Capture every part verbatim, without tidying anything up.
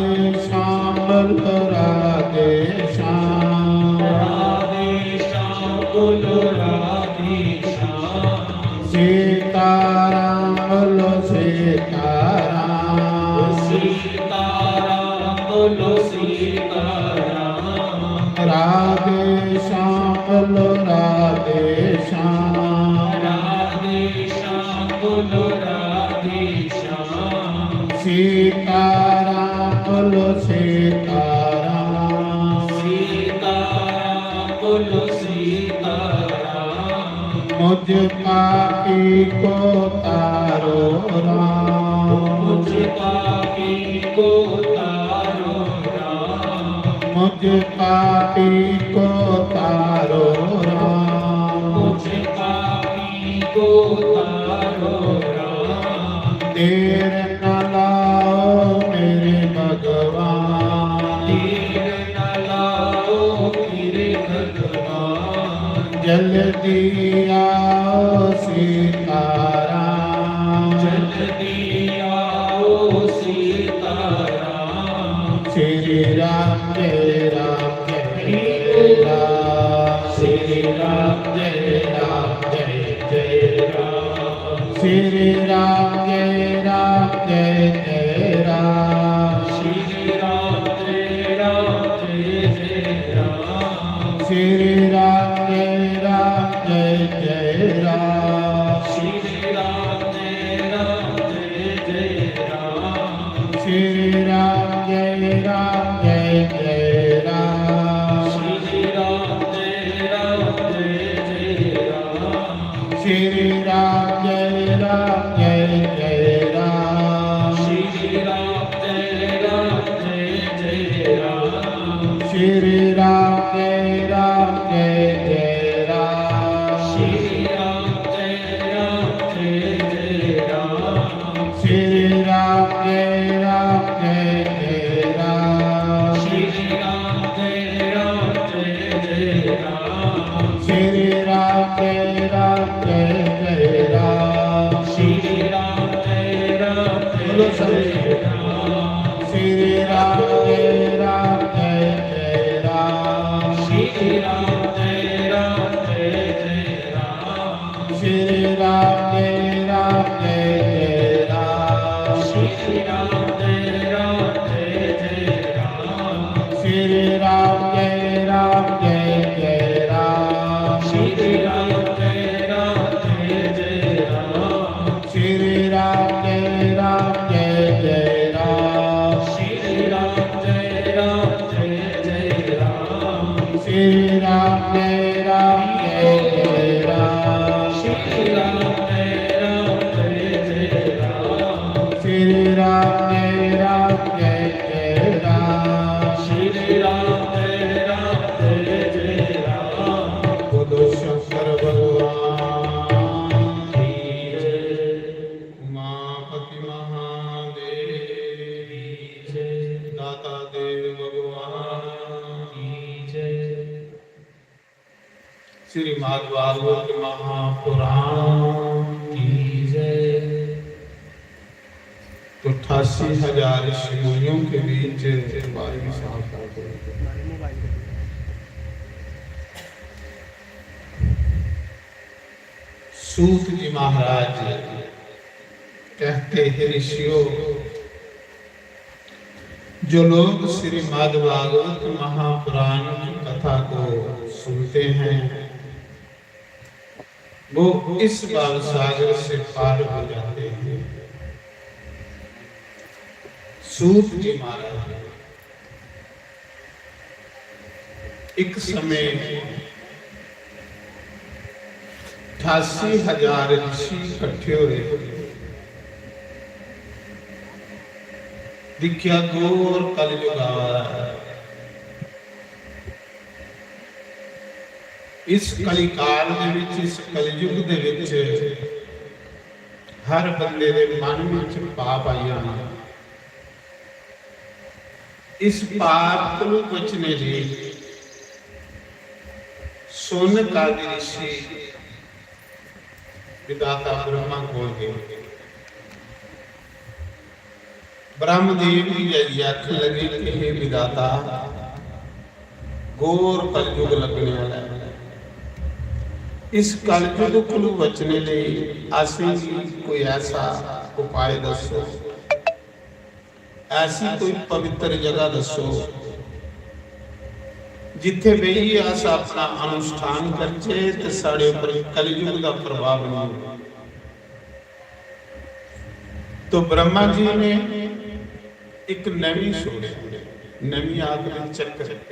श्याम बोलो राधे श्याम। राधे श्याम बोलो राधे श्याम। सीताराम बोलो सीताराम। सीताराम बोलो सीताराम। राधे श्याम बोलो राधे श्याम। राधे श्याम बोलो राधे श्याम। सीताराम बोलो सीताराम। सीताराम बोलो सीताराम। मुझ पापी को तारो राम। मुझ पापी को तारो राम। मुझ पापी को तारो राम। मुझ पापी को तारो राम। देर न लाओ मेरे भगवान। देर न लाओ मेरे भगवान। जल्दी आओ सीताराम। जल्दी आओ सीताराम। श्री राम जय राम जय जय राम। श्री राम जय राम जय जय राम। श्री राम जय राम जय जय राम। श्री राम जय राम जय जय राम। श्री राम जय राम जय जय राम। श्री राम जय राम जय जय राम। श्री राम जय राम जय जय राम। श्री राम जय राम जय जय राम। श्री राम जय राम जय जय राम। श्री राम जय राम जय जय राम। श्री राम जय राम जय जय राम। श्री राम जय राम जय जय राम। श्री राम जय राम जय जय राम। श्री राम जय राम जय जय राम। श्री राम जय राम जय जय राम। श्री राम जय राम जय बोलो सभी। जय राम। श्री राम जय राम जय जय राम। श्री राम जय राम जय जय राम। श्री राम जय राम जय जय राम। श्री राम जय राम जय जय राम। श्री राम जय राम जय जय राम। श्री राम जय राम जय जय राम। श्री राम जय राम जय जय राम। श्री राम जय राम जय जय राम। श्री राम जय राम जय जय राम। श्री राम जय राम जय जय राम। श्री राम जय राम जय जय राम। श्री राम जय राम जय जय राम। बोलो शंकर भगवान की जय। उमापति महादेव की जय। दाता देव भगवान की जय। श्रीमद् भागवत महापुराण की जय। तो अट्ठासी हजार ऋषि मुनियों के बीच बारहवीं साहब का सूत जी महाराज कहते हैं, ऋषियों, जो लोग श्रीमद् भागवत महापुराण की कथा को सुनते हैं, वो इस भव सागर से पार हो जाते हैं। सूत जी महाराज, एक समय अठासी हजार ऋषि इकट्ठे होए। दिक्खेआ, घोर कलयुग आवा दा है। इस कलिकाल दे विच, इस कलयुग दे विच हर बंदे दे मन विच पाप आई जाना। इस पाप को बचने लिए शौनक आदि ऋषि विधाता ब्रह्मा कोल गए। ब्रह्मदेव गी जाइयै आखन लगे कि हे विधाता, घोर कलयुग लगने आह्ला ऐ। इस कलयुग कोलू बचने लेई असेंगी कोई ऐसा उपाय दस्सो, ऐसी कोई पवित्र जगह दस्सो, जित्थै बेहियै अस अपना अनुष्ठान करचै ते साढ़े उप्पर कलयुग दा प्रभाव नेईं होऐ। तो ब्रह्मा जी ने एक नमी छोड़ी, नमी आखदे चक्कर।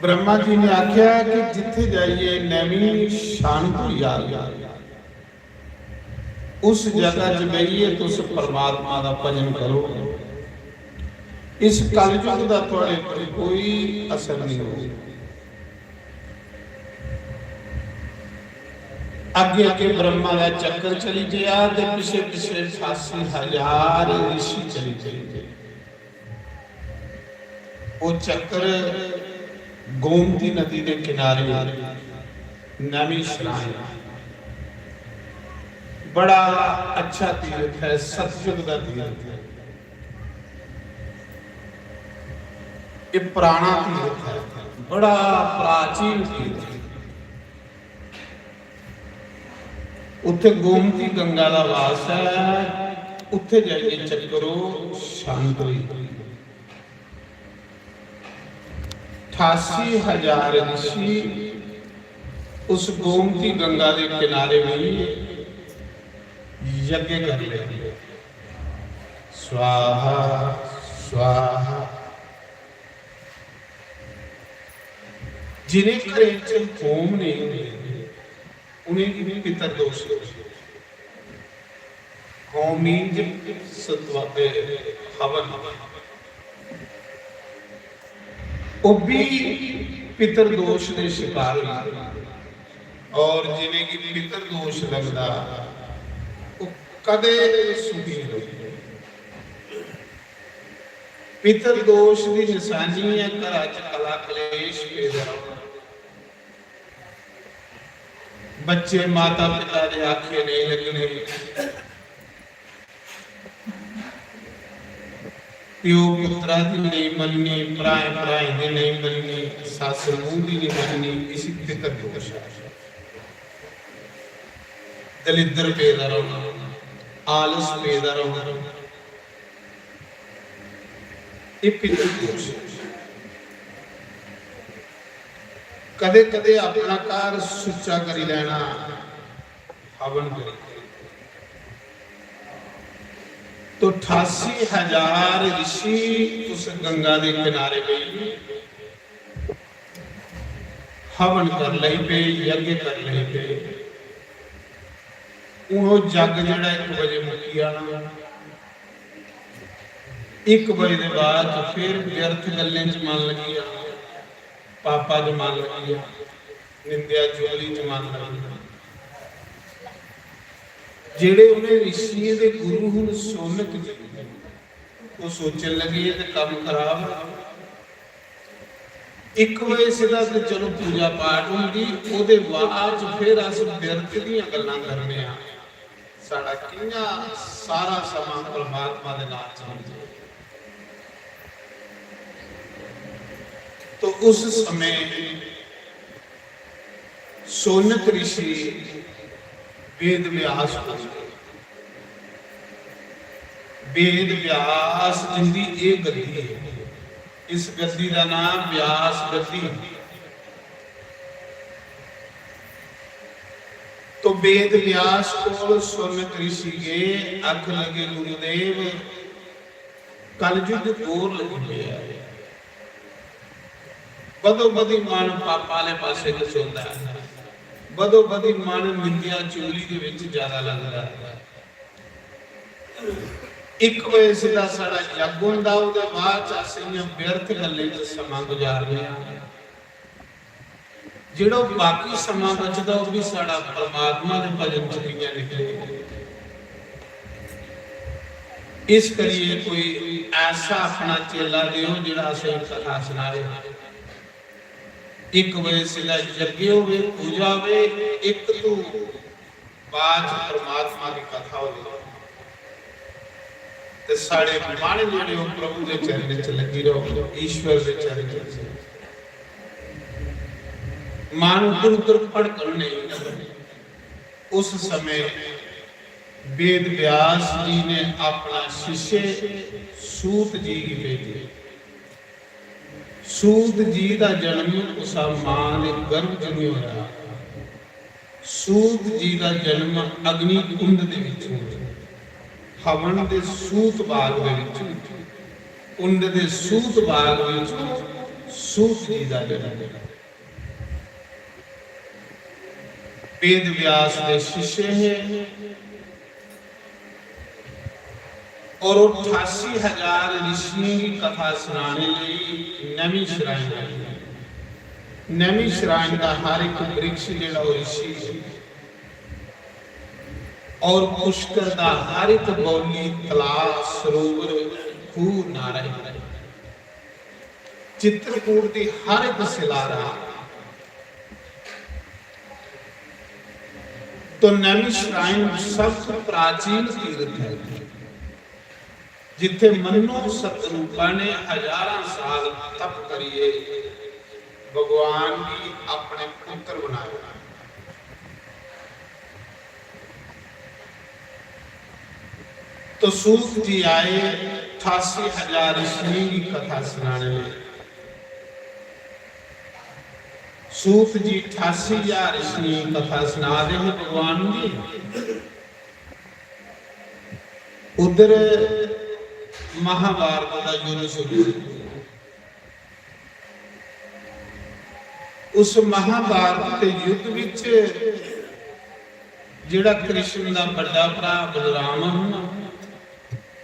ब्रह्मा जी ने आख्या कि जित्थे जाइए नमी शांत हो जाए, उस जगह च बेहिए तुस परमात्मा का भजन करो। इस कलयुग का थोड़े पर कोई असर नहीं हो। अगे अगे ब्रह्मा का चक्कर चली गया ते पिछे पिछे अठासी हजार ऋषि चली गए। वो चक्कर गोमती नदी के किनारे नवी श्राइन, बड़ा अच्छा तीर्थ है, सतयुग का तीर्थ है। ये पुराना तीर्थ है, बड़ा प्राचीन तीर्थ है। उत्थे गोमती गंगा का वास है, उत्थे जाइए चक्करो शांत हुई। अठासी हजार ऋषि उस गोमती गंगा के किनारे में यज्ञ कर ले। स्वाहा, स्वाहा। जिन्हें घरें च होम नहीं होंदे, उनेंगी भी पितरदोष होंदे। होम means सत्व, ए, हवन। वो भी पितरदोष के शिकार हुई। और जिन्हेंगी पितरदोष लगदा, वो कदे सुखी नहीं होंदे। पितरदोष की निशानी है घरा च कला कलेश पैदा होना। बच्चे माता पिता दे आखे नहीं लगने, प्यो पुत्रा दी नहीं मननी, भ्राएं भ्राएं दी नहीं मननी, सस नूंह दी नहीं मननी, इसी पितरदोष आखदे। दलिद्र पेदा रौहना, आलस पेदा रौहना, ये पितरदोष है। कदे कदे अपना घर सुच्चा करी लेना, हवन करी। तो अठासी हजार ऋषि उस गंगा के किनारे बेही हवन कर लई पे, यज्ञ कर लई पे। हूँ वो जग जेड़ा एक बजे मुक्की जाना, एक बजे के बाद फिर व्यर्थ गल्लें च मन लगी जाना, पापा च मन लगी जाना, निंदेआ चुगली च मन लगी जाना। जेड़े उन्हें ऋषियों के गुरु हन सोनक जी, वो सोचन लगे, "ये तो कम्म खराब है।" एक बजे सिद्धा ते चलो पूजा पाठ होंदी, ओदे बाद च फिर अस व्यर्थ दियां गल्लां करने आं। साढ़ा कि'यां सारा समां परमात्मा दे नाम च होई जाए। तो उस समय सोनक ऋषि वेद व्यास को, वेद व्यास जिंदी एह गद्दी है, इस गद्दी का नाम व्यास गद्दी। तो वेद व्यास को सोनक ऋषि गए, आखन लगे, "गुरुदेव, कलयुग घोर लगी पिया है। बदो बदी मन पापा आले पासे खचोंदा है, बदो बदी मन निंदेआ चुगली दे विच ज्यादा लगदा है।" इक बजे सिद्धा साढ़ा यज्ञ होंदा, ओहदे बाद च अस इ'यां व्यर्थ गल्लें च समां गुजारने आं। जेड़ा बाकी समां बचदा, ओह भी साढ़ा परमात्मा दे भजन च कि'यां निकले। इस करिए कोई ऐसा अपना चेला देओ, जेड़ा असें कथा सनाए। इक बजे सिद्धा यज्ञ होवे, पूजा होवे, इक तू बाद च परमात्मा दी कथा होई ते साढ़े मन जेह्ड़े ओह् प्रभु दे चरणें च लग्गी रहो, ईश्वर दे चरणें च। मन उद्धर उद्धर भड़कन नहीं। उस समय वेद व्यास जी ने अपना शिष्य सूत जी गी भेजे। सूत जी दा जन्म कुसा मां दे गर्भ च नहीं होया। सूत जी दा जन्म अग्नि कुंड दे विच होया। हवन दे सूत बाग दे विच, कुंड दे सूत बाग विच सूत जी दा जन्म होया। वेद व्यास दे शिष्य हे और ओह् अठासी हजार ऋषियें गी कथा सनाने लेई नैमिषारण्य आए। नैमिषारण्य दा हर एक वृक्ष जेह्ड़ा ओह् ऋषि है और पुष्कर दा हर एक बौली, तलाऽ, सरोवर, खूह, नारा है। चित्रकूट दी हर एक सिलारा। तो नैमिषारण्य सब तो प्राचीन तीर्थ है, जिथे मन्नो सतरूपा ने हजारां साल तप करिए भगवान गी अपने पुत्र बनाया। तो सूत जी आए अठासी हजार ऋषियें की कथा सुनाने लेई। सूत जी अठासी हजार ऋषियें की कथा सुना दे हे भगवान जी। उधर महाभारत का युद्ध शुरू हुआ। उस महाभारत के युद्ध विच जेड़ा कृष्ण दा बड़ा भरा बलराम है,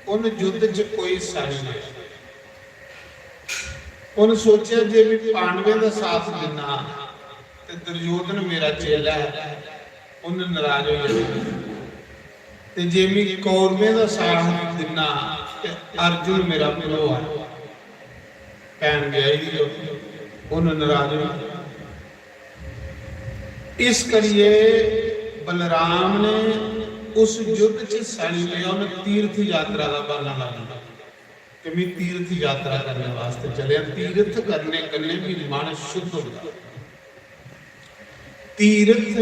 उन युद्ध च कोई हिस्सा नहीं लिया। उन सोचा जे मैं पांडवें का साथ दिना ते दुर्योधन मेरा चेला है, उन नाराज हो जाना। ते जे मैं कौरवें का साथ दिना ते अर्जुन मेरा भनोआ है, भैन ब्याही दी, उन नाराज हो। इस करिए बलराम ने उस युद्ध च हिस्सा नहीं लिया, उन्हें तीर्थ यात्रा का बहाना ला लिया कि मैं तीर्थ यात्रा करने वास्ते चले। तीर्थ करने कन्ने भी मन शुद्ध होता। तीर्थ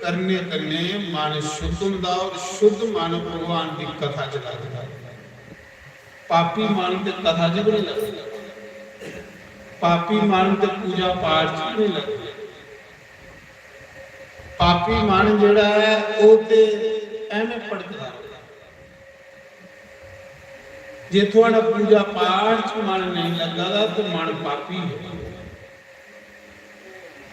करने कन्ने मन शुद्ध होता और शुद्ध मन भगवान की कथा च लगता। पापी मन ते कथा च भी नहीं लगता। पापी मन ते पूजा पाठ च भी नहीं लगता। पापी मन जेड़ा है, ओह ते एवें भटकदा। जे थुआड़ा पूजा पाठ च मन नहीं लगा दा, तो मन पापी है।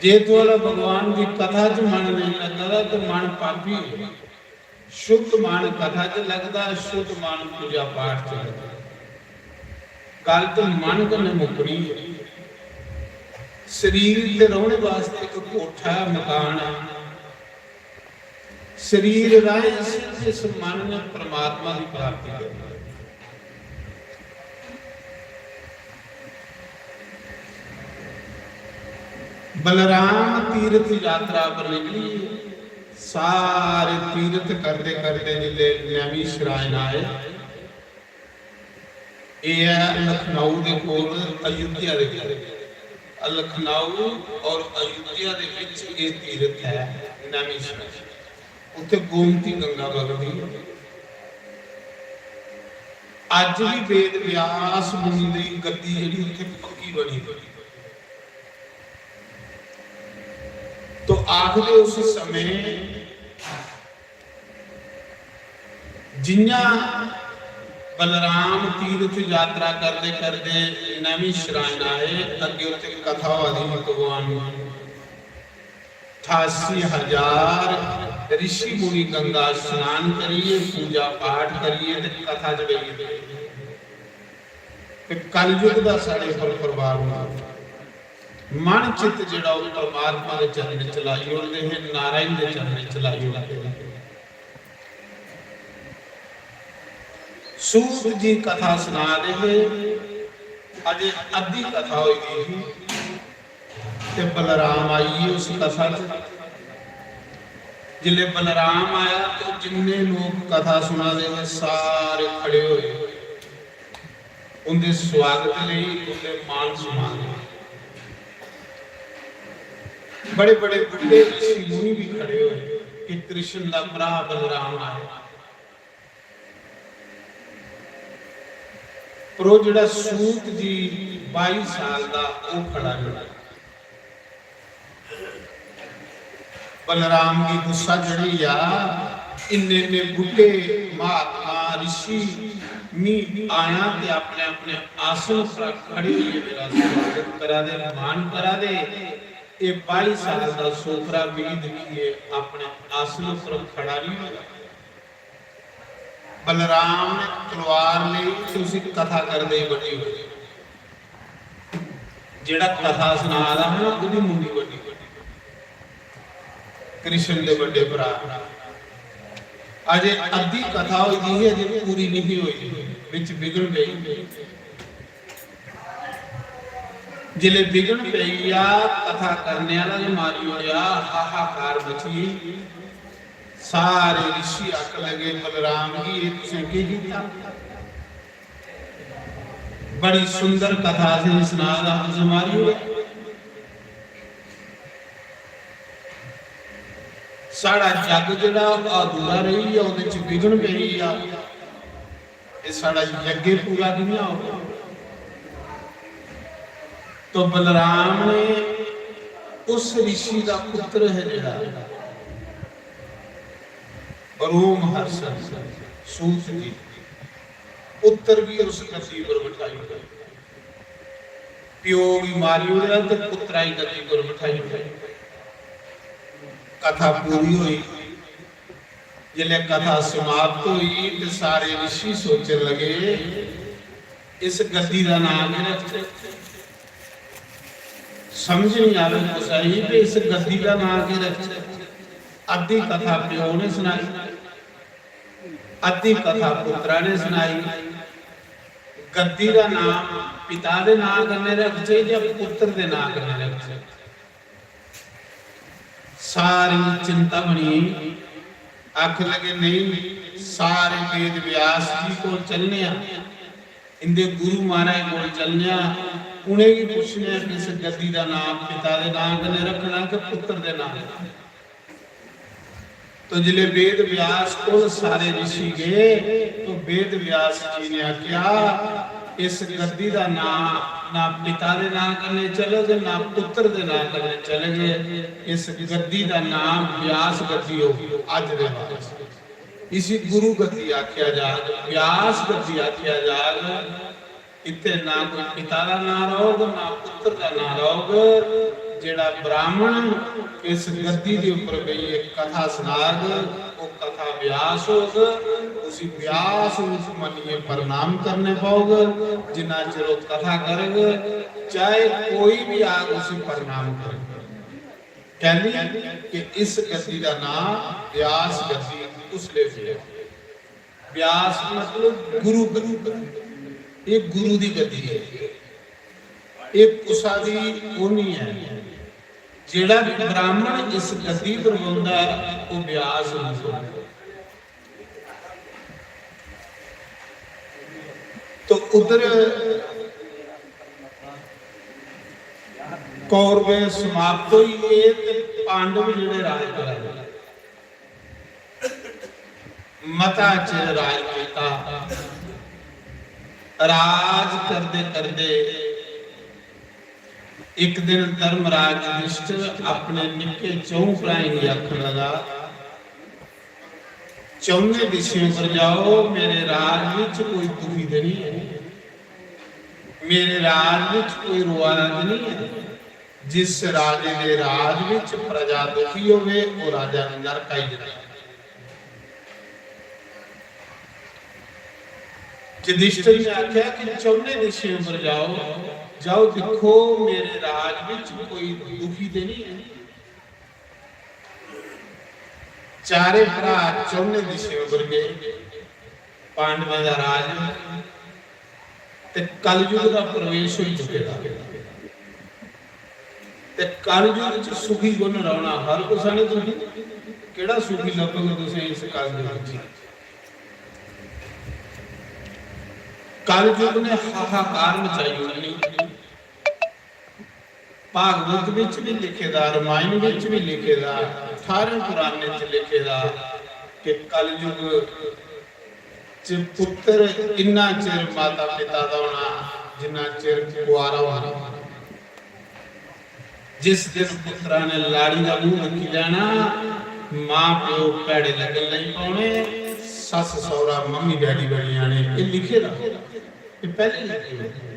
जे थुआड़ा भगवान की कथा च मन नहीं लगा दा, तो मन पापी है। शुद्ध मन कथा च लगदा, शुद्ध मन पूजा पाठ च लगदा। गल तो मन कन्नै मुकनी है। शरीर ते रौहने वास्ते एक कोठा है, मकान है। शरीर राहें सिर्फ इस मन ने परमात्मा की प्राप्ति करनी है। बलराम तीर्थ यात्रा पर निकली। सारे तीर्थ करते करते जिले नैमिषारण्य आए, ये है लखनऊ के कोल, अयोध्या के कोल। लखनऊ और अयोध्या के बीच ये तीर्थ है नैमिषारण्य। उत्थे गोमती गंगा बगदी। अज भी वेद व्यास मुनि की गद्दी जेहड़ी उत्थे पक्की बनी हुई। तो आखदे उस समय जियां बलराम तीर्थ यात्रा करते करते नैमिषारण्य आए, अगे उत्थे कथा होआ दी ही भगवान ठासी हजार ऋषि मुनि गंगा स्नान करिए, पूजा पाठ करिए ते कथा च बेही गे। ते कलयुग दा साढ़े पर प्रभाव होना। मन चित्त जेड़ा ओह परमात्मा दे चरणें च लाई ओड़दे हे, नारायण दे चरणें च लाई ओड़दे हे। सूत जी कथा सुना दे हे, अजे अद्धी कथा होई गई ही ते बलराम आई गे उस कथा च। जिसले बलराम आया तो जिन्ने लोग कथा सुना दे वे सारे खड़े होए उंदे स्वागत लेई, उंदे मान सम्मान लेई। बड़े बड़े बुढ़े ऋषि मुनि भी खड़े होए कि कृष्ण दा भरा बलराम आया। पर वो जेड़ा सूत जी बाई साल दा, वो खड़ा नहीं। बलराम गी गुस्सा चढ़ी गया, इन्ने इन्ने बुड्ढे महात्मा ऋषि मी आया ते अपने अपने आसन पर खड़े होइयै मेरा स्वागत करा दे, मान करा दे। ये बाई साल दा सोखरा मी दिक्खियै अपने आसन पर खड़ा नहीं होया। बलराम ने तलवार लेई ते उसी कथा करदे ही बड्ढी ओड़ी। जेड़ा कथा सना दा हा ना, ओदी मुंडी बड्ढी। कृष्ण दे बड्डे भरा, अजे अद्धी कथा होई दी ही, अजे पूरी नहीं होई, बिच विघ्न पेई। जिले विघ्न पेई गया, कथा करने वाला भी मारी ओड़ेया, हाहाकार मची। सारे ऋषि आखन लगे, "बलराम जी, ये तुसें की कीता?" बड़ी सुंदर कथा असें सना दा, तुसें मारी ओड़े। साढ़ा जग जेड़ा अधूरा रही गया, ओदे च विघ्न पेई गया। ये साढ़ा यज्ञ पूरा कि'यां होगा? तो बलराम ने उस ऋषि का पुत्र है जेड़ा, रोम हर्षण सूत जी, पुत्र भी उस गद्दी पर बिठाई ओड़ेया। प्यो गी मारी ओड़ेया ते पुत्रा गी गद्दी पर बिठाई ओड़ेया। कथा पूरी हुई। जिसलै कथा समाप्त हुई ते सारे ऋषि सोचन लगे, "इस गद्दी दा नांऽ केह् रखचै?" समझ नहीं आवे कुसै गी कि इस गद्दी दा नांऽ केह् रखचै। अद्धी कथा प्यो ने सनाई, अद्धी कथा पुत्रा ने सनाई। गद्दी दा नांऽ पिता दे नांऽ कन्नै रखचै जां पुत्र दे नांऽ कन्नै रखचै? सारी चिंता बनी। आखन लगे, "नहीं, सारे वेद व्यास जी कोल चलने आं, इंदे गुरु महाराज कोल चलने आं, उ'नेंगी पुच्छने आं कि इस गद्दी दा नांऽ पिता दे नांऽ कन्नै रखना कि पुत्र दे नांऽ कन्नै?" तो जिसले वेद व्यास कोल सारे ऋषि गए, तो वेद व्यास जी ने आख्या, "इस गद्दी दा नां ना पिता दे नां कन्नै चलग, ना पुत्र दे नां कन्नै चलग। इस गद्दी दा नां व्यास गद्दी होग अज दे बाद। इसी गुरु गद्दी आख्या जाग, व्यास गद्दी आख्या जाग।" इत्थे ना कोई पिता दा नां रौग, ना पुत्र दा नां रौग। जेड़ा ब्राह्मण इस गद्दी दे उपर बेहियै कथा सनाग, ओह कथा व्यास होग, उसी व्यास रूप मन्नियै प्रणाम करने पौग। जिन्ना चिर ओह कथा करग, चाहे कोई भी आग, उसी प्रणाम करग। कैली कि इस गद्दी दा नां व्यास गद्दी उसले पेआ। व्यास मतलब गुरु, गुरु, ये गुरु दी गद्दी है, ये कुसा दी ओह नहीं है। जेड़ा भी ब्राह्मण इस गद्दी पर बौंदा है, वो व्यास नहीं होंदा। तो उधर कौरव समाप्त होई गे ते पांडव जेड़े राज करा दे। मता चिर राज कीता। राज करदे करदे इक दिन धर्मराज युधिष्ठिर अपने निक्के चौं भ्राएं गी आखन लगा, "चौने दिशें पर जाओ, मेरे राज विच कोई दुखी ते नहीं है, मेरे राज विच कोई रोआ दा ते नहीं है।" जिस राजे दे राज विच प्रजा दुखी होवे, ओह राजा नरक आई जंदा। युधिष्ठिर ने आख्या कि चौने दिशें पर जाओ, जाओ दिक्खो मेरे राज विच कोई दुखी ते नहीं है। चारे भरा चौने दिशें पर गए। पांडवें दा राज ते कलयुग दा प्रवेश होई चुके दा। ते कलयुग च सुखी कु'न रौहना? हर कुसै ने दुखी। केह्ड़ा सूफी लब्भग तुसें इस कलयुग च? कलयुग ने हाहाकार मचाई ओड़नी। भागवत बिच भी लिखे दा, रामायण बिच भी लिखे दा, अठारह पुराणे च लिखे दा कि कलयुग च पुत्र इन्ना चिर माता पिता दा होना जिन्ना चिर कुआरा होना। जिस दिन पुत्रा ने लाड़ी दा मूंह दिक्खी लैना, मां प्यो भैड़े लग्गन लगी पौने, सस्स सौहरा मम्मी डैडी बनी जाने। एह् लिखे दा, एह् पैह्ले लिखे दा।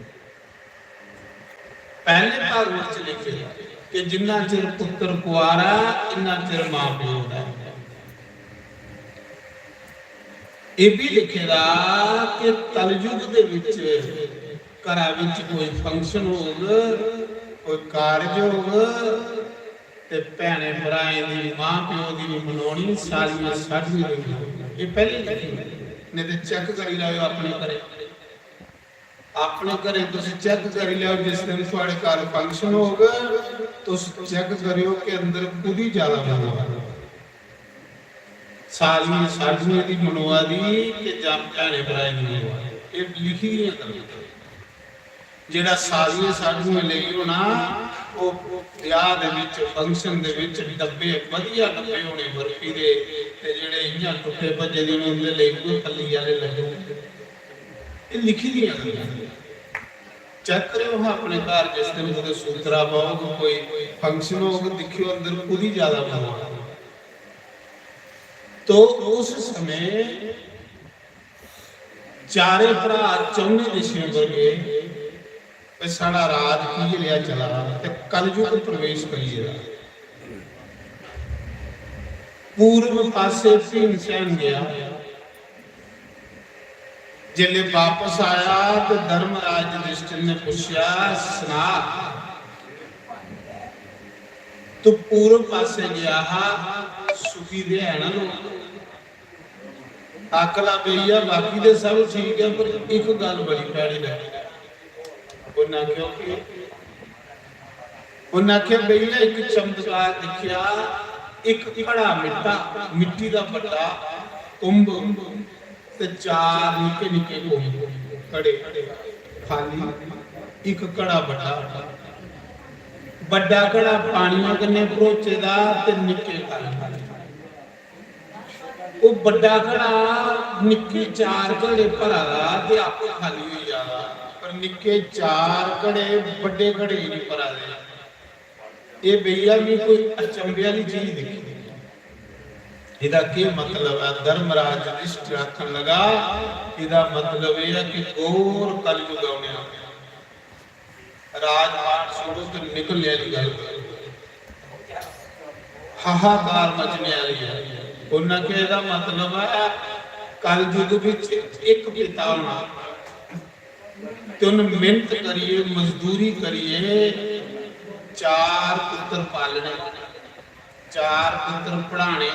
पैह्ले भागवत च लिखे दा कि जिन्ना चिर पुत्तर कुआरा, इन्ना चिर मां प्यो दा। एह् बी लिखे दा कि कलयुग दे विच घरा विच कोई function होग, कोई कारज होग, ते भैनें भ्राएं दी, मां प्यो दी बी मनोनी, सालियां साढ़ियां बी मनोनी। एह् पैह्ले लिखे दा, नेईं ते check करी लैओ अपने घरें। अपने घरें तुस check करी लैओ, जिस दिन थुआढ़े घर function होग, तुस check करेओ कि अंदर कुदी ज्यादा मनोआ, सालियें साढ़ियें दी मनोआ दी कि जां भैनें भ्राएं दी मनोआ दी। एह् लिखी दियां गल्लां। जेह्ड़ा सालियें साढ़ियें लेई होना, ओह् ब्याह दे विच, function दे विच डब्बे, बधिया डब्बे होने बर्फी दे, ते जेह्ड़े इ'यां टुट्टे भज्जे दे होने, उं'दे लेई उ'ऐ खल्ली आह्ले लड्डू। एह् लिखी दियां गल्लां। Check करेओ हां अपने घर, जिस दिन कुतै सूतरा पौग, कोई function होग, दिक्खेओ अंदर कुदी ज्यादा मनोआ। तो उस समें चारे भ्रा चौने दिशें पर गे, ते साढ़ा राज की जेहा चला दा, ते कलयुग प्रवेश करी गेदा। पूर्व पासे भीमसेन गया। जिसले वापस आया ते धर्मराज युधिष्ठिर ने पुच्छेआ, "सना, तू पूर्व पासे गया हा, सुखी ते है ना लोग?" आखला, "भैया, बाकी ते सब ठीक है, पर एक गल्ल बड़ी भैड़ी लगी।" उन्नै आखेआ, "ओह् केह्?" उन्नै आखेआ, "भैया, इक चमत्कार दिक्खेआ, इक घड़ा मिट्टा, मिट्टी दा बड्डा कुंभ ते चार निक्के निक्के कुंभ, घड़े खाल्ली, इक घड़ा बड्डा, बड्डा घड़ा पानिया कन्नै भरोचे दा ते निक्के खाल्ली।" ओह् बड्डा घड़ा निक्के चार घड़े भरा दा ते आपे खाल्ली होई जा दा, पर निक्के चार घड़े बड्डे घड़े गी निं भरा दे। एह् भैया, मी कोई अचंभे आह्ली चीज दिक्खी। एह्दा केह् मतलब ऐ? धर्मराज युधिष्ठिर आखन लगा, "एह्दा मतलब एह् ऐ कि घोर कलयुग औने आह्ला।" राजपाट छोड़ो ते निकलने आह्ली गल्ल करो। हाहाकार मचने आह्ली ऐ। उन्नै आखेआ, "एह्दा मतलब ऐ, कलयुग बिच इक पिता होना ते उन्न मेहनत करियै, मजदूरी करियै चार पुत्तर पालने।" चार पुत्तर पढ़ाने,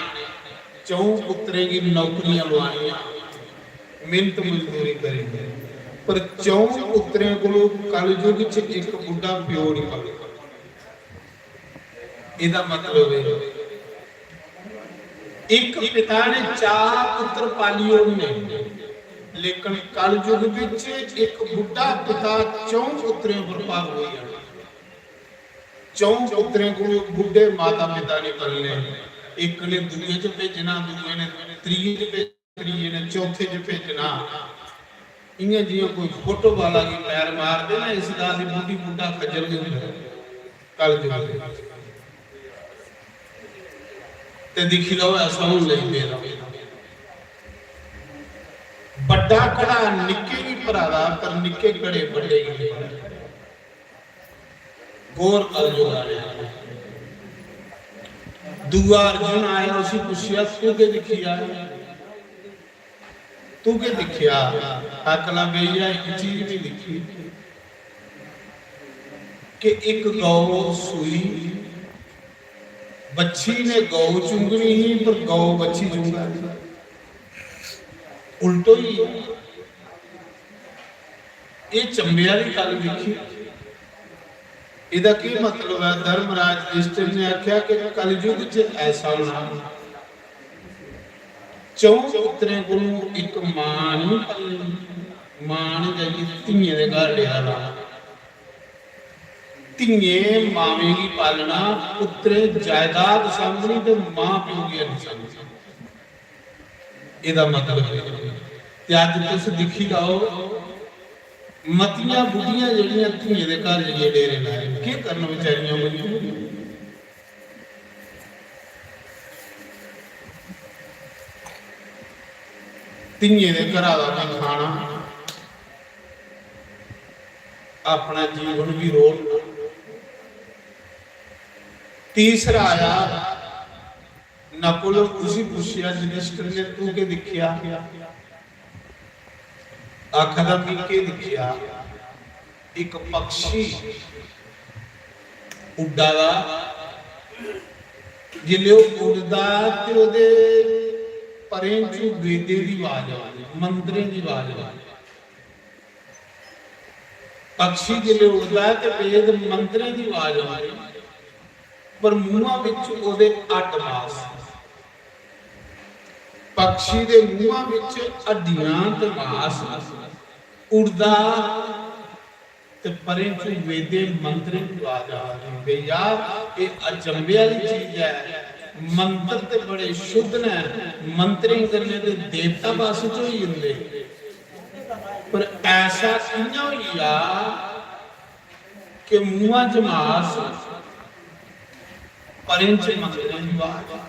च'ऊं पुत्तरें गी नौकरियां लुआनियां, मेहनत मजदूरी करी, पर च'ऊं पुत्तरें कोलों कलयुग च इक बुड्ढा प्यो निं पलदा। एह्दा मतलब एह्, इक पिता ने चार पुत्तर पाली ओड़ने, लेकिन कलयुग बिच इक बुड्ढा पिता च'ऊं पुत्तरें पर भारू होई जाना। च'ऊं पुत्तरें कोल बुड्ढे माता पिता निं पलने, इक ने दूए च भेजना, दूए ने त्रिये च भेजना, त्रिये ने चौथे च भेजना। इ'यां जि'यां कोई फुटबाला गी पैर मारदे ना, इस दा ते बुड्ढी बुड्ढा खज्जल गै होंदा ऐ। कलयुग दे ते दिक्खी लैओ, ऐसा होन लगी पेदा। बड्डा घड़ा निक्के गी भरा दा, पर निक्के घड़े बड्डे गी निं भरा। घोर कलयुग आ गया। दूआ अर्जुन आया, उसी पुच्छेआ, "तू केह् दिक्खी आया? तू केह् दिक्खेआ?" आखन लगा, "भैया, इक चीज भी दिक्खी कि इक गौ सूई, बच्छी ने गौ चुंगनी ही, पर गौ बच्छी चुंगा दी। उल्टो ही।" एह् चंबे आह्ली गल्ल दिक्खी। एह्दा केह् मतलब ऐ? धर्मराज युधिष्ठिर ने आखेआ कि कलयुग च ऐसा होना चौं पुत्तरें कोलों इक मां निं पलनी, मां ने जाइयै धियें दे घर डेरा लाना। धियें मावें गी पालना, पुत्तरें जायदाद सांभनी ते मां प्यो गी हैन्नी सांभनी। एह्दा मतलब एह्। ते अज्ज तुस दिक्खी लैओ, मतियां बुड्ढियां जेह्ड़ियां धियें दे घर जाइयै डेरे लाए, केह् करन बेचारियां मजबूर। धियें दे घरा दा बी खाना, अपना जीवन बी रोलना। तीसरा आया नकुल, उसी पुच्छेआ युधिष्ठिर ने, "तू केह् दिक्खेआ?" आखदा, "में केह् दिक्खेआ, इक पक्षी उड्डा दा, जिसलै ओह् उड्डदा ते ओह्दे परें च वेदें दी आवाज आवा दी, मंत्रें दी आवाज आवा दी।" पक्षी जिसलै उड़दा ऐ ते वेद मंत्रें दी आवाज औंदी, पर मूंहा बिच ओह्दे हड्ड मास। पक्षी दे मूंहा बिच हड्डियां ते मास, उड़दा ते परें च वेदें मंत्रें दी आवाज आ रही। भैया, एह् अचंभे आह्ली चीज ऐ। मंत्र ते बड़े शुद्ध न, मंत्रें कन्नै ते देवता बासुच होई जंदे। पर ऐसा कि'यां होई गेआ कि मूंहा च मास, परें च मंत्रें दी आवाज?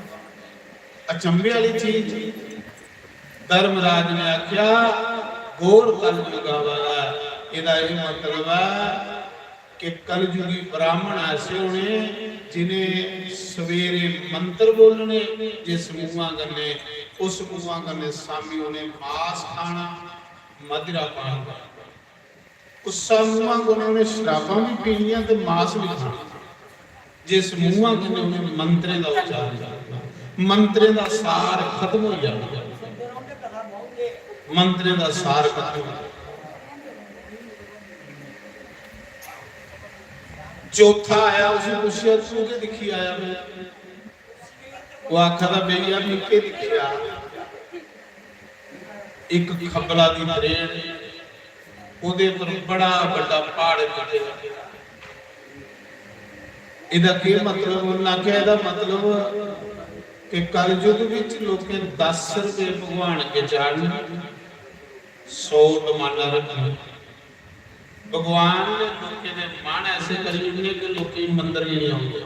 अचंभे आह्ली चीज। धर्मराज ने आखेआ, "घोर कलयुग आवा दा ऐ।" एह्दा एह् मतलब ऐ कि कलयुगी ब्राह्मण ऐसे होने जिनें सवेरे मंत्र बोलने, जिस मूंहा कन्नै, उस मूंहा कन्नै शामी उनें मास खाना, मदिरा पान करना। उस्सै मूंहा कन्नै उनें शराबां बी पीनियां ते मास बी खाना, जिस मूंहा कन्नै उनें मंत्रें दा उच्चारण करना। मंत्रें दा सार खत्म होई जाना, मंत्रें दा सार खत्म होई जाना। चौथा आया, उसी पुच्छेआ, "तू केह् दिक्खी आया?" ओह् आखा दा, "भैया, में केह् दिक्खेआ, इक खब्बला दी तरेड़, ओह्दे पर बड़ा बड्डा प्हाड़ कट्टे दा।" एह्दा केह् मतलब? उन्नै आखेआ, "एह्दा मतलब कि कलयुग बिच लोकें दस रपेऽ भगवान अग्गें चाढ़ने, सौ डमांडां रक्खनियां।" भगवान ने लोकें दे मन ऐसे करी ओड़ने कि लोकें गी मंदर गै निं औंदे।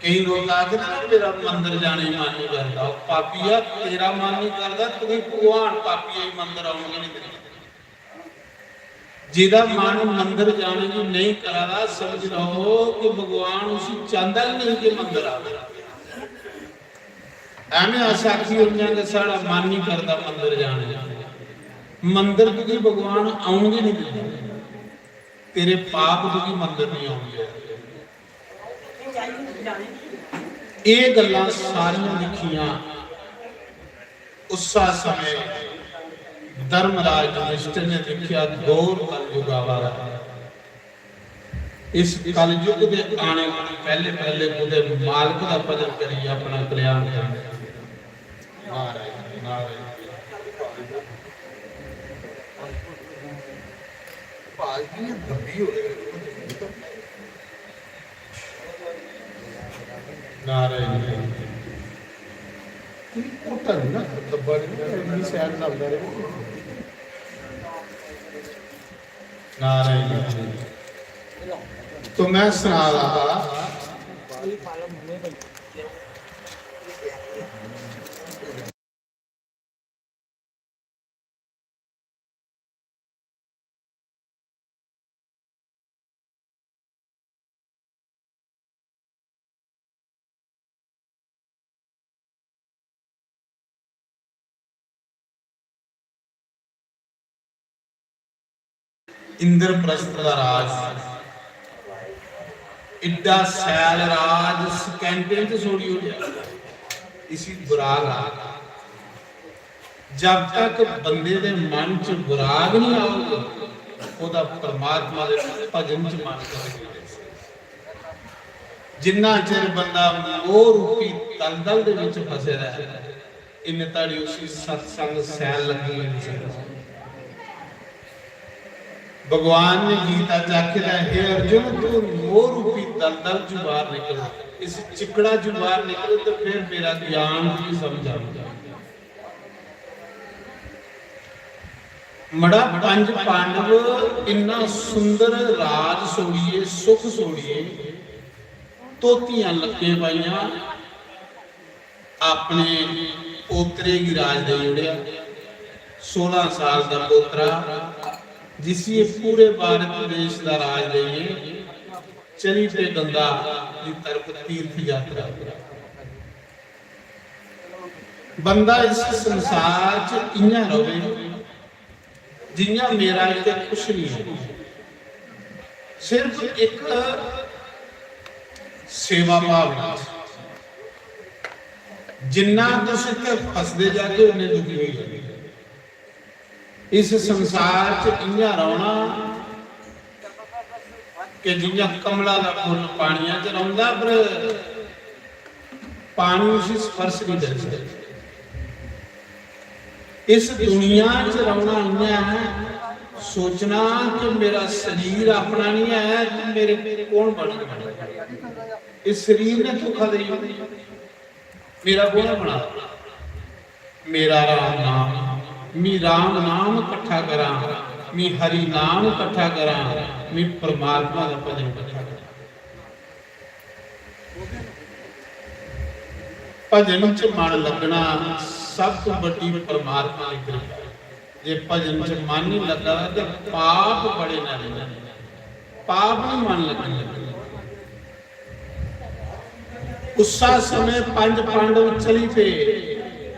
केईं लोक आखदे ना, "मेरा मंदर जाने गी मन निं करदा।" ओह् पापिया, तेरा मन निं करदा, तुगी भगवान पापिये गी मंदर औन गै निं दिंदा। जेह्दा मन मंदर जाने गी नेईं करा दा, समझ लैओ कि भगवान उसी चांह्दा गै नेईं कि मंदर आवे। ऐवें अस आखी ओड़ने आं कि साढ़ा मन निं करदा मंदर जाने दा। मंदर तुगी भगवान औन गै निं दिंदा, तेरे पाप तुगी मंदर निं औन देआ। एह् गल्लां सारियां दिक्खियां। उस्सै समें धर्मराज युधिष्ठिर ने दिक्खेआ, घोर कलयुग आवा दा। इस कलयुग दे आने कोला पैह्ले पैह्ले कुतै मालक दा भजन करियै अपना कल्याण करना। नारायण, नारायण। भाग की दब्बी हो रही है। नारायण। कोई कोटा नहीं ना, दब्बा नहीं ना, इतनी सैर चलता रहे। नारायण। तो मैं सुना रहा था। इंद्रप्रस्थ दा राज, इड्डा सैल राज सकैंटें च छोड़ी ओड़ेआ। इसी बराग आखदे। जब तक बंदे दे मन च बराग निं औग, ओह्दा परमात्मा दे भजन च मन कदें निं लगदा। जिन्ना चिर बंदा मोह रूपी दलदल दे विच फसे दा ऐ, इन्ने धड़ी उसी सत्संग सैल लग्गी होई सकदा। भगवान ने गीता च आखे दा, "हे अर्जुन, तू मोह रूपी दलदल चों बाहर निकल, इस चिकड़ा चों बाहर निकल, तो फिर मेरा ज्ञान तुझे समझ आऊंगा।" मड़ा, पंज पांडव इन्ना सुंदर राज छोड़िए, सुख छोड़िए, धोतियां लक्कें पाइयां, अपने पोतरे गी राज देई ओड़ेआ। सोलां साल दा पोतरा, जिसी एह् पूरे भारत देश दा राज देइयै चली पे गंगा दी तरफ तीर्थ यात्रा। बंदा इस संसार च इ'यां रवे जि'यां मेरा इत्थै कुछ नहीं है, सिर्फ एक सेवा भावना। जिन्ना तुस इत्थै फसदे जागे, उन्ने दुखी होई जागे। इस संसार च इ'यां रौह्ना कि जि'यां कमला दा फुल्ल पानिया च रौंह्दा, पर पानी उसी स्पर्श नहीं करी सकदा। इस दुनिया च रौह्ना इ'यां ऐ, सोचना कि मेरा शरीर अपना नहीं है, ते मेरे कौन बनग? इस शरीर ने धोखा देई ओड़ेआ। मेरा कौन बना? मेरा राम नाम, मी राम नाम कट्ठा करां, मी हरि नाम कट्ठा करां, मी परमात्मा दा भजन कट्ठा करां। भजन च मन लगना सब तो बड़ी परमात्मा की कृपा। जे भजन च मन नहीं लगा तो पाप बड़े ना लगदे, पाप नहीं मन लगने लगदे। उस्सा समय पंज पांडव चली पे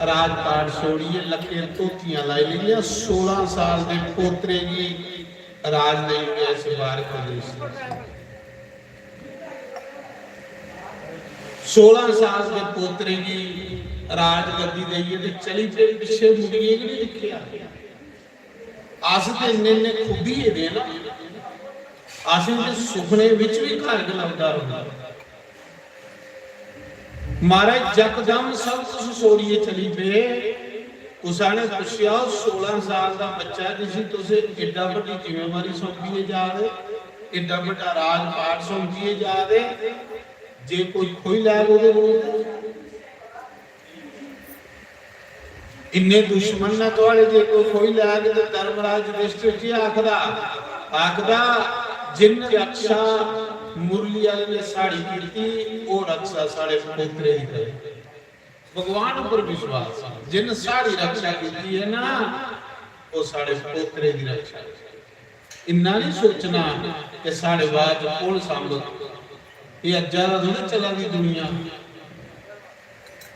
राजपाट छोड़िए, लक्के धोतियां लाई लेइयां, सोलह साल दे पोतरे गी राज देई ओड़ेआ इस बार प्रदेश। सोलह साल दे पोतरे गी राजगद्दी देइयै ते चली पे, पिच्छे मुड़ियै गै नहीं दिक्खेआ। अस ते इन्ने इन्ने खुब्बी गेदे ना, असें ते सुखने बिच बी घर गै लभदा रौंह्दा। महाराज यकदम सब कुछ छोड़ियै चली पे। कुसै ने पुच्छेआ, "सोलां साल दा बच्चा जिसी तुस एड्डा बड्डी जिम्मेवारी सौंपियै जा दे, एड्डा बड्डा राजपाट सौंपियै जा दे, जे कोई खोई लैग ओह्दे कोल?" इन्ने दुश्मन न थुआड़े, जे कोई खोई लैग ते धर्मराज युधिष्ठिर जी आखदा, आखदा, "जिन रक्षा मुरली आह्ले ने साढ़ी कीती, ओह् रक्षा साढ़े पोतरे दी करे।" भगवान उप्पर विश्वास, जिन साढ़ी रक्षा कीती है ना, ओह् साढ़े पोतरे दी रक्षा करे। इन्ना नहीं सोचना कि साढ़े बाद च कौन सांभग। एह् अज्जा दा थोह्ड़ा चला दी दुनिया।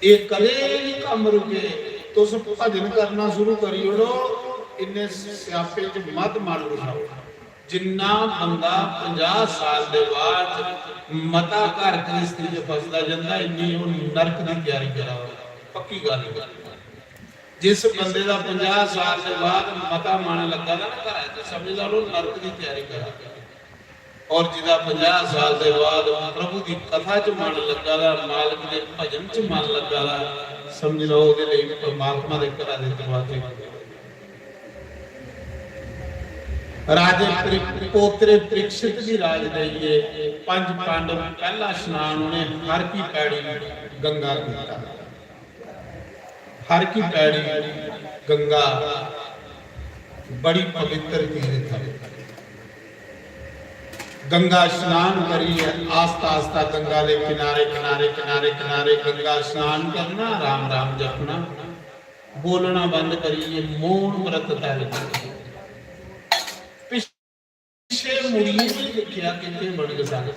एह् कदें नहीं कम्म रुके। तुस भजन करना शुरू करी ओड़ो, इन्ने स्यापे च मत मन घुसाओ। जिन्ना बंदा पंजाह साल दे बाद च मता घर गृहस्थी च फसदा जंदा, इन्नी ओह् नरक दी त्यारी करा दा। पक्की गल्ल ऐ। जिस बंदे दा पंजाह साल दे बाद मता मन लग्गा दा ना घरा च, समझ लो नरक दी त्यारी करा दा। और जिदा पंजाह साल दे बाद प्रभु दी कथा च मन लग्गा दा, मालक दे भजन च मन लग्गा दा, समझ लो ओह्दे लेई परमात्मा दे घरा दे दरवाजे खु'ल्ले। राजे परि-, पोतरे परीक्षित दी राज देइयै पंज पांडव पैह्ला स्नान उ'नें हर की पैड़ी गंगा कीता। हर की पैड़ी गंगा बड़ी पवित्र तीर्थ है। गंगा स्नान करिए आस्ता आस्ता गंगा दे किनारे, किनारे, किनारे, किनारे गंगा स्नान करना, राम राम जपना, बोलना बंद करिए मौन व्रत धारण करना। पिछे मुड़िए नहीं देखिया कितने बन गए सारे।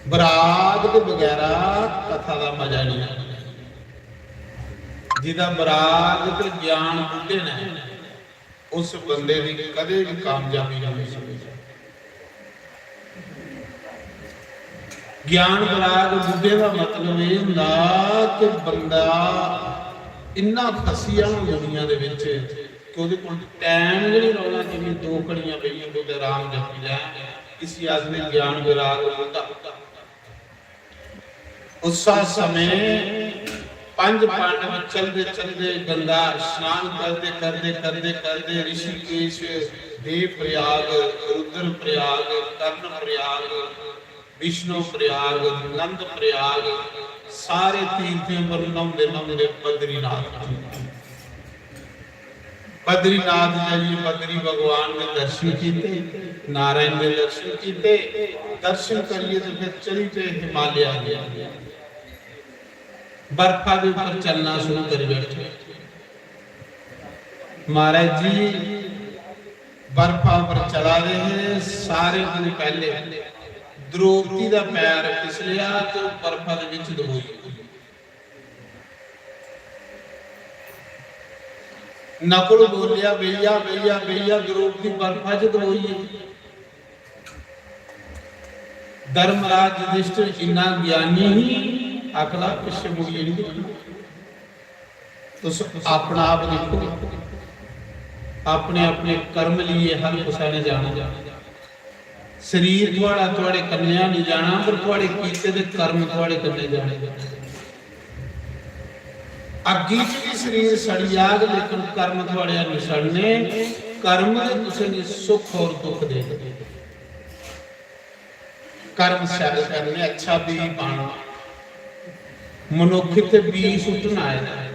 बराग ते बगैरा कथा दा मजा नहीं। जिदा बराग ते ज्ञान बुड्ढे ने, उस बंदे दी कदे भी कामयाबी नहीं होई सकदी। ज्ञान बराग बुड्ढे दा मतलब एह् होंदा कि बंदा इन्ना फसी जाना दुनिया दे बिच कि ओह्दे कोल टैम गै नहीं रौह्ना कि मैं दो घड़ियां बेहियै कुतै राम जपी लैं। इसी आखदे ज्ञान बराग बुड्ढा। उस्सा समें पंज पांडव चलदे चलदे, गंगा स्नान करदे करदे करदे करदे, ऋषिकेश, देव प्रयाग, रुद्र प्रयाग, कर्ण प्रयाग, विष्णु प्रयाग, नंद प्रयाग, सारे तीर्थें पर न्हौंदे न्हौंदे बद्रीनाथ पहुंचे। बद्रीनाथ जाइयै बद्री भगवान दे दर्शन कीते, नारायण दे दर्शन कीते। दर्शन करियै ते फिर चली पे हिमालय गे। बर्फा दे उप्पर चलना शुरू करी बैठे। महाराज जी बर्फा पर चला दे हे, सारे कोला पैह्ले द्रौपदी दा पैर फिसलेआ ते ओह् बर्फा दे बिच दबोई गेई। नकुल बोलेआ, "भैया, भैया, भैया, द्रौपदी बर्फा च दबोई गेई।" धर्मराज युधिष्ठिर इन्ना ज्ञानी ही, आखदा, "पिच्छे मुड़ियै नहीं दिक्खना, तुस अपना आप दिक्खो, अपने अपने कर्म लिए हर कुसै ने जाना। शरीर थुआढ़ा थुआढ़े कन्नै नहीं जाना, पर थुआढ़े कीते दे कर्म थुआढ़े कन्नै जाने।" अग्गी च भी शरीर सड़ी जाग, लेकिन कर्म थुआढ़े नहीं सड़ने। कर्म गै तुसेंगी सुख और दुख देंदे। कर्म शैल करने, अच्छा बीऽ पाना। मनुक्ख इत्थै बीऽ सुट्टन आए दा ऐ।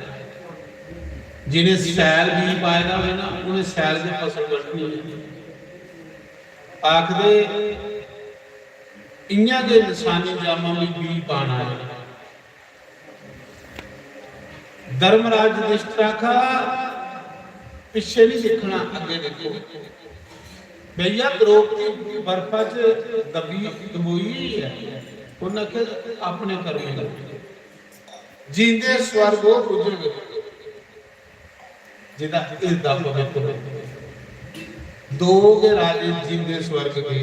जि'नें शैल बीऽ पाए दा होऐ ना, उ'नें शैल गै फसल कड्ढनी ऐ। आखदे, इ'यां गै इंसानी जामा बी बीऽ पाना ऐ। धर्मराज युधिष्ठिर आखा, "पिच्छे नहीं दिक्खना, अग्गे दिक्खो।" भैया, द्रौपदी बर्फा च दबी, दबोई है। उन्हें आखेआ, "अपने कर्में दा जींदे स्वर्ग ओह् पुज्जग, जेह्दा हिरदा पवित्र हो।" दो गै राजे जींदे स्वर्ग गे।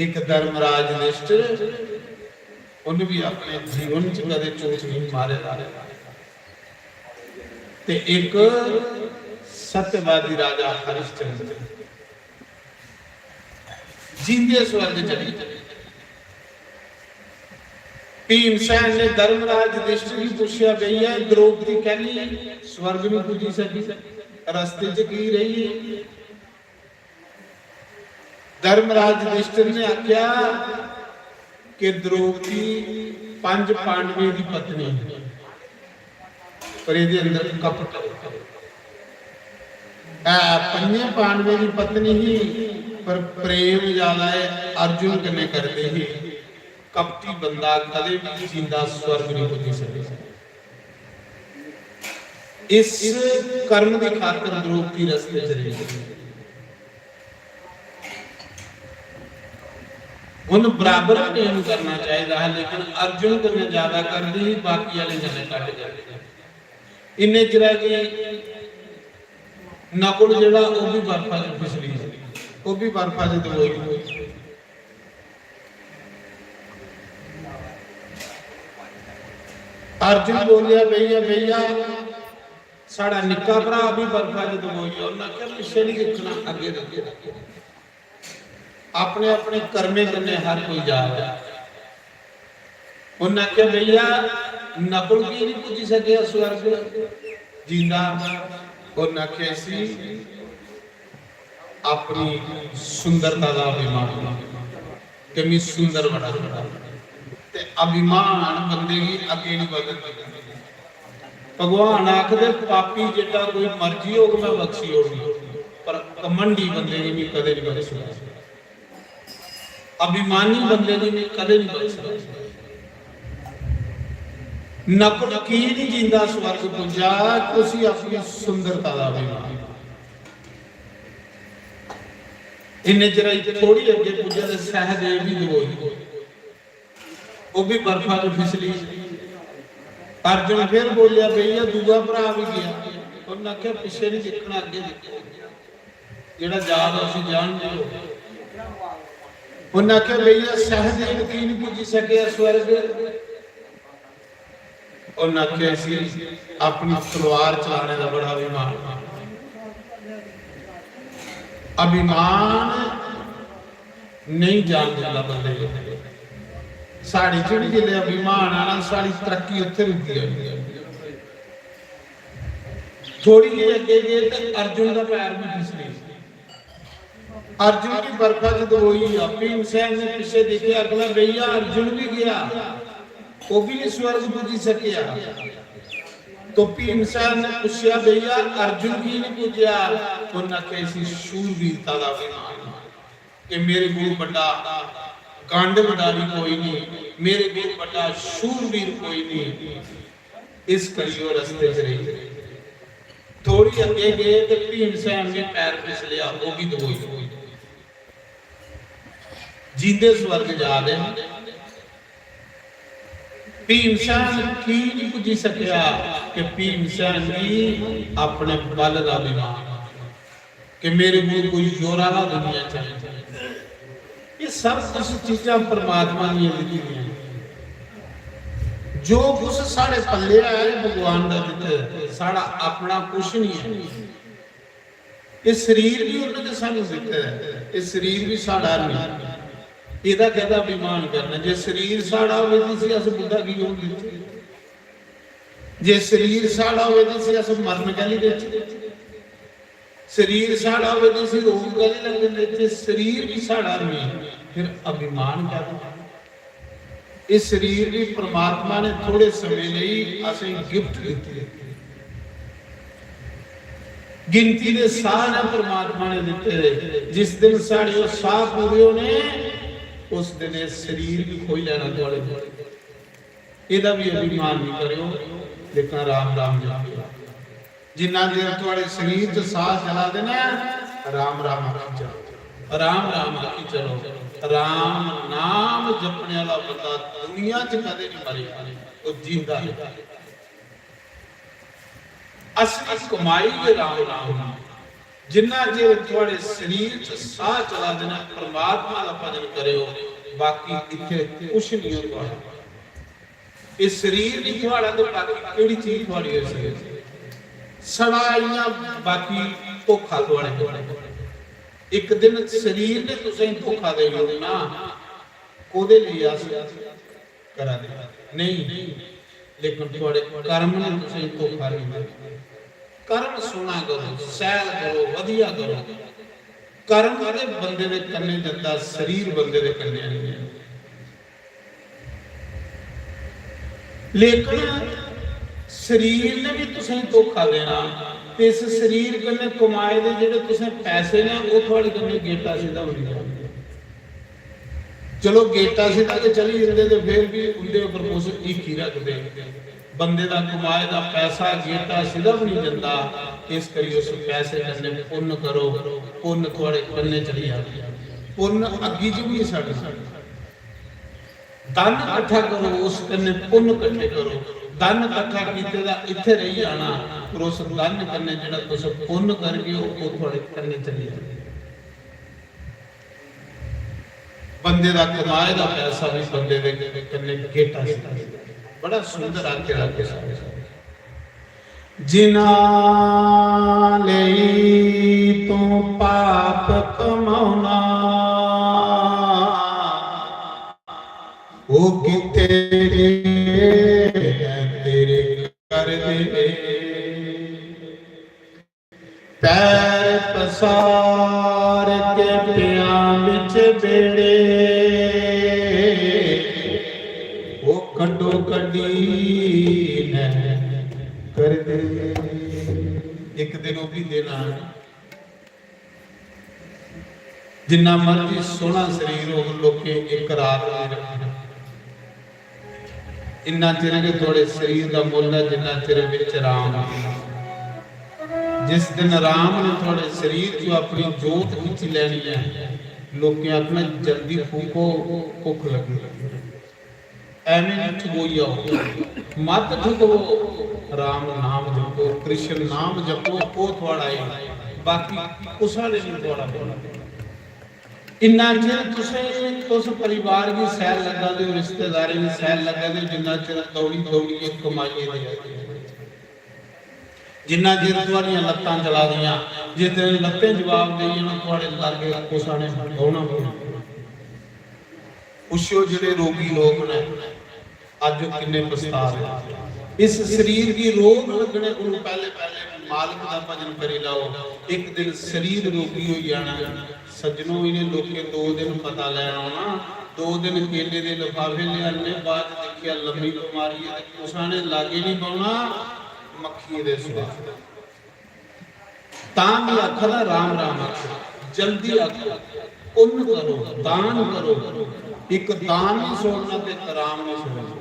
एक धर्मराज युधिष्ठिर, उन्हें भी अपने जीवन च कदे चोट नहीं मारे दा। ते एक सत्यवादी राजा हरिश्चंद्र, जींदे स्वर्ग चली। भीमसेन ने धर्मराज युधिष्ठिर गी पूछेआ, "भैया, द्रौपदी कैली स्वर्ग नहीं पुज्जी सकी, रस्ते च की रेही?" धर्मराज युधिष्ठिर ने आख्या कि द्रौपदी पंज पांडवें दी पत्नी ही, पर एह्दे अंदर कपट है। ऐ पंजे पांडवें दी पत्नी ही, पर प्रेम ज्यादा है, अर्जुन कन्नै करदे ही। कपटी बंदा कदें भी जींदा स्वर्ग नहीं पुज्जी सकदा। इस कर्म दी खातर द्रौपदी रस्ते च रेही। उन बराबर प्रेम करना चाहिदा हा, लेकिन अर्जुन कन्नै ज्यादा करदी ही, बाकी आह्ले कन्नै घट्ट करदी ही। इन्ने चिरै गी नकुल जेह्ड़ा, ओह् बी बर्फा च फिसली गेआ, ओह् बी बर्फा च दबोई गेआ। अर्जुन बोलेआ, "भैया, भैया, साढ़ा निक्का भ्राऽ बी बर्फा च दबोई गेआ।" उन्नै आखेआ, "पिच्छें निं दिक्खना, अग्गें दिक्खो।" अपने अपने कर्में कन्नै हर कोई जा रहा। उन्नै आखेआ, "भैया, नकुल की नहीं पुज्जी सकेआ स्वर्ग जींदा?" उन्नै आखेआ, "इसी अपनी सुंदरता दा अभिमान, कि मैं सुंदर बड़ा।" ते अभिमान बंदे गी अग्गें नहीं बधन दिंदा। भगवान आखदे, "पापी जेह्ड़ा कोई मर्जी होग, मैं बख्शी ओड़ना, पर घमंडी बंदे गी मैं कदें नहीं बख्शना।" अभिमानी बंदे गी मैं कदें नहीं बख्शना। नकुल की नहीं जींदा स्वर्ग पुज्जा, कि उसी अपनी सुंदरता दा अभिमान। इन्ने चिर च थोड़ी अग्गें पुज्जे ते सहदेव बी दबोई, ओह् बी बर्फा च फिसली। अर्जुन फिर बोलेआ, "भैया, दूआ भ्राऽ बी गेआ।" उन्नै आखेआ, "पिच्छें निं दिक्खना, अग्गें दिक्खो, जेह्ड़ा जा दा उसी जान देओ।" उन्नै आखेआ, "भैया, सहदेव की निं पुज्जी सकेआ स्वर्ग?" उन्नै आखेआ, "इसी अपनी तलवार चलाने दा बड़ा अभिमान।" अभिमान नेईं जान दिंदा बंदे गी। साढ़े च बी जिसलै अभिमान आना, साढ़ी तरक्की उत्थै रुकी जानी। थोड़ी जेही अग्गें गे ते अर्जुन दा पैर बी फिसली। अर्जुन गी बर्फा च दबोई गेआ। भीमसेन ने पिच्छे दिक्खेआ, अगला भैया अर्जुन बी गया, ओह् बी नहीं स्वर्ग पुज्जी सकेआ। तो भीमसेन ने पूछेआ, भैया अर्जुन की नहीं पुज्जेआ? उन्हें आखेआ, इसी शूरवीरता दा अभिमान, कि मेरे कोल बड्डा गांडवधारी कोई नहीं, मेरे कोल बड्डा शूरवीर कोई नहीं। इस करी ओह् रस्ते च रेही। थोड़ी अग्गे गे ते भीमसेन बी पैर फिसलेआ, ओह् बी दबोई। जींदे स्वर्ग जा दे न। भीमसेन की नहीं पुज्जी सकेआ? कि भीमसेन गी अपने बल दा अभिमान, कि मेरे कोल कोई जोर आह्ला दुनिया च नहीं। ये सब कुछ चीजां परमात्मा दियां दित्ती दियां। जो कुछ साढ़े पल्ले आया, एह् भगवान दा दित्ते दा, साढ़ा अपना कुछ नहीं है। ये शरीर भी उन्हें ते सानू दित्ते दा, ये शरीर भी साढ़ा नहीं। एह्दा कैह्दा अभिमान करना? जे शरीर साढ़ा होवे ते इसी अस बुड्ढा की होन देचै? जे शरीर साढ़ा होवे ते इसी अस मरन कैह्ली देचै? शरीर साढ़ा होवे ते इसी रोग कैह्ली लगदे न? जे शरीर भी साढ़ा नहीं, फिर अभिमान कैह्दा? इस शरीर भी परमात्मा ने थोड़े समें लेई असें गिफ्ट दित्ती है। गिनती दे साह ने परमात्मा ने दित्ते दे। जिस दिन साढ़े ओह् साह पूरे होने, उस दिन एह् शरीर भी खोई लैना थुआढ़े कोल। एह्दा भी अभिमान नहीं करेओ, लेकिन राम राम जपेओ। जिन्ना चिर थुआढ़े शरीर च साह चला दे ना, राम राम आखी चलो, राम राम आखी चलो। राम नाम जपने आह्ला बंदा दुनिया च कदें नहीं मरेगा, ओह् जींदा है। असली कमाई गै राम नाम है। जिन्ना चिर थुआढ़े शरीर च साह चला दे ना, परमात्मा दा भजन करेओ, बाकी इत्थै कुछ नहीं होंदा। एह् शरीर नहीं थुआढ़ा ते बाकी केह्ड़ी चीज थुआढ़ी होई सकदी? सड़ा इ'यां बाकी धोखा थुआढ़े कोल। इक दिन शरीर ने तुसेंगी धोखा देई ओड़ना। कोह्दे लेई अस करा दे? नहीं, लेकिन थुआढ़े कर्म ने तुसेंगी धोखा नहीं देना। कर्म सोहना करो, सैल करो, वधिया करो। कर्म ते बंदे दे कन्नै जंदा, शरीर बंदे दे कन्नै नहीं जंदा। लेकिन शरीर ने भी तुसेंगी धोखा देना, ते इस शरीर कन्नै कमाए दे जेह्ड़े तुसें पैसे न, ओह् थुआढ़े कन्नै गेटा सिद्धा बनी जाना। चलो, गेटा सिद्धा ते चली जंदे, ते फिर भी उं'दे उप्पर कुछ हीखी रखदे। बंदे दा कमाए दा पैसा गेटा सिद्धा बनी जंदा। इस करी उस पैसे कन्नै पुन्न करो, पुन्न थुआढ़े कन्नै चली जाना। पुन्न अग्गी च बी नहीं सड़ना। धन कट्ठा करो, उस कन्नै पुन्न कट्ठे करो। धन कट्ठा कीते दा इत्थै रेही जाना, पर उस धन कन्नै जेह्ड़ा तुस पुन्न करगे, ओह्, ओह् थुआढ़े कन्नै चली जाना। बंदे दा कमाए दा पैसा भी बंदे दे कन्नै गेटा सी। बड़ा सुंदर आखेआ, आखेआ। जिन्हां लेई तूं पाप कमाउना, ओह् कीते गे न तेरे घर दे। पैर पसार के पियां बिच बेड़े, ओह् कड्डो कड्डी न कर दे। इक दिन ओह् भी दिन आना, जिन्ना मर्जी सोहना शरीर होग, लोकें इक रात नहीं रखना। इन्ना चिर गै थुआढ़े शरीर दा मुल्ल ऐ, जिन्ना चिर बिच राम। जिस दिन राम ने थुआढ़े शरीर चों अपनी जोत खिच्ची लैनी ऐ, लोकें आखना, "जल्दी फूको, भुक्ख लगी।" एवें निं ठगोई जाओ, मत ठगो। राम नाम जपो, कृष्ण नाम जपो, ओह् थुआढ़ा ऐ, बाकी कुसै ने निं थुआढ़ा बनना। इन्ना चिर तुसें, तुस परिवार गी सैल लग्गा दे ओ, रिश्तेदारें गी सैल लग्गा दे ओ, जिन्ना चिर दौड़ी दौड़ियै कमाइयै देआ दे ओ। जिन्ना चिर थुआढ़ियां लत्तां चला दियां, जिस दिन लत्तें जवाब देई जाना, थुआढ़े लाग्गै कुसै ने बौह्ना पौना। पुच्छो, जेह्ड़े रोगी लोक न, अज्ज ओह् किन्ने पछता दे। इस शरीर गी रोग लगने कोलों पैह्ले, पैह्ले मालक दा भजन करी लैओ। इक दिन शरीर रोगी होई जाना। सज्जनो, इ'नें लोकें दो दिन पता लैन औना, दो दिन केले दे लफाफे लेआने, बाद च दिक्खेआ लम्मी बमारी ऐ, ते कुसै ने लागै निं पौना, मक्खियें दे सुआद। तां बी आखा दा, "राम राम आखो, जल्दी आखो, पुन्न करो, दान करो।" इक दान नहीं छोड़ना ते इक राम नहीं छोड़ना,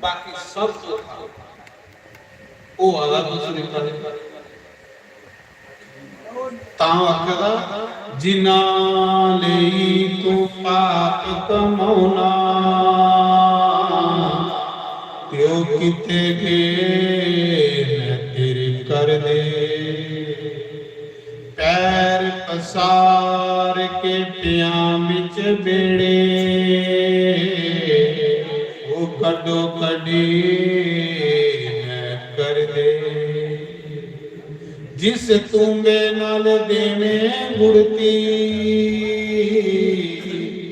बाकी सब धोखा। होआ दा कुछ नहीं कदें। तां आखा दा, "जिन्ना लेई तू पाप कमाना, प्यो किते गए न तेरे कर दे।" पैर पसार के पियां बिच बेड़े, वो कड्डो कड्डी न कर दे। जिस तूंबे नाल देवें गुड़ती,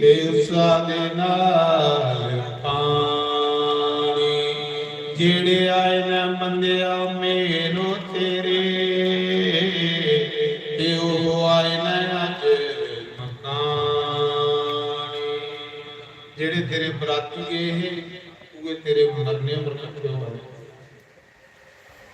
ते उसा दे नाल पानी। जेड़े आए न बंदेआ मेलो तेरे, ते ओह आए न अज मकानी। जेड़े तेरे बराती गए हे, उए तेरे मरने पर कट्ठे होआ दे।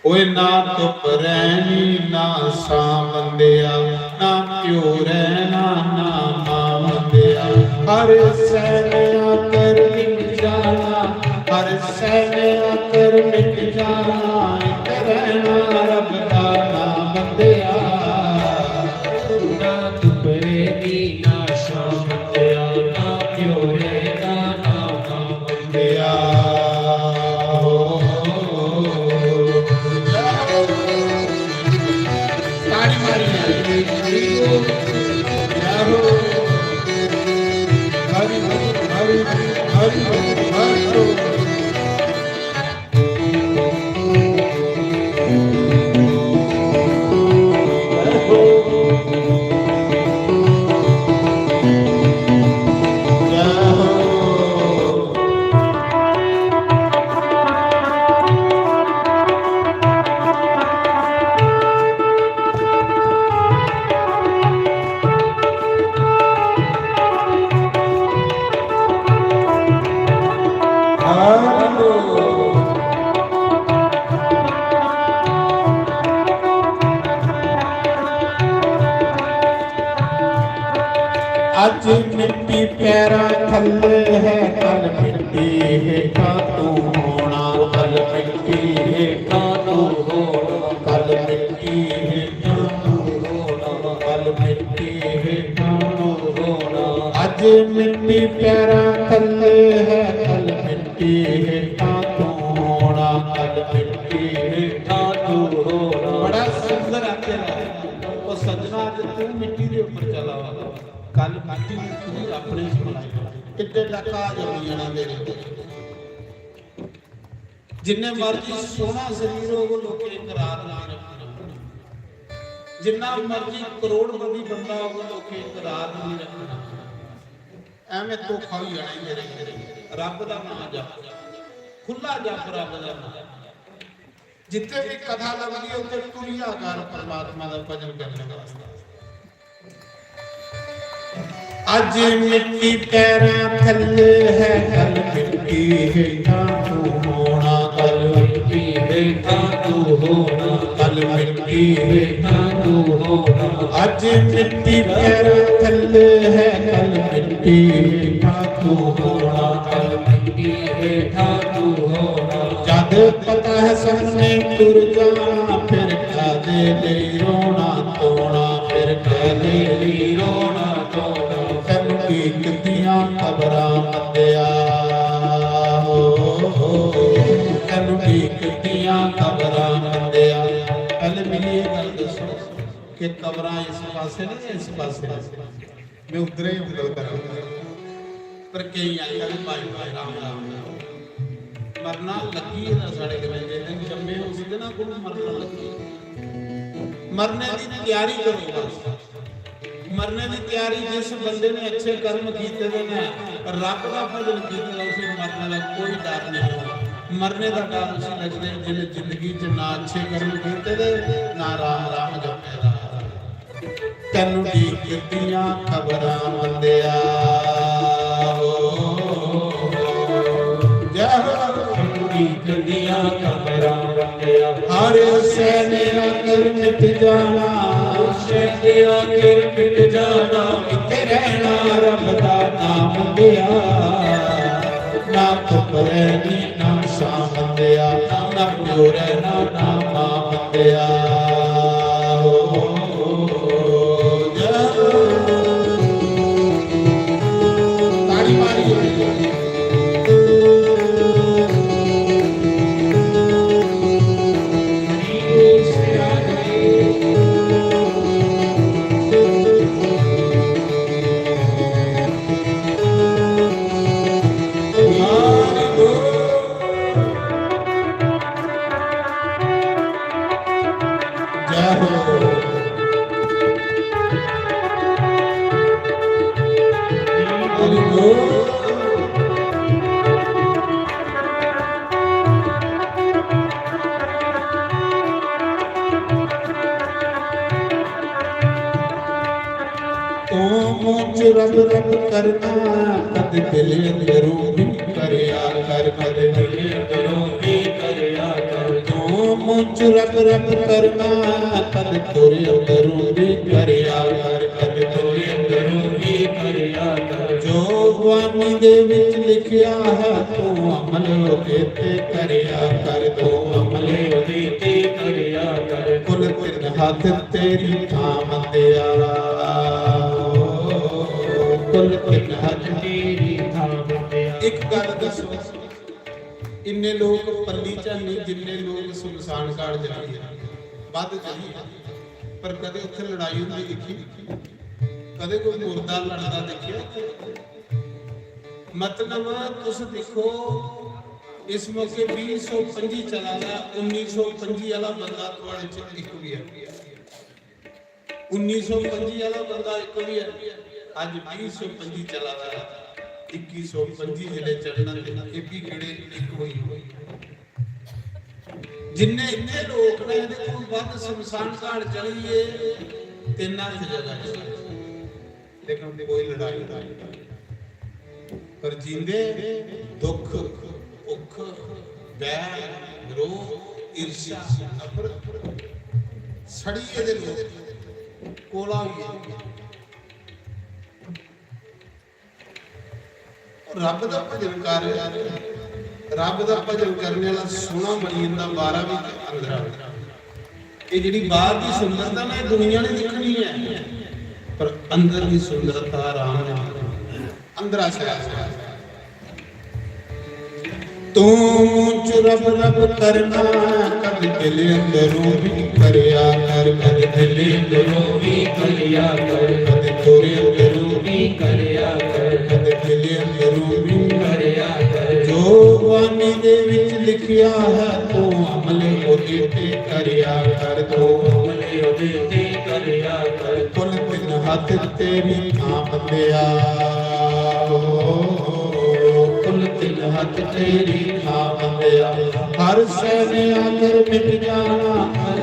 ओए ना धुप रैहनी ना छां बंदेआ, ना प्यो रैहना ना मां बंदेआ। हर सैने आकर मिट जाना, हर सैने आकर मिट जाना, इक रैहना रब दा नां बंदेआ। ना धुप रैहनी ना छां बंदेआ, ना प्यो रैहना ना मां बंदेआ। ताड़ी मारी मारी। जय हो। हरि बोल, हरि बोल, हरि बोल, हरि बोल। अज मिट्टी पैरां थल्ले है, कल मिट्टी हेठां तू होना, कल मिट्टी हेठां तू होना, कल मिट्टी हेठां तू होना, कल मिट्टी हेठां तू होना। अज मिट्टी पैरां थल्ले है, कल मिट्टी हेठां तू होना, कल मिट्टी हेठां तू होना। बड़ा सुंदर आखेआ। ओ सज्जना, अज तू मिट्टी दे उप्पर चला वा, कल मिट्टी ने तुगी अपने च मिलाई। किड्डे डका जम्मी जाना तेरे। जिन्ने मर्जी सोहना शरीर होग, लोकें इक रात नहीं रखना। जिन्ना मर्जी करोड़पति बंदा होग, लोकें इक रात नहीं रखना। एवें धोखा होई जाना ही मेरे। रब दा नां जप, खु'ल्ला जप रब दा नां। जित्थे भी कथा लगदी है, उत्थे टुरिया कर परमात्मा दा भजन करने वास्ते। अज मिट्टी पैरां थल्ले है, कल मिट्टी हेठां तू होना, कल मिट्टी हेठां तू होना, कल मिट्टी हेठां तू होना। अज मिट्टी पैरां थल्ले है, कल मिट्टी हेठां तू होना, कल मिट्टी हेठां तू होना। जद पता है सबने टुर जाना, फिर कादे लेई रोना धोना, फिर कादे लेई रोना धोना। तैनू ढीकदियां कबरां बंदेआ, हो, हो, हो, तैनू ढीकदियां कबरां बंदेआ। पैह्ले मिगी एह् गल्ल दस्सो कि कबरां इस पासै ने जां इस पासै ने? मैं उद्धरे ही उंगल करां। पर केईं आखेआ कि भाई, भाई, राम, राम, राम। मरना लग्गी गेदा साढ़े कन्नै, जिस दिन जम्मे उस दिन कोल मरना लग्गी गेदा। मरने दी त्यारी करो बस। मरने दी त्यारी जिस बंदे ने अच्छे कर्म कीते दे ने, रब दा भजन कीते दा, उसी मरने दा कोई डर नहीं होना। मरने दा डर उसी लगदा ऐ जिन्ने जिंदगी च ना अच्छे कर्म कीते दे, ना राम राम जपे दा। तैनू ढीकदियां खबरां बंदेआ, हो। जय हो। ढीकदियां खबरां बंदेआ। हर सै ने आखर मिट जाना। हर सै ने आखर मिट जाना। इत्थे रहना रब दा नाम बंदेआ। ना धुप रहनी ना छां बंदेआ। ना प्यो रहना ना मां बंदेआ। ताड़ी मारिए। जय हो। हरि बोल। तू मुंह च रब रब करना, कद दिल अंदरों भी करया कर, कद दिल अंदरों भी करया कर। तू मुंह च रब रब करना, कद तुर अंदरों भी करया कर, कद तुर अंदरों भी करया कर। जो गुआनी दे विच लिखिया है, तू अमल ओदे ते करया कर, तू अमल ओदे ते करया कर। कुल तिन हथ तेरी थां बंदेआ। कुल तिन हथ तेरी थां बंदेआ। एक गल दसो, इन्ने लोक पल्ली च नहीं जिन्ने लोक सुनसान घाट चली गए, बद्ध चली गए, पर कदे उत्थे लड़ाई होंदी दिक्खी? कदे कोई मुर्दा लड़दा दिक्खेआ? मतलब तुस दिक्खो, इस मौके बीह सौ पंजी चला दा, उन्नी सौ पंजी आह्ला बंदा थुआढ़े च इक बी है। उन्नी सौ पंजी आह्ला बंदा इक बी है, अज्ज बीह सौ पंजी चला दा है। इक्की सौ पंजी जिसलै चढ़ना ते एह् बी केह्ड़े इक होई होई। जिन्ने इत्थे लोक ने, एह्दे कोल बद्ध शमशान घाट चली गे, तिन्न हत्थ जगह च। लेकिन कोई लड़ाई नहीं। पर जींदे दुख, भुख, बैर, विरोध, ईर्ष्या, नफरत, सड़ी गेदे लोक, कोला होई गे। रब दा भजन कर, रब दा भजन करने वाला सोहना बनी जंदा, बाहरा भी ते अंदरा भी। ये जेह्ड़ी बाहर दी सुंदरता ना, ये दुनिया ने दिक्खनी है, पर अंदर दी सुंदरता राम ने दिक्खनी है। अंदरा शैल शैल। तू मुंह च रब रब करना, कद दिल अंदरों भी करया कर, कद दिल अंदरों भी करया कर, कद तुर अंदरों भी करया कर, कद दिल अंदरों भी करया कर। जो गुआनी दे विच लिखिया है, तू अमल ओदे ते करया कर, तू अमल ओदे ते करया कर। कुल तिन हथ तेरी थां बंदेआ, कुल तिन हथ तेरी थां बंदेआ। हर सै ने आखर मिट जाना,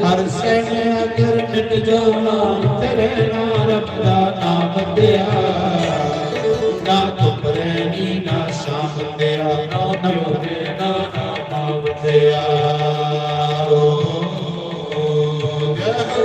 हर सै ने आखर मिट जाना। इत्थे रहना रब दा नां बंदेआ, ना धुप रहनी ना छां बंदेआ, ना प्यो रहना ना मां बंदेआ। ओ, ओ, जय हो।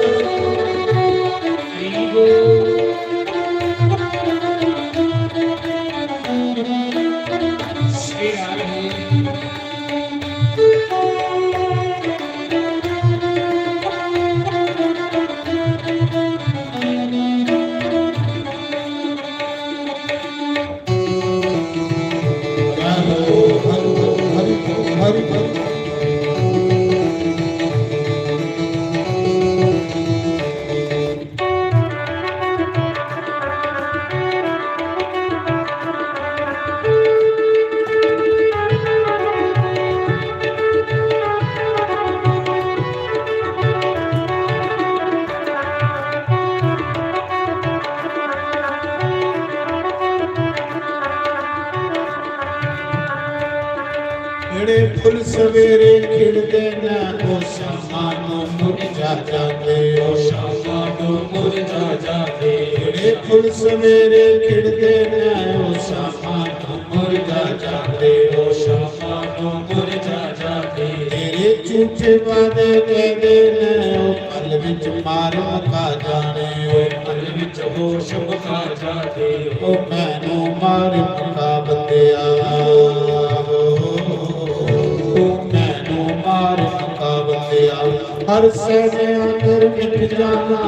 ਜਿਹੜੇ ਫੁੱਲ ਸਵੇਰੇ ਖਿੜਦੇ ਨੇ, ਉਹ ਸ਼ਾਮਾਂ ਨੂੰ ਮੁਰਝਾ ਜਾਂਦੇ, ਉਹ ਸ਼ਾਮਾਂ ਨੂੰ ਮੁਰਝਾ ਜਾਂਦੇ। ਜਿਹੜੇ ਫੁੱਲ ਸਵੇਰੇ ਖਿੜਦੇ ਨੇ, ਉਹ ਸ਼ਾਮਾਂ ਨੂੰ ਮੁਰਝਾ ਜਾਂਦੇ, ਉਹ ਸ਼ਾਮਾਂ ਨੂੰ ਮੁਰਝਾ ਜਾਂਦੇ। ਤੇਰੇ ਝੂਠੇ ਵਾਅਦੇ, ਵਾਅਦੇ ਨੇ, ਉਹ ਪਲ ਵਿੱਚ ਮਾਰ ਮੁਕਾ ਜਾਣੇ, ਉਹ ਪਲ ਵਿੱਚ ਹੋਸ਼ ਮੁਕਾ ਜਾਣੇ। ਉਹ ਮੈਨੂੰ ਮਾਰ ਮੁਕਾ, ਬੰਦਿਆ, ਉਹ ਮੈਨੂੰ ਮਾਰ ਮੁਕਾ, ਬੰਦਿਆ। ਹਰ ਸਹਿਣੇ ਅੰਦਰ ਮਿਟ ਜਾਣਾ,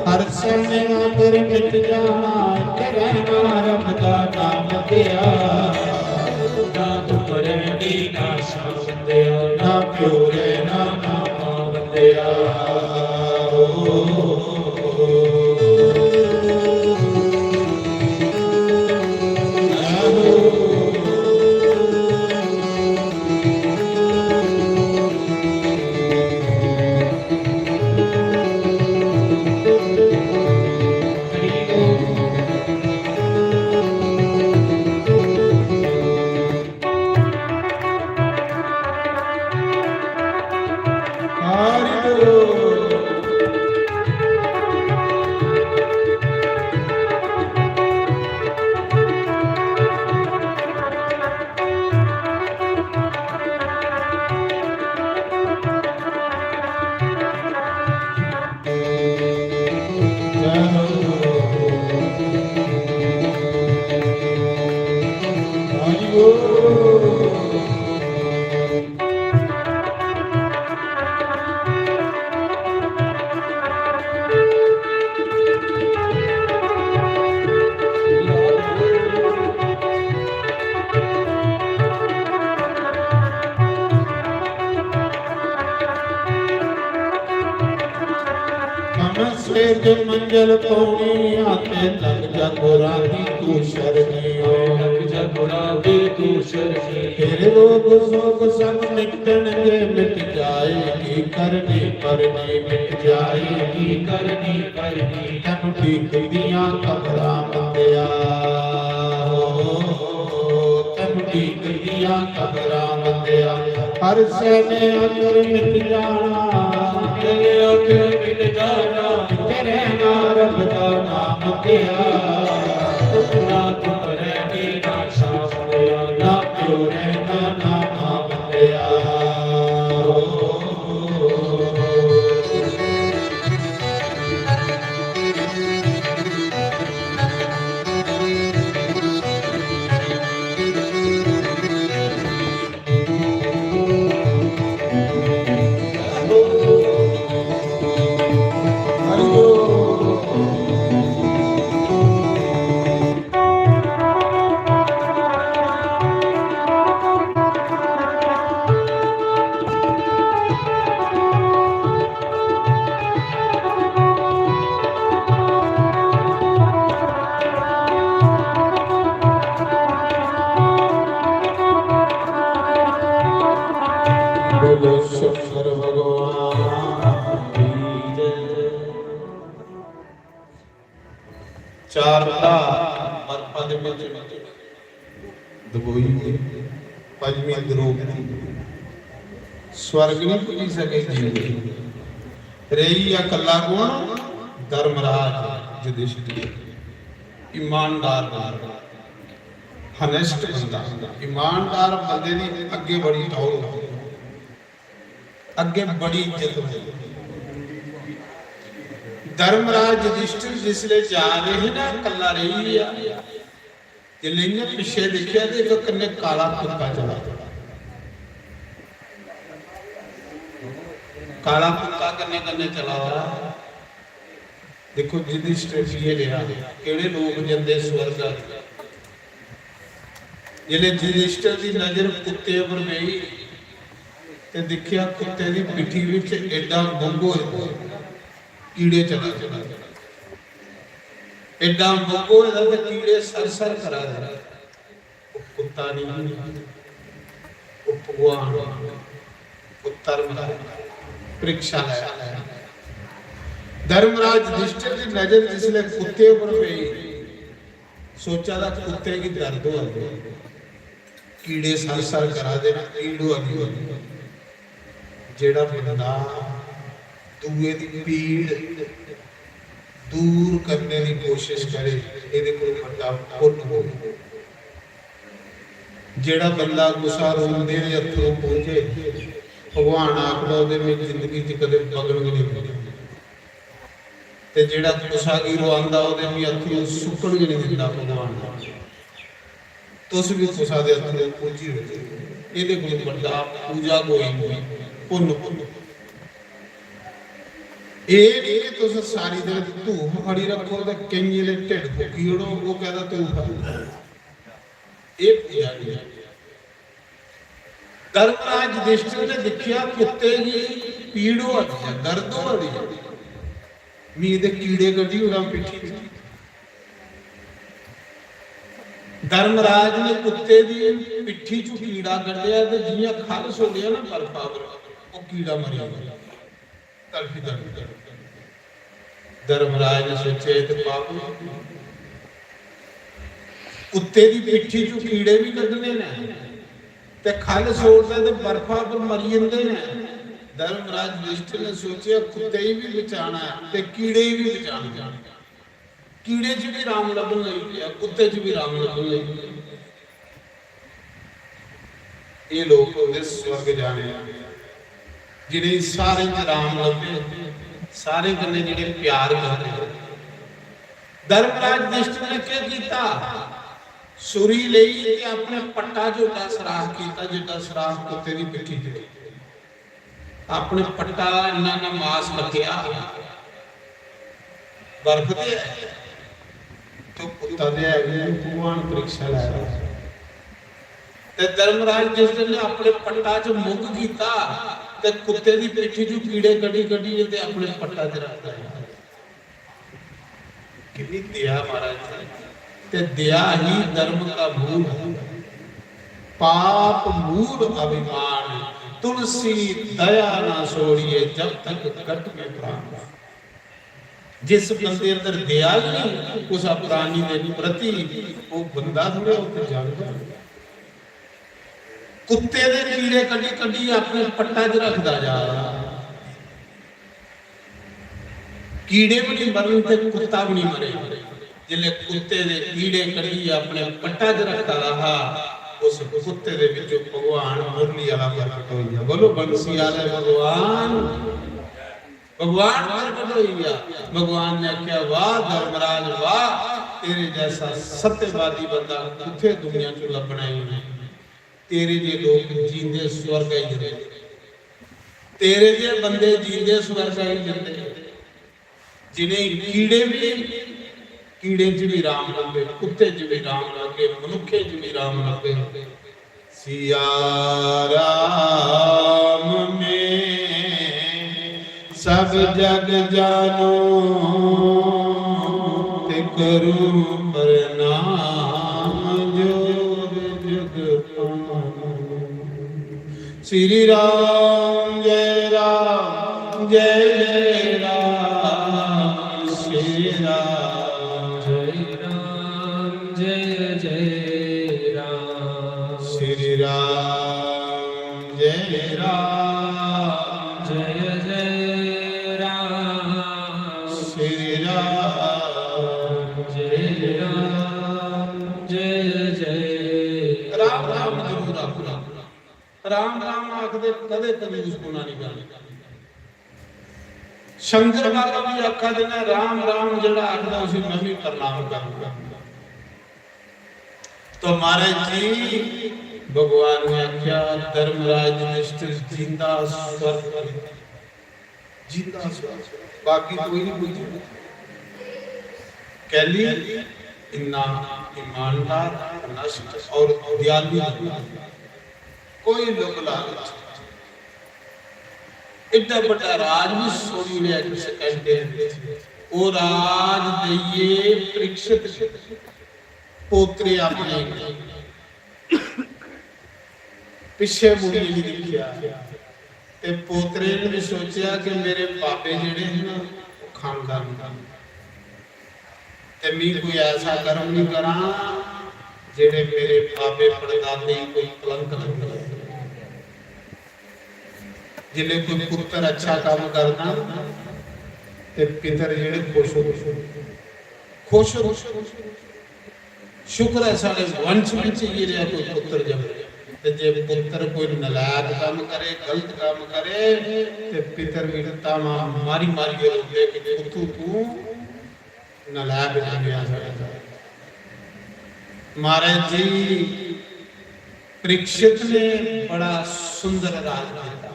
ਹਰ ਸਹਿਣੇ ਅੰਦਰ ਮਿਟ ਜਾਣਾ, ਰਹਿਣਾ ਰੱਬ ਦਾ ਨਾਮ, ਬੰਦਿਆ। ਨਾ ਤੂੰ ਰਹਿਣੀ, ਨਾ ਸ਼ਾਮ, ਬੰਦਿਆ, ਨਾ ਪਿਓ ਰਹਿਣਾ, ਨਾ ਮਾਂ, ਬੰਦਿਆ। ਸਵੇਰ ਦੇ ਮੰਜ਼ਲ ਪਾਉਣੀ ਆ ਤੇ ਲੱਗ ਜਾ ਗੁਰਾਂ ਦੀ ਤੂੰ ਸ਼ਰਨੀ ਓ। ਲੱਗ ਜਾ ਗੁਰਾਂ ਦੀ ਤੂੰ ਸ਼ਰਨੀ। ਤੇਰੇ ਰੋਗ ਸੋਗ ਸਭ ਮਿਟਣਗੇ, ਮਿਟ ਜਾਏਗੀ ਕਰਨੀ ਕਰਨੀ, ਮਿਟ ਜਾਏਗੀ ਕਰਨੀ ਕਰਨੀ। ਤੈਨੂੰ ਡੀਕਦੀਆਂ ਕਬਰਾਂ, ਬੰਦਿਆ, ਤੈਨੂੰ ਡੀਕਦੀਆਂ ਕਬਰਾਂ, ਬੰਦਿਆ। ਹਰ ਸਹਿਣੇ ਅੰਦਰ ਮਿਟ ਜਾਣਾ, ਤੇਰੇ ਅੰਦਰ ਮਿਟ ਜਾਣਾ। ਤੇਰੇ ਨਾਲ ਰੱਬ ਦਾ ਨਾਮ, ਬੰਦਿਆ, ਨਾ ਤੂੰ ਰਹਿਣੀ, ਨਾ ਸ਼ਾਮ, ਬੰਦਿਆ, ਨਾ ਪਿਓ ਰਹਿਣਾ, ਨਾ ਮਾਂ, ਬੰਦਿਆ। ਬੋਲੋ ਸ਼ੰਕਰ ਭਗਵਾਨ ਕੀ ਜੈ। ਚਾਰ ਭਰਾ ਬਰਫਾਂ ਦੇ ਵਿੱਚ ਦਬੋਈ ਗਏ। ਪੰਜਵੀਂ ਦਰੋਪਦੀ ਸਵਰਗ ਨਹੀਂ ਪੁੱਜੀ ਸਕੇ ਜੀਵ। ਰਹੀ ਆ ਇਕੱਲਾ ਕੌਣ? ਧਰਮਰਾਜ ਯੁਧਿਸ਼ਟਿਰ। ਇਮਾਨਦਾਰ ਬੰਦਾ, ਹਨੈਸਟ ਬੰਦਾ। ਇਮਾਨਦਾਰ ਬੰਦੇ ਦੀ ਅੱਗੇ ਬੜੀ ਟੌਰ ਹੁੰਦੀ, ਅੱਗੇ ਬੜੀ ਇੱਜ਼ਤ ਹੁੰਦੀ। ਧਰਮਰਾਜ ਯੁਧਿਸ਼ਟਿਰ ਜਿਸਲੇ ਜਾ ਰਹੇ ਨਾ, ਇਕੱਲਾ ਰਹੀ ਆ, ਜਿਸਲੇ ਇਹਨੇ ਪਿੱਛੇ ਦੇਖਿਆ ਤੇ ਇੱਕ ਕਨੇ ਕਾਲਾ ਕੁੱਤਾ ਚਲਾ। ਕਾਲਾ ਕੁੱਤਾ ਕਨੇ ਕਨੇ ਚਲਾ ਹੋਇਆ। ਦੇਖੋ, ਯੁਧਿਸ਼ਟਿਰ ਜੀ ਇਹ ਰਿਹਾ, ਕਿਹੜੇ ਲੋਕ ਜਾਂਦੇ ਸਵਰਗ ਆ। ਜਿਸਲੇ ਯੁਧਿਸ਼ਟਿਰ ਦੀ ਨਜ਼ਰ ਕੁੱਤੇ ਉੱਪਰ ਪਈ ਤੇ ਦੇਖਿਆ, ਕੁੱਤੇ ਦੀ ਪਿੱਠੀ ਵਿੱਚ ਐਡਾ ਮੁੰਗੋ, ਕੀੜੇ ਚਲਾ ਚਲਾ, ਐਡਾ ਮੁੰਗੋ ਇਹਦਾ ਤੇ ਕੀੜੇ ਸਰ ਸਰ ਕਰਾ ਦੇ। ਉਹ ਕੁੱਤਾ ਨਹੀਂ, ਉਹ ਭਗਵਾਨ, ਉਹ ਧਰਮ, ਪ੍ਰੀਖਿਆ ਲੈ। ਧਰਮਰਾਜ ਯੁਧਿਸ਼ਟਿਰ ਦੀ ਨਜ਼ਰ ਜਿਸਲੇ ਕੁੱਤੇ ਉੱਪਰ ਪਈ, ਸੋਚਿਆ ਦਾ ਕੁੱਤੇ ਕੀ ਦਰਦ ਹੋ ਗਈ। कीड़े सर सर करा दे न, पीड़ होआ दी होनी। जेह्ड़ा बंदा दूए दी पीड़ दूर करने दी कोशिश करे, एह्दे कोल बड्डा पुन्न होग। जेह्ड़ा बंदा कुसा रोंदे दे अत्थरूं पूंझे, भगवान आखदा ओह्दे में जिंदगी च कदें बगन गै नहीं दिंदा। ते जेह्ड़ा कुसा गी रोआंदा ओह्दे में अत्थरूं सुक्कन गै नहीं दिंदा भगवान। तुस भी कुसा दे अत्थरूं पूंझी ओड़ो, एह्दे कोल बड्डा पूजा कोई नहीं, पुन्न पुन्न। एह् नहीं कि तुस सारी दिन धूफ फड़ी रखो ते केइयें दे ढिड्ड फुकी ओड़ो, ओह् कहदा धूफ फड़ी। एह् पूजा नहीं। धर्मराज युधिष्ठिर ने दिक्खेआ कुत्ते गी पीड़ होआ दी ऐ, दर्द होआ दी ऐ, मी ते कीड़े कड्ढी ओड़ां पिट्ठी च। धर्मराज ने कुत्ते दी पिट्ठी चों कीड़ा कड्ढेआ ते जि'यां खल सोड़ेआ ना बर्फा पर, ओह् कीड़ा मरी गेआ। तड़फी तड़फी तड़फी। धर्मराज ने सोचेआ, "एह् ते पाप होई गेआ। कुत्ते दी पिट्ठी चों कीड़े भी कड्ढने न ते खल सोड़दा ते बर्फा पर मरी जंदे न।" धर्मराज युधिष्ठिर ने सोचेआ, "कुत्ते गी भी बचाना ऐ ते कीड़े गी भी बचाना ऐ।" कीड़े च भी राम लब्भन लगी पेआ, कुत्ते च भी राम लब्भन लगी पेआ। एह् लोक होंदे स्वर्ग जाने आह्ले, जिनेंगी सारें च राम लब्भे, सारें कन्नै जेह्ड़े प्यार करदे। धर्मराज युधिष्ठिर ने केह् कीता? सुरी लेई ते अपने पट्टा च ओड्डा सराख कीता, जिड्डा सराख कुत्ते दी पिट्ठी च। अपने पट्टा इन्ना ना मास कट्टेआ, बर्फ ते है, तो कुत्ता ते है भी, भगवान परीक्षा लै रहा। ते धर्मराज जिस दिन अपने पट्टा च मुख कीता, ते कुत्ते दी पिट्ठी चों कीड़े कड्ढी कड्ढियै ते अपने पट्टा च रखदा है। कितनी दया महाराज जी। ते दया ही धर्म का मूल है। पाप मूल अभिमान, तुलसी दया ना छोड़िए, जब तक कट में प्राण। जिस बंदे अंदर दया ही नहीं, उस प्राणी के प्रति, वो बंदा थोड़ा होकर जानवर। कुत्ते दे कीड़े कड्ढी कड्ढी अपने पट्टा च रखदा जा रहा। कीड़े भी नहीं मरन ते कुत्ता भी नहीं मरे। जिसले कुत्ते दे कीड़े कड्ढियै अपने पट्टा च रखा दा हा, उस कुत्ते दे विचों भगवान मुरली आला प्रकट होई गया। बोलो, बंसी आले भगवान, भगवान प्रकट होई गया। भगवान ने आख्या, "वाह धर्मराज वाह, तेरे जैसा सत्यवादी बंदा कुत्थे दुनिया च लभना ही नहीं। तेरे जे लोग जींदे स्वर्ग आई जंदे, तेरे जे बंदे जींदे स्वर्ग आई जंदे।" जिनें कीड़े भी, कीड़े च भी राम लब्भे, कुत्ते च भी राम लब्भे, मनुखे च भी राम लब्भे। सिया राम में सब जग जानो, ते करूं प्रणाम जोर जग पानो। श्री राम जय राम जय जय राम, श्री राम जय राम जय जय राम, श्री राम जय राम जय जय राम, श्री राम जय राम जय जय राम। राम जरूर आखो। राम राम आखदे कदे कंजूस पुना नहीं करना। शंकर बाबा भी आखा दे ना, "राम राम जेड़ा आखदा उसी मैं भी प्रणाम करूंगा।" तो महाराज जी, भगवान ने आख्या, "धर्मराज युधिष्ठिर जींदा स्वर्ग, जींदा स्वर्ग, बाकी कोई नहीं पूछे।" कैली इन्ना ईमानदार, घनिष्ठ और दयालु बंदा। कोई लोभ लालच नहीं। एड्डा बड्डा राज भी छोड़ी ओड़ेआ इक second दे अंदर। ओह् राज देइयै परीक्षित पोतरे अपने पिच्छे मुड़ियै नहीं दिक्खेआ। ते पोतरे ने भी सोचेआ कि मेरे बाबे जेह्ड़े हे ना, ओह् खानदानी ते मी कोई ऐसा कर्म नहीं करां जेह्ड़े मेरे बाबे पड़दादे गी कोई कलंक लग्गे। जिसलै कोई पुत्तर अच्छा कम्म करदा ना, ते पितर जेह्ड़े खुश होंदे, खुश होंदे। शुक्र ऐ साढ़े वंश बिच इ'यै जेहा कोई पुत्तर जम्मे। ते जे पुत्तर कोई नलायक कम्म करे, गलत कम्म करे, ते पितर बी तामा मारी मारियै रोंदे कि पुत्तू तू नलायक जम्मेआ साढ़े घर। महाराज जी, परीक्षित ने बड़ा सुंदर राज किया।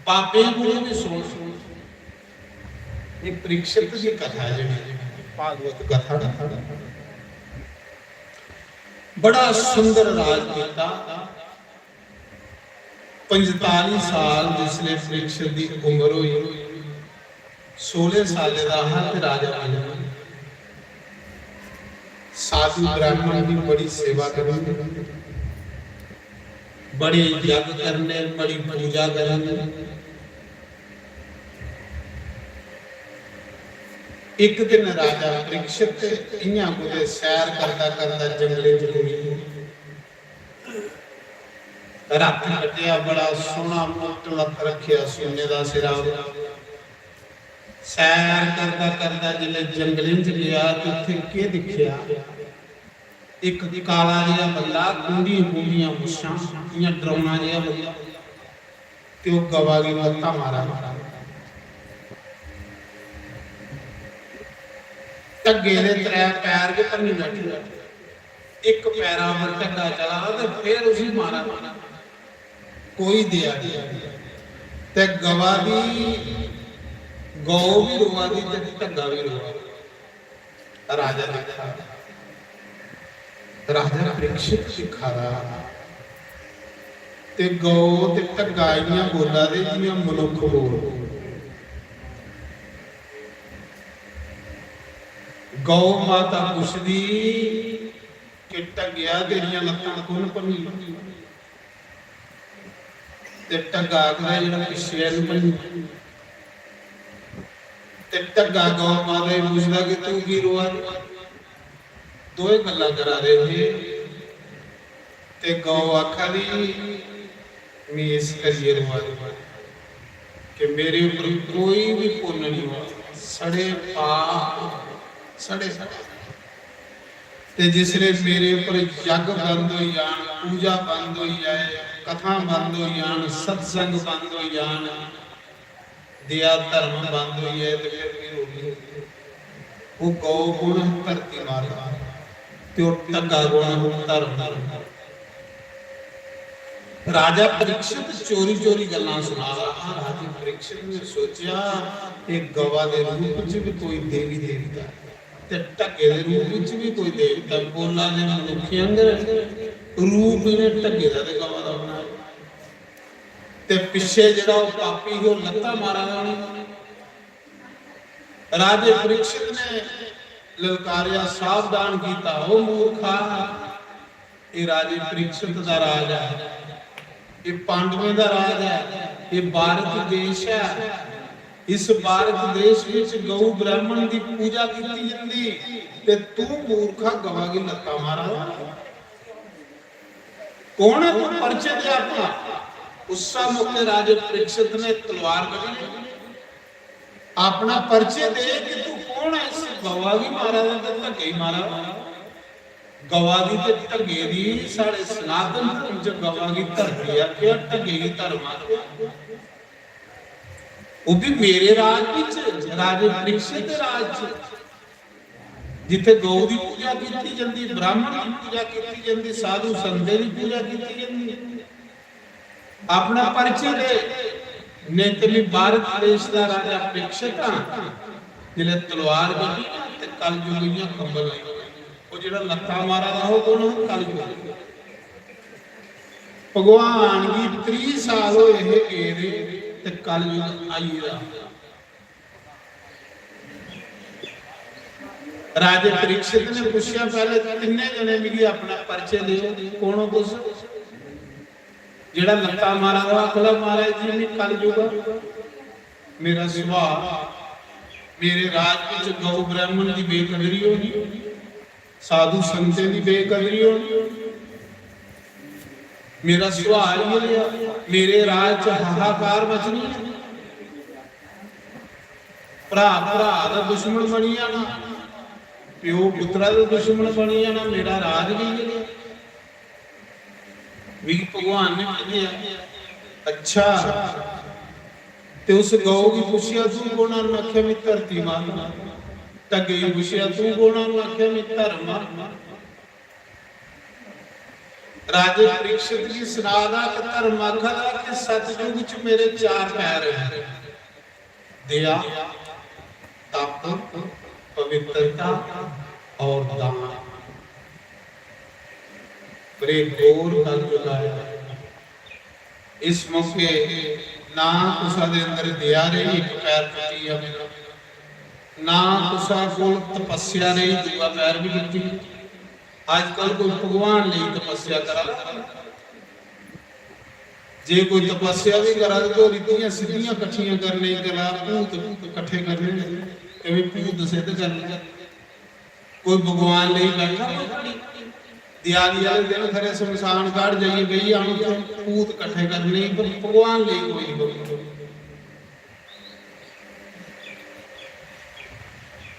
बाबे कोलों भी सुन, ये परीक्षित की कथा है जी, भागवत कथा, बड़ा सुंदर राज किया। पंजताली साल जिसले परीक्षित की उम्र हुई, सोलह साल का हा ते राजा बनेआ। साधु ब्राह्मण की बड़ी सेवा करनी, बड़े यज्ञ करने, बड़ी पूजा करनी। एक दिन राजा परीक्षित इयां कुतै सैर करदा करदा जंगले च कोई राती कट्टेआ, बड़ा सोहना मुकट लत्त रखेआ सुन्ने दा सिरा। सैर करदा करदा जिसलै जंगलें च गेआ ते उत्थै केह् दिक्खेआ? इक काला जेहा बंदा, गुंडियां गुंडियां मुच्छां, इ'यां डरौना जेहा बंदा, ते ओह् गवा गी लत्तां मारा दा। ढग्गे दे त्रै पैर गै भन्नी बैठे दा। इक पैरा पर ढग्गा चला दा ते फिर उसी मारा दा। कोई देआ नेईं। ते गवा दी, गौ बी रोआ दी ते ढग्गा बी रोआ दा। राजा दिक्खा दा। राजा परीक्षित दिक्खा दा। ते गौ ते ढग्गा इ'यां बोला दे जि'यां मनुक्ख बोल। गौ माता पुछदी कि ढग्गेआ, तेरियां लत्तां कु'न भन्नी? ते ढग्गा आखदा, जेह्ड़ा पिच्छे ऐ, इ'न्न भन्नी। ते ढग्गा गौ माता गी पुछदा कि तूं की रोआ दी? दोए गल्लां करा दे हे। ते गौ आखा दी, "में इस करियै रोआ दी कि मेरे उप्पर कोई बी पुन्न निं होआ, सड़े पाप, सड़े पाप।" ते जिसले मेरे उप्पर यज्ञ बंद होई जान, पूजा बंद होई जाए, कथा बंद होई जान, सत्संग बंद होई जान, दया धर्म बंद होई जाए, ते फिर भी रोगी होगी। वो गौ गुण धरती माता, ते वो ढग्गा गुण धर्म। राजा परीक्षित चोरी चोरी गल्लां सुना रहा हा। राजे परीक्षित ने सोचा, "ये गवा दे रूप च भी कोई देवी देवता, ते ढग्गे दे रूप च भी कोई देवता, बोला दे मनुक्खें आंगर रूप इ'नें ढग्गे दा ते गवा दा बनाया।" ते पिच्छे जेह्ड़ा ओह् पापी ही, ओह् लत्ता मारा दा उ'नें। राजे परीक्षित ने ललकारेआ, सावधान कीता, "ओ मूर्खा, एह् राजे परीक्षित दा राज ऐ, एह् पांडवें दा राज ऐ, एह् भारत देश ऐ। इस भारत देश विच गौ ब्राह्मण दी पूजा कीती जंदी, ते तू मूर्खा गवा गी लत्ता मारा दा। कौन है तू? परिचय दे अपना।" उस्सा मौके राजे परीक्षित ने तलवार कड्ढी, "अपना परिचय दे कि तू कौन है, इस गवा गी मारा दा ते ढग्गे गी मारा दा।" गवा गी ते ढग्गे गी, साढ़े सनातन धर्म च गवा गी धरती आखेआ, ढग्गे गी धर्म आखेआ। ओह् भी मेरे राज विच, राजे परीक्षित दे राज च, जित्थे गौ दी पूजा कीती जंदी, ब्राह्मण दी पूजा कीती जंदी, साधु संतें दी पूजा कीती जंदी। अपना परिचय दे, "नेतली भारत देश दा राजा परीक्षित हां।" जिसलै तलवार कड्ढी ना, ते कलयुग इ'यां कंबन लगी पेआ। ओह् जेह्ड़ा लत्ता मारा दा हा, ओह् कौन हा? कलयुग। भगवान गी त्रीह साल होए हे गेदे, ते कलयुग आई गेदा। राजे परीक्षित ने पुच्छेआ, "पैह्ले तिन्ने जने मिगी अपना परिचय देओ, कौन हो तुस?" जेह्ड़ा लत्ता मारा दा हा, आखदा, "महाराज जी, में कलयुग आं। मेरा सुभाऽ, मेरे राज विच गौ ब्राह्मण दी बेकदरी होनी, साधु संतें दी बेकदरी होनी। मेरा सुभाऽ इ'यै नेहा, मेरे राज च हाहाकार मचनी ऐ। भ्राऽ भ्राऽ दा दुश्मन बनी जाना, प्यो पुत्तरा दा दुश्मन बनी जाना। मेरा राज बी इ'यै नेहा। मिगी भगवान ने भेजेआ। अच्छा, ते उस गौ गी पुच्छेआ, "तूं कौन आ?" उन्नै आखेआ, "में धरती माता।" ढग्गे गी पुच्छेआ, "तूं कौन आ?" उन्नै आखेआ, "में धर्म आं।" राजे परीक्षित गी सना दा कि धर्म आखा दा कि सतयुग च मेरे चार पैर न, दया, तप, पवित्रता और दान। पर एह् घोर कलयुग आया। इस मौके ना कुसा दे अंदर दया रेही, इक पैर टुट्टी गेआ मेरा, ना कुसा कोल तपस्या रेही, दूआ पैर बी टुट्टी। अजकल कोई भगवान लेई तपस्या करा दा? जे कोई तपस्या बी करा दा ते ओह् रिद्धियां सिद्धियां कट्ठियां करने गी करा, भूत कट्ठे करने, ते भी भूत सिद्ध करने। कोई भगवान लेई बैठा कोई? दियाली आह्ले दिन खरे शमशान घाट जाइयै बेही जान, उत्थै भूत कट्ठे करने गी, पर भगवान लेई कोई निं बैठा।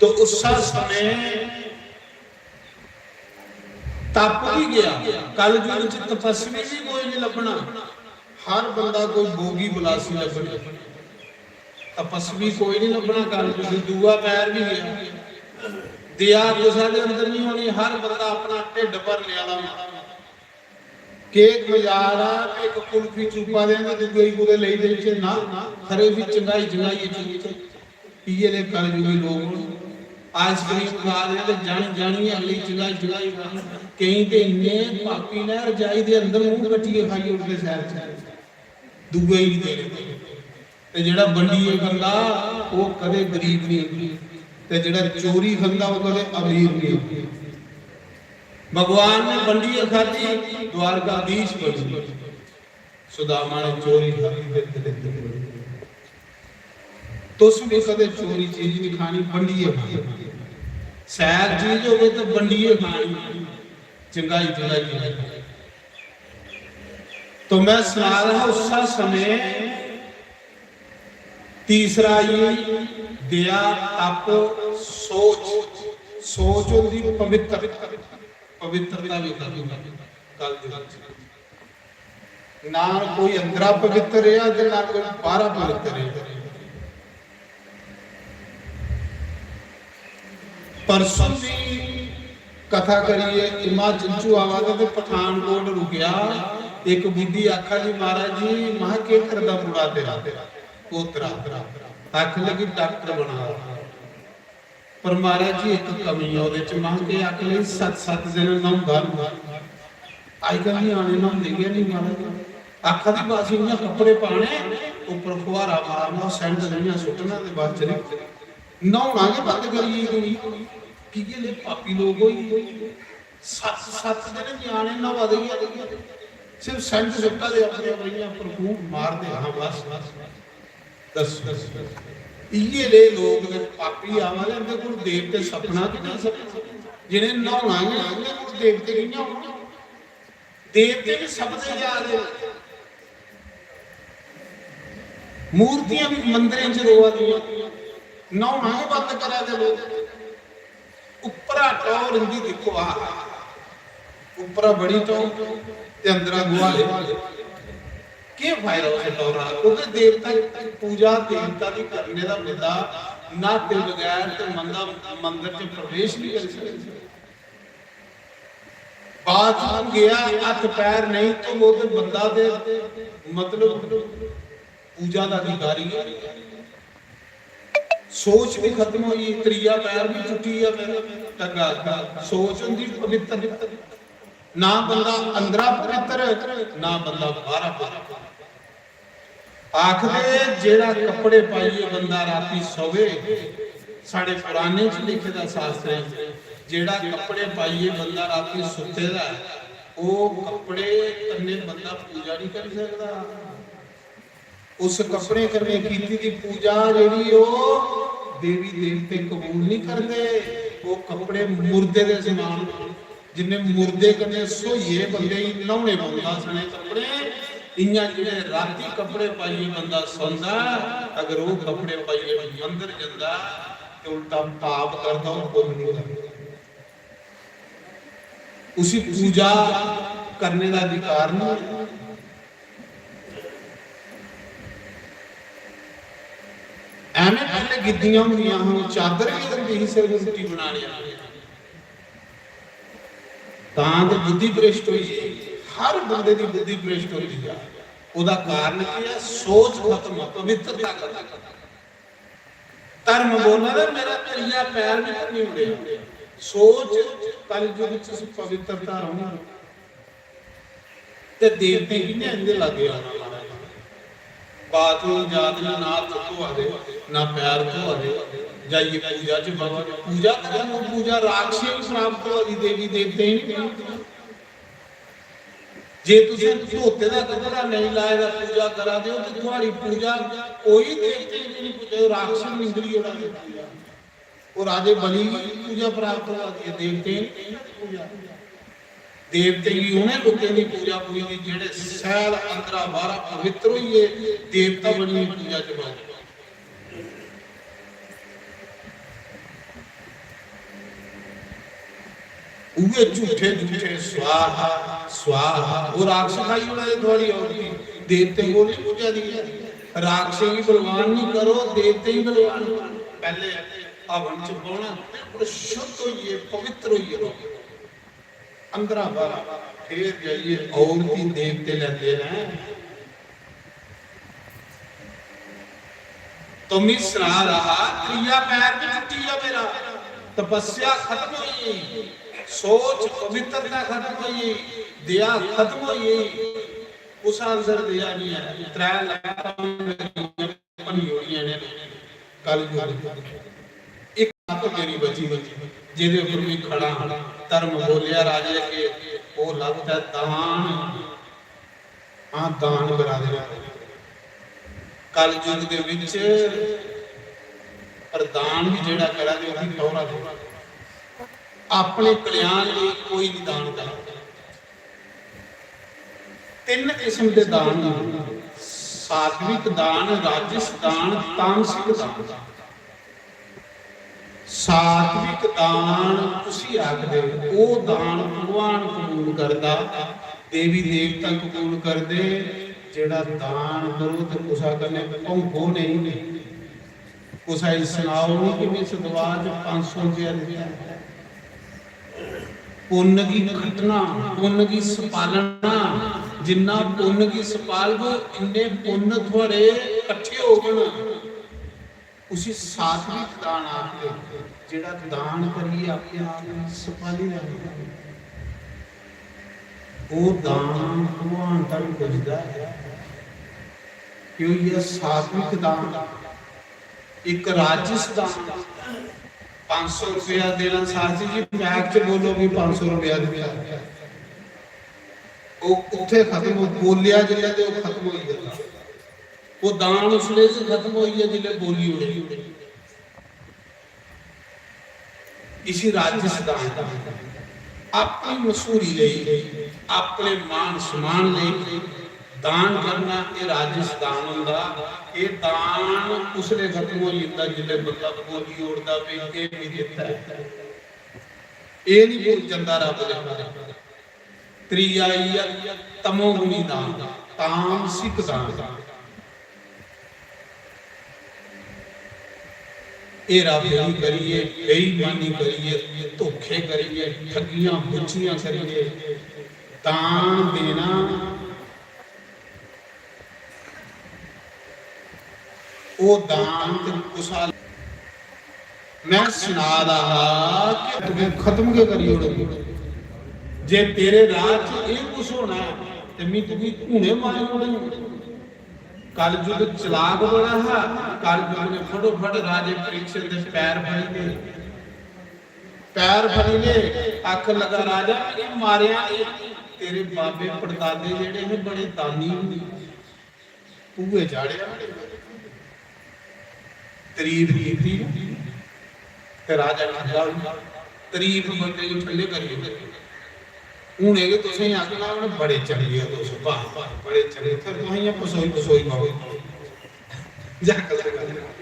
तो उस्सै समें तप बी गेआ। कलयुग च तपस्वी बी कोई निं लब्भना, हर बंदा कोई भोगी विलासी लब्भना। तपस्वी कोई निं लब्भना कलयुग च। दूआ पैर बी गेआ। दया कुसै दे अंदर निं होनी, हर बंदा अपना ढिड्ड भरने आह्ला होना। केक मजाल ऐ, इक कुल्फी चुप्पा दे ते दूए गी कुतै लेई देचै ना, खरे उसी चंगाई चंगाइयै चुप्पचै। इ'यै ले कलयुगी लोक न। आइसक्रीम खा दे ते जानी जानियै अगली चंगाई चंगाई खा। केईं ते इन्ने पापी न, रजाई दे अंदर मूंह कट्टियै खाई ओड़दे शैह्र च, दूए गी देने। ते जेह्ड़ा बंडियै खंदा, ओह् कदें गरीब नहीं होंदा, ते जेह्ड़ा चोरी खंदा, ओह् कदें अमीर नहीं होंदा। भगवान ने बंडियै खादी, द्वारकाधीश बनी। सुदामा ने चोरी खादी ते दरिद्र बनी। तुस भी कदें चोरी चीज नहीं खानी, बंडियै खानी। सैल चीज होवे तो बंडियै खानी, चंगाई चंगाई खानी। तो मैं सना रहा, उस्सा समय तीसरा आई दया, तप, सोच। सोच होंदी पवित्र, पवित्रता भी करनी। कल ना कोई अंदरा पवित्र रेहा ते ना कोई बाहरा पवित्र रेहा। परसों दी कथा करियै हिमाचल चों आवा दा ते पठानकोट रुकेआ। इक बुड्ढी आखा दी, "महाराज जी," महा, "केह् करदा मुड़ा तेरा पोतरा?" आखन लगी, "डॉक्टर बना दा।" पर महाराज जी, इक कमी ऐ ओह्दे च। महा, केह्? आखन लगी, "सत्त सत्त दिन न्हौंदा निं।" अजकल ञ्याणे न्हौंदे गै निं महाराज। आखा दी, बस इ'यां कपड़े पाने, उप्पर फुहारा मारना, सैंट इ'यां सुट्टना ते बस चली पौना। न्हौना गै बंद करी गेई कुड़ी। की जे एह् पापी लोक होई गे। सत्त सत्त दिन ञ्याणे न्हौआ दे गै निं। सिर्फ सैंट सुट्टा दे अपने, अपने इ'यां परफ्यूम मारदे, हां बस, बस। दस्सो, इ'यै ले लोक ते पापी आवा दे, इं'दे कोल देवते सपना कि'यां सपना? जि'नें न्हौना गै निं, इं'दे कोल देवते कि'यां होङन? देवते बी सपने जा दे। मूर्तियां बी मंदरें च रोआ दियां, न्हौना गै बंद करा दे लोक। उप्परा टौह्र इं'दी दिक्खो, आह, उप्परा बड़ी टौह्र ते अंदरा गुहाले। केह् फायदा उस टौह्रा दा? क्योंकि देवता दी पूजा, देवता दी करने दा बंदा न्हाते बगैर ते मंदा, मंदर च प्रवेश नहीं करी सकदा। बाथरूम गया, हत्थ पैर नहीं धोवो ते बंदा ते, मतलब, पूजा दा अधिकारी है। सोच भी खत्म होई, त्रीया पैर भी टुट्टी गेआ मेरा, टंगा। सोच होंदी पवित्र, ना बंदा अंदरा पवित्र, ना बंदा बाहरा पवित्र। आखदे, जेड़ा कपड़े पाइयै बंदा राती सोवे, साढ़े पुराने च लिखे दा शास्त्रें च, जेड़ा कपड़े पाइयै बंदा राती सुत्ते दा ऐ, ओह् कपड़े कन्नै बंदा पूजा नहीं करी सकदा। उस कपड़े कन्नै कीती दी पूजा जेह्ड़ी, ओह् देवी देवते कबूल नहीं करदे। ओह् कपड़े मुर्दे दे समान, जिन्ने मुर्दे कन्नै सोइयै बंदे गी न्हौने पौंदा सने कपड़े, इ'यां जेह्ड़े राती कपड़े पाइयै बंदा सौंदा, अगर ओह् कपड़े पाइयै मंदर जंदा ते उल्टा पाप करदा, ओह् पुन्न निं करदा। उसी पूजा करने दा अधिकार नहीं। एवें पैह्ले गिद्दियां होंदियां हियां, चादर बी होंदी ही सिर रुट्टी बनाने आह्ली। तां ते बुद्धि भ्रष्ट होई गेई। हर बंदे दी बुद्धि भ्रष्ट होंदी जा। ओह्दा कारण केह् ऐ? सोच खत्म, पवित्रता खत्म। धर्म बोलना ते मेरा त्रिया पैर भी भुन्नी ओड़ेआ। सोच कलयुग च पवित्रता रौह्नी। ते देवतें गी इ'यां इं'दे लाग्गे आना महाराज। बाथरूम जा दे ना, ना हत्थ धोआ दे, ना पैर धोआ दे, जाइयै पूजा च बंद। पूजा करो, पूजा राक्षसें गी प्राप्त होआ दी, देवी देवतें गी नहीं प्राप्त होआ। जे तुसें धोते दा कपड़ा नेईं लाए दा, पूजा करा दे ओ, ते थुआड़ी पूजा कोई देवते गी नहीं पूजा, राक्षस निंदरी ओड़ा दे पूजा। ओह् राजे बलि गी पूजा प्राप्त होआ दी ऐ, देवतें गी नहीं पूजा। देवतें गी उ'नें लोकें दी पूजा पूजदी जेह्ड़े सैल अंदरा बाह्रा पवित्र होइयै देवता बनियै पूजा च बज्ज। उ'ऐ झूठे झूठे स्वाहा स्वाहा, ओह् राक्षस खाई ओड़ा दे थुआड़ी औरती। देवतें कोल नहीं पूजा दी ऐ। राक्षसें गी बलवान नहीं करो, देवतें गी बलवान करो। पैह्ले हवन च बौह्ना, बिल्कुल शुद्ध होइयै, पवित्र होइयै रौह्ना। अंदरा बाह्रा, फिर जाइयै औरती देवते लैंदे न। तो मी सना रहा, त्रिया पैर भी टुट्टी गेआ मेरा, तपस्या खत्म होई गेई, सोच पवित्रता खत्म होई गेई, दया खत्म होई गेई, कुसा अंदर दया नहीं है। त्रै लक्खां भनी ओड़ियां ने कलयुग। इक लत्त मेरी बची, जेह्दे उप्पर मैं खड़ा हां। धर्म बोलेआ राजे अग्गे, ओह् लत्त ऐ दान। हां, दान करा दे। कलयुग दे विच प्रदान भी जेह्ड़ा करा दे, ओह् भी टौरा दे। अपने कल्याण लेई कोई नहीं दान करा। तिन्न किस्म दे दान होंदे, सात्विक दान, राजस दान, तामसिक दान। सात्विक दान उसी आखदे, ओह् दान भगवान कबूल करदा, देवी देवता कबूल करदे। जेह्ड़ा दान करो ते कुसा कन्नै भौंको नेईं। कुसै गी सनाओ निं कि में सतवाह् च पंज सौ रपेआ दित्ता। पुन्न गी खट्टना, पुन्न गी सपालना, जिन्ना पुन्न गी सपालगो, इन्ने पुन्न थुआड़े कट्ठे होङन। उसी सात्विक दान आखदे, जेह्ड़ा दान करियै अपने आप गी सपाली लैना। ओह् दान भगवान तक पुजदा ऐ। एह् होई गेआ सात्विक दान। इक राजस दान, पंज सौ रुपया देना, साहब जी, जी, माइक च बोलो कि पंज सौ रुपया दित्ता। ओह् उत्थै खत्म हो, बोलेआ जिसलै ते ओह् खत्म होई जंदा। ओह् दान उसलै गै खत्म होई गेआ जिसलै बोली ओड़े। इसी राजस दान आखदे। अपनी मशहूरी लेई, अपने मान सम्मान लेई दान करना, एह् राजस दान होंदा। एह् दान उसलै खत्म होई जंदा जिसलै बंदा बोली ओड़दा भी एह् मी दित्ता ऐ। एह् निं बोल जंदा रब दे घर। त्रीया आई गेआ तमोगुणी दान, तामसिक दान। हेरा फेरी करियै, बेईमानी करियै, धोखे करियै, ठगियां बुच्चियां करियै दान देना, ओह् दान ते कुसा, मैं सना दा हा कि तुगी खत्म गै करी ओड़ो। जे तेरे राज च एह् कुछ होना ऐ ते मी तुगी हुने मारी ओड़ङ। कलयुग चलाक बड़ा हा। कलयुग ने फटोफट राजे परीक्षित दे पैर फड़ी ले, पैर फड़ी ले, आखन लगा, "राजा, मिगी मारेआ नेईं, तेरे बाबे पड़दादे जेह्ड़े हे, बड़े दानी हे।" उ'ऐ चाढ़ेआ, तरीफ कीती ते राजा ठंडा होई गेआ। तरीफ बंदे गी ठंडे करी ओड़दे। हून एह् तुसें आखना, "हून बड़े चंगे ओ तुस, वाह, वाह, बड़े चंगे।" फिर तुसें इ'यां पसोई पसोई मारो। जा गल्ल कर।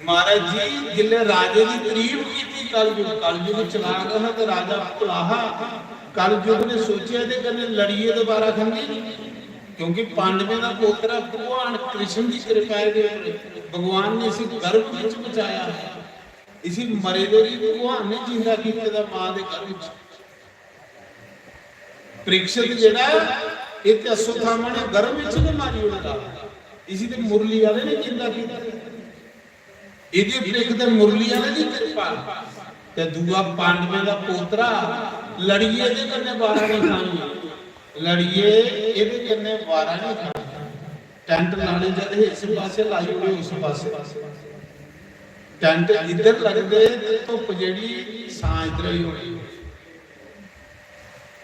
महाराज जी, जिसलै राजे दी तरीफ कीती कलयुग, कलयुग चला दा हा ते राजा भुला हा। कलयुग ने सोचेआ, "एह्दे कन्नै लड़ियै ते बारा खंदी निं।" क्योंकि पांडवें दा पोतरा भगवान कृष्ण दी कृपा ऐ, भगवान ने इसी गर्भ बिच बचाया, इसी मरे दे गी भगवान ने जिंदा कीते दा मां दे गर्भ च। परीक्षित जेह्ड़ा ऐ, एह् ते अश्वत्थामा ने गर्भ बिच गै मारी ओड़े दा। इसी ते मुरली आह्ले ने जिंदा कीता। एह्दी पिरख ते मुरली आह्ले दी कृपा। ते दूआ पांडवें दा पोतरा, लड़ियै एह्दे कन्नै बारा निं खानी, लड़ियै एह्दे कन्नै बारा निं खानी। टैंट लाने जद हे इस पासै, लाई ओड़े उस पासै। टैंट इद्धर लगदे ते धुप्प जेह्ड़ी, छां इद्धर ही होनी।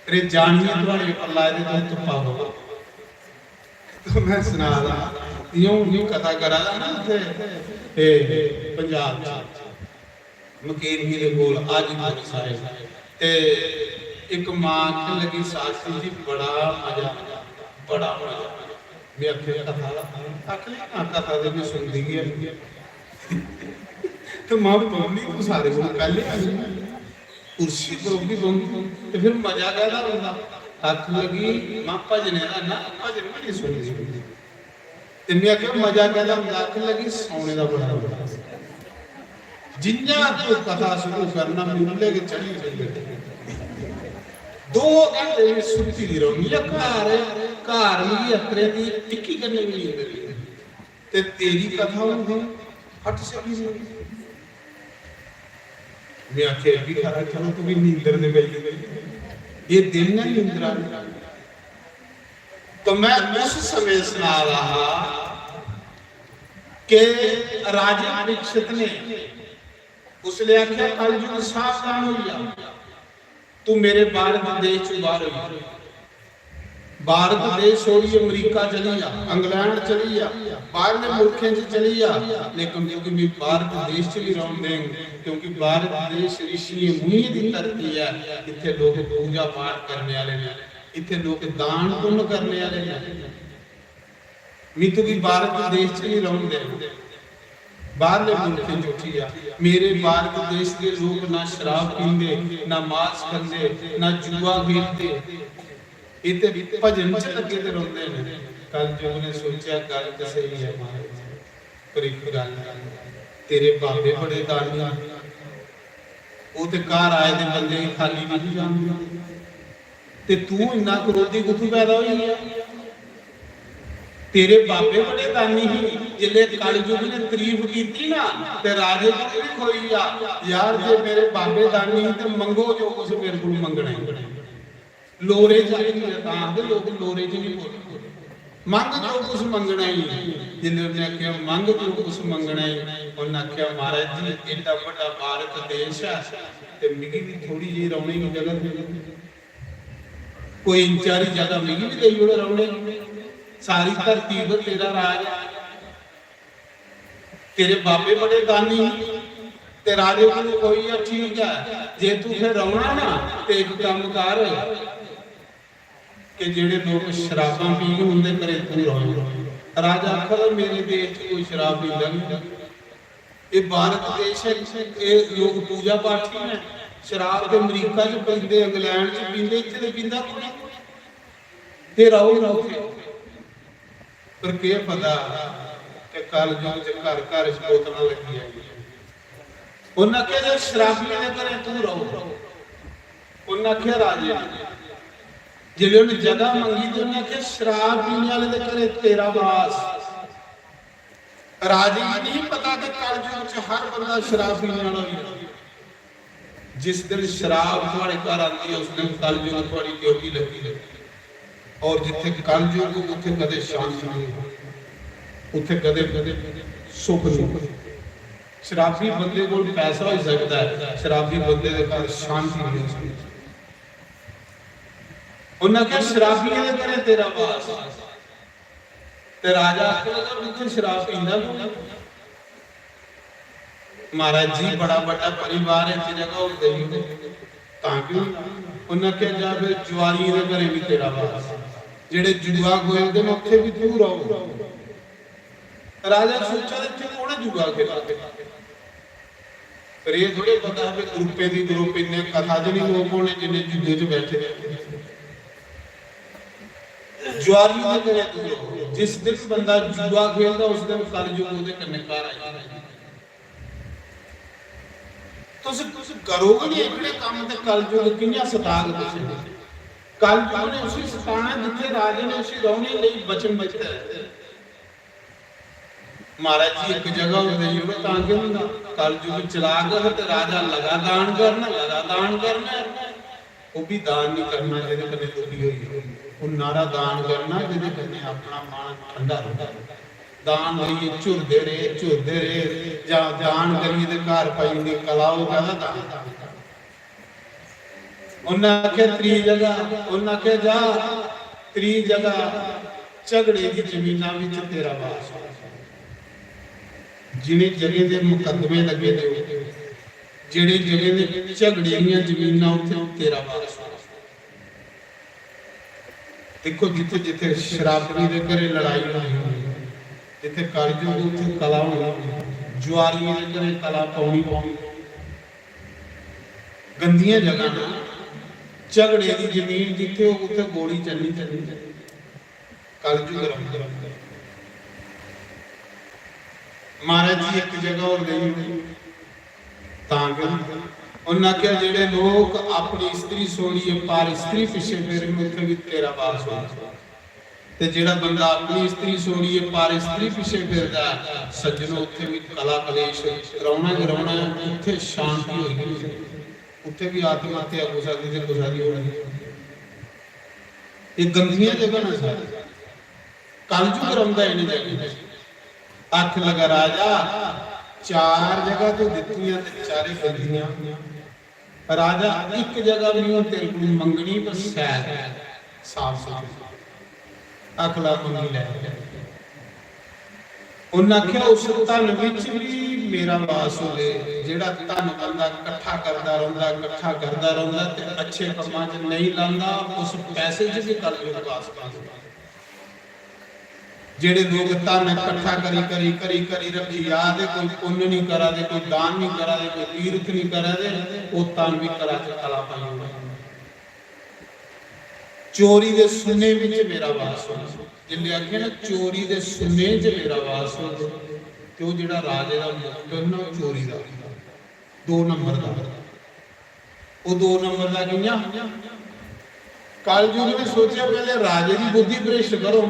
ते जानियै थुआढ़े उप्पर लाए दे तुस धुप्पा बवो। तो में सना दा, इ'यां हून में कथा करा दा ना उत्थै, ते पंजाब च मकेरियें दे कोल हाजीपुर सारे। ते इक मां आखन लगी, "सासू जी, बड़ा मजा, बड़ा मजा।" में आखेआ, "कथा दा?" आखन लगी, "हां, कथा ते में सुनदी गै ऐ।" ते मां बोली, "तूं सारे कोला पैह्लें आई, कुर्सी पर ओह् बी बौंह्दी, ते फिर मजा कैह्दा होंदा?" आखन लगी, "मां, भजने दा ना, भजन बी निं सुनदी।" ते में आखेआ, "मजा कैह्दा होंदा?" आखन लगी, "सौने दा बड़ा मजा।" जि'यां तूं कथा शुरू करना, में उल्ले गै चढ़ी जंदे। दो घंटे में सुत्ती दी रौह्नी आं घर, घर मिगी अत्तरे दी टिक्की कन्नै बी नींद निं औंदी। ते तेरी कथा होंदी, फट से भी नहीं। में आखेआ, "एह् बी खरा, चलो, तूं बी नींदर दे बेल्ले, एह् दिन ऐ नींदरा।" तो मैं उस समय सना रहा कि राजे परीक्षित ने उसले आखेआ, "कलयुग सावधान होई जा, तू मेरे भारत देश च बाहर होई, भारत देश छोड़ियै अमरीका चली जा, इंग्लैंड चली जा, बाहरले मुल्कें च चली जा, लेकिन क्योंकि मैं भारत देश च भी रौहन देंग, क्योंकि भारत देश ऋषियें मुनियें दी धरती है, इत्थे लोग पूजा पाठ करने वाले ने, इत्थे लोग दान पुण्य करने वाले ने।" मी तुगी भारत देश च नहीं रौहन देना, बाहरले मुल्कें च उठी आ। मेरे भारत देश के लोग ना शराब पींदे, ना मांस खंदे, ना जुआ खेलदे। ये ते भजन च लगे ते रोंदे ने। कलयुग ने सोचा, गल ते सही है महाराज, पर एक गल, तेरे बाबे बड़े दानी, वो ते घर आए दे बंदे गी खाली नहीं जान दिंदे। ते तू इन्ना क्रोधी कुत्थों पैदा होई गेआ? तेरे बाबे बड़े दानी ही, जिसले कलयुग ने तारीफ कीती ना, ते राजे को भी खोई गया, "यार, जे मेरे बाबे दानी ही, ते मंगो जो कुछ मेरे को मंगना ही।" लोरे च नहीं, तां आखदे लोक लोरे च नहीं बोलदे। "मंग जो कुछ मंगना ही।" जिसले उन्हें आख्या, "मंग जो कुछ मंगना ही," उन्हें आख्या, "महाराज जी, एडा बड़ा भारत देश है, ते मिगी भी थोड़ी जी रौहने की जगह दे दो।" कोई इंच हारी जगह मिगी बी देई ओड़ रौहने, सारी धरती पर तेरा राज ऐ। तेरे बाबे बड़े दानी हे, ते राजे कोल कोई ऐ, ठीक ऐ, जे तू फिर रौहना ना, ते इक कम्म कर कि जेड़े लोक शराबां पीन, उंदे घरे तू रौह। राजा आखदा, "मेरे देश च कोई शराब पींदा नहीं।" ये भारत देश है, ये लोग पूजा पाठी ने, शराब ते अमरीका च पींदे, इंग्लैंड च पींदे, इत्थे ते पींदा कोई नहीं। ते रहो ना उत्थे। पर केह पता कि कल युग च घर घर च बोतलां लगी जानियां। उन्हें आख्या, "जे शराबियें दे घरें तू रहो।" उन्हें आख्या, "राजे ने।" जिसले उन्हें जगह मंगी, तो उन्हें आख्या, "शराब पीने वाले दे घरें तेरा वास।" राजे गी नहीं पता कि कलयुग च हर बंदा शराब पीने वाला होई जाना। जिस दिन शराब थुआड़े घर आंदी है, उस दिन कलयुग थुआड़ी ड्यूटी लगी है। और जिथे कलयुग, उथे कदे शांति नहीं, उथे कदे, कदे सुख नहीं। शराबी बंदे कोल पैसा हो सकता है, शराबी बंदे के घर शांति नहीं हो सकती। उन्हें कहा, "शराबियों के घरे तेरा वास।" ते राजा आखन लगा, "उत्थे शराब पींदा कौन?" महाराज जी, बड़ा बड्डा परिवार है, इस जगह होर देई ओड़ो। तां क्यों? उन्नै आखेआ, जा फिर जुआरियें दे घरें बी तेरा वास, जेह्ड़े जुआ खेलदे न, उत्थै बी तू रहो। राजा सोचा, इत्थै कौन ऐ जुआ खेला? पर एह् थोड़े पता हा कि ग्रुपें दी ग्रुप इन्ने कथा च निं लोक होने जिन्ने जुए च बैठे दे। जुआरियें दे घरें दूर रहो। जिस दिन बंदा जुआ खेलदा, उस दिन कलयुग ओह्दे कन्नै घर आई जंदा। तुस, तुस करो गै निं एह्कड़े कम्म, ते कलयुग कि'यां सताग तुसें? कलयुग ने उसी सताना जित्थै राजे ने उसी रौह्ने लेई वचन दित्ता ऐ। महाराज जी, इक जगह होर देई ओड़ो, तां केह् होंदा? कलयुग चलाक हा ते राजा लगा दान करना, लगा दान करना। ओह् बी दान निं करना जेह्दे कन्नै दुखी होई जाओ। ओह् नारा दान करना जेह्दे कन्नै अपना मन ठंडा रौंह्दा। दान लेइयै झुरदे रेह्, झुरदे रेह्, जां दान करियै ते घर पाई ओड़ी कला, ओह् कैह्दा दान? उन्नै आखेआ, त्री जगह, उन्नै आखेआ, जा, त्री जगह झगड़े दी जमीनां बिच तेरा वास हो। जिनें जगहें दे मुकदमे लग्गे दे हो, जेह्ड़े जगहें दे झगड़े दियां जमीनां, उत्थै तेरा वास हो। दिक्खो, जित्थै जित्थै शराबियें दे घरें लड़ाई होनी होनी, जित्थै कलयुग, उत्थै कला होनी होनी, जुआरियें दे घरें कला पौनी पौनी। गंदियां जगह न, झगड़े दी जमीन जित्थै होग, उत्थै गोली चलनी चलनी। कलयुग रौंह्दा। महाराज जी, इक जगह होर देई ओड़ी, तां गै। उन्नै आखेआ, जेह्ड़े लोक अपनी स्त्री छोड़ियै पर स्त्री पिच्छे फिरन, उत्थै बी तेरा वास होना। ते जेह्ड़ा बंदा अपनी स्त्री छोड़ियै पर स्त्री पिच्छे फिरदा ऐ, सज्जनो, उत्थै बी कला कलेश रौह्ना गै रौह्ना ऐ। उत्थै शांति होई गै निं सकदी। उत्थै बी आत्म हत्या कुसै दी ते कुसै दी होनी। एह् गंदियां जगह न सारी। कलयुग रौंह्दा इ'नें जगहें च। आखन लगा, राजा, चार जगह तूं दित्तियां ते चारे गंदियां। राजा, इक जगह बी हून तेरे कोल मंगनी, बस शैल, साफ सुथरी। आखन लगा, मंगी लै। उन्नै आखेआ, उस धन विच बी मेरा वास होवे। जेह्ड़ा धन बंदा कट्ठा करदा रौंह्दा, कट्ठा करदा रौंह्दा ते अच्छे कम्मां च नेईं लांदा, उस पैसे च बी कलयुग वास करदा। जेह्ड़े लोक धन कट्ठा करी, करी, करी, करी रक्खी जा दे, कोई पुन्न निं करा दे, कोई दान निं करा दे, कोई तीर्थ निं करा दे, ओह् धन बी घरा च कला पाई ओड़दा। चोरी दे सुन्ने बिच मेरा वास हो। जिंदे आखे ना, चोरी दे सुन्ने च मेरा वास हो, ते ओह् जेह्ड़ा राजे दा मुकुट ना, ओह् चोरी दा, दो नंबर दा। ओह् दो नंबर दा कि'यां? कलयुग ने सोचेआ, पैह्ले राजे दी बुद्धि भ्रष्ट करो,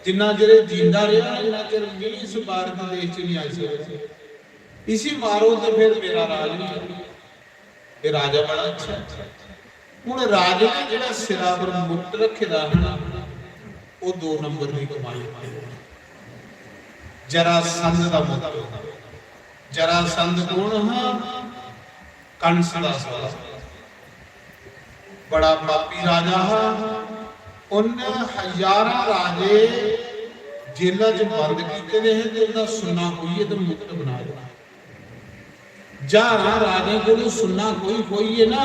जिन्ना चिर एह् जींदा रेहा, इन्ना चिर मी इस भारत देश च निं आई सकदा। इसी मारो ते फिर मेरा राज निं चलना। एह् राजा बड़ा अच्छा ऐ। हून राजे ने जेह्ड़ा सिरा पर मुकुट रक्खे दा हा ना, ओह् दो नंबर दी कमाई। जरासंध दा मुकुट। जरासंध कौन हा? कंस दा सौह्रा। बड़ा पापी राजा हा। उन्न हजारां राजे जेला च बंद कीते दे हे ते उं'दा सुन्ना खोइयै ते मुकुट बनाए दा। ज्हारां राजें कोलू सुन्ना खोई खोइयै ना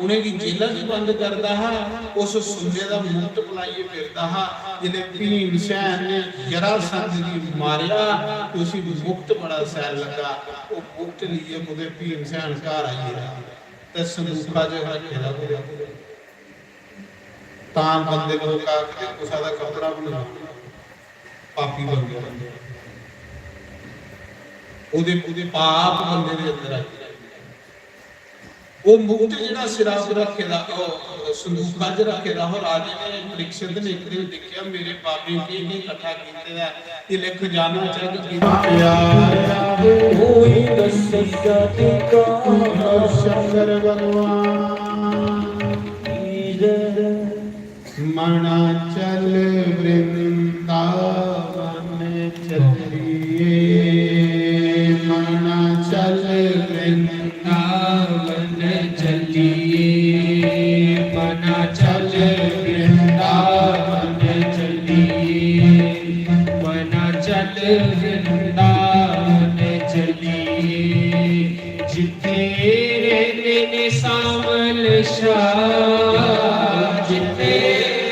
उ'नेंगी जेला च बंद करदा हा। उस सुन्ने दा मुकुट बनाइयै फिरदा हा। जिसलै भीम सैन ने जरासंध गी मारेआ ते उसी मुकुट बड़ा शैल लग्गा। ओह् मुकुट लेइयै कुतै भीम सैन घर आई गेआ ते संदूखा च रक्खे दा कुतै। तां बंदे लोक आखदे कुसै दा कपड़ा बी निं लाना, पापी बंदे दा। ओह्दे, ओह्दे पाप बंदे दे अंदर आई। ओह् मुकुट जेह्ड़ा सिरा पर रक्खे दा, ओह् संदूखा च रक्खे दा, ओह् राजे ने, परीक्षित ने इक दिन दिक्खेआ, मेरे पापें केह् केह् कट्ठा कीते दा ऐ। जिसलै खजाना चैक कीता, कोई दस्सी जाती कहां शंकर भगवान। मना चल वृंदावन चलिए, मना चल वृंदावन चलिए, मना चल वृंदावन चलिए, मना चल वृंदावन चलिए। सांवल शाह, जित्थे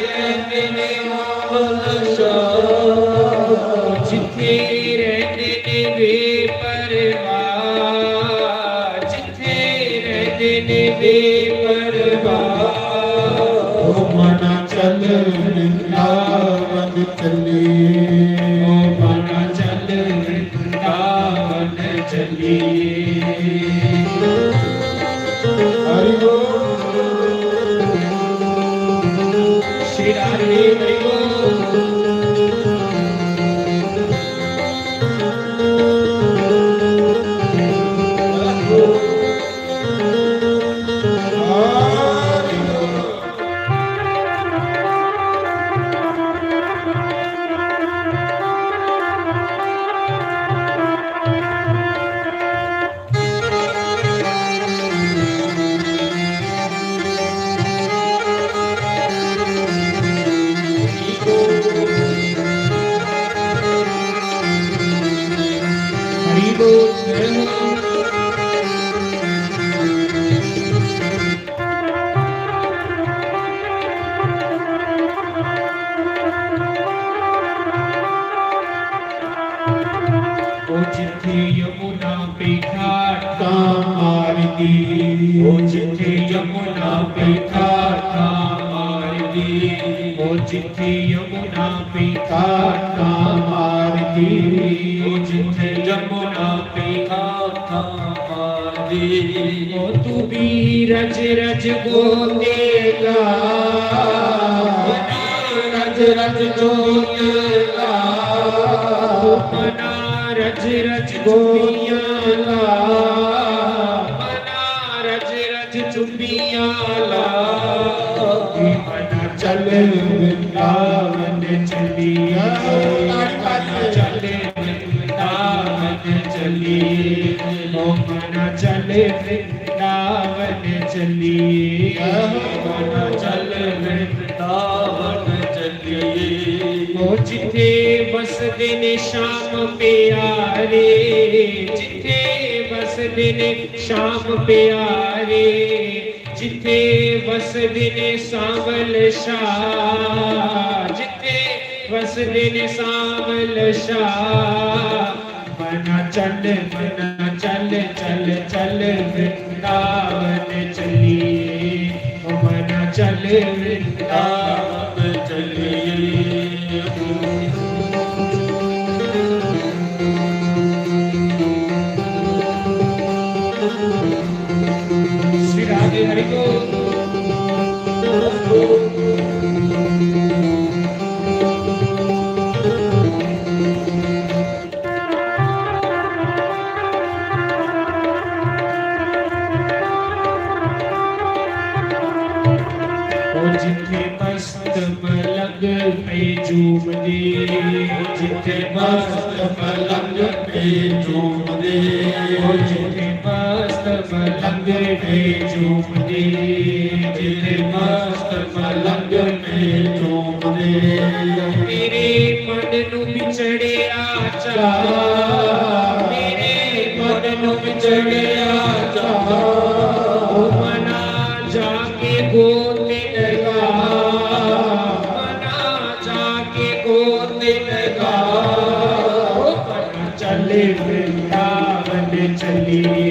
रहिंदे ने सांवल शाह, जित्थे रहिंदे ने बेपरवाह, जित्थे रहिंदे ने बेपरवाह। ओ मना चल वृंदावन चलिए, ओ मना चल वृंदावन चलिए। हरि बोल। श्री राधे हरि बोल। ओ जित्थे यमुना पे ठाठां मारदी, ओ जित्थे यमुना पे ठाठां मारदी, ओ जित्थे यमुना पे ठाठां मारदी, ओ जित्थे यमुना पे ठाठां मारदी। ओ तू भी रज रज गोते ला, रज रज गोते ला, मना रज रज गोते ला, मना रज रज चुंबियां ला। मना चल वृंदावन चलिए, ताड़ी मारिए। चल वृंदावन चलिए, ओ मना चल वृंदावन चलिए, मना चल वृंदावन चलिए। ओ जिथे बसदे ने श्याम प्यारे, जिथे बसदे ने श्याम प्यारे, जिथे वसदे ने सांवल शाह, जिथे वसदे ने सांवल शाह। मना चल, मना चल, चल, चल वृंदावन चलिए, ओ मना चल वृंदावन चलिए। श्री राधे हरि बोल। ओ जिथे मस्त मलंग पे झूमदे, ओ जिथे मस्त मलंग पे झूमदे, ओ जिथे मस्त मलंग पे झूमदे, जिथे मस्त मलंग पे झूमदे। मेरे मन नू विछड़िया चाह, मेरे मन नू विछड़िया चाह, ओ मना जाके गोते लगा, मना जाके गोते लगा। ओ मना चले वृंदावन चलिए,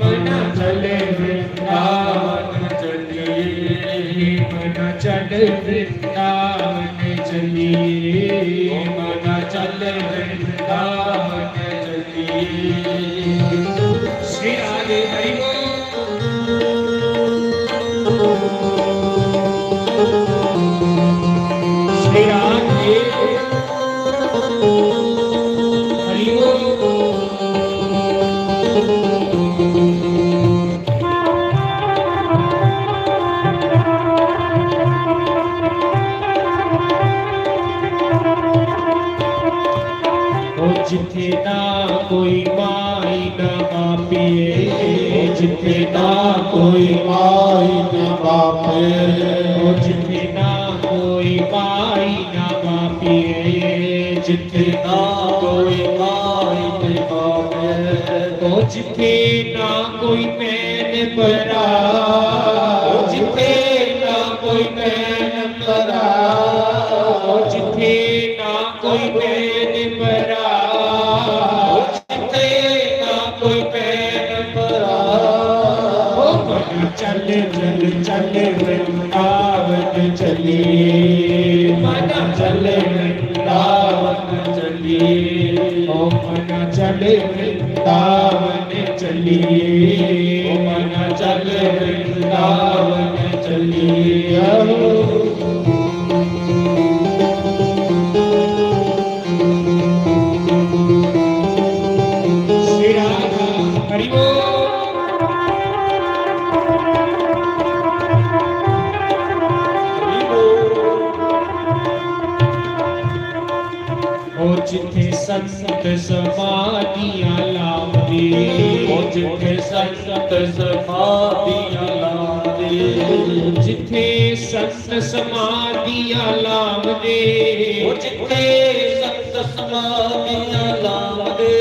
मना चले वृंदावन चलिए, मना चले वृंदावन चलिए, मना चले वृंदावन चलिए। श्री राधे हरि बोल। श्री राधे हरि बोल। ओ जिथे ना कोई माई ना बापे, ओ जिथे ना कोई माई ना बापे, ओ जिथे ना कोई माई ना बापे, जिथे ना कोई माई ना बापे, ओ जिथे ना कोई भैन भरा, ओ जित्थे ना कोई भैन भरा, ओ जित्थे ना कोई भैन भरा, ओ जित्थे ना कोई भैन भरा। ओ मना चल, चल, चल वृंदावन चलिए, मना चल वृंदावन चलिए, ओ मना चल वृंदावन चलिए, ओ मना चल वृंदावन चलिए। श्री राधा हरि बोल। ओ जिथे संत समाधियां लावदे, ओ जिथे संत समाधियां लावदे, जिथे संत समाधियां लावदे, ओ जिथे संत समाधियां लावदे,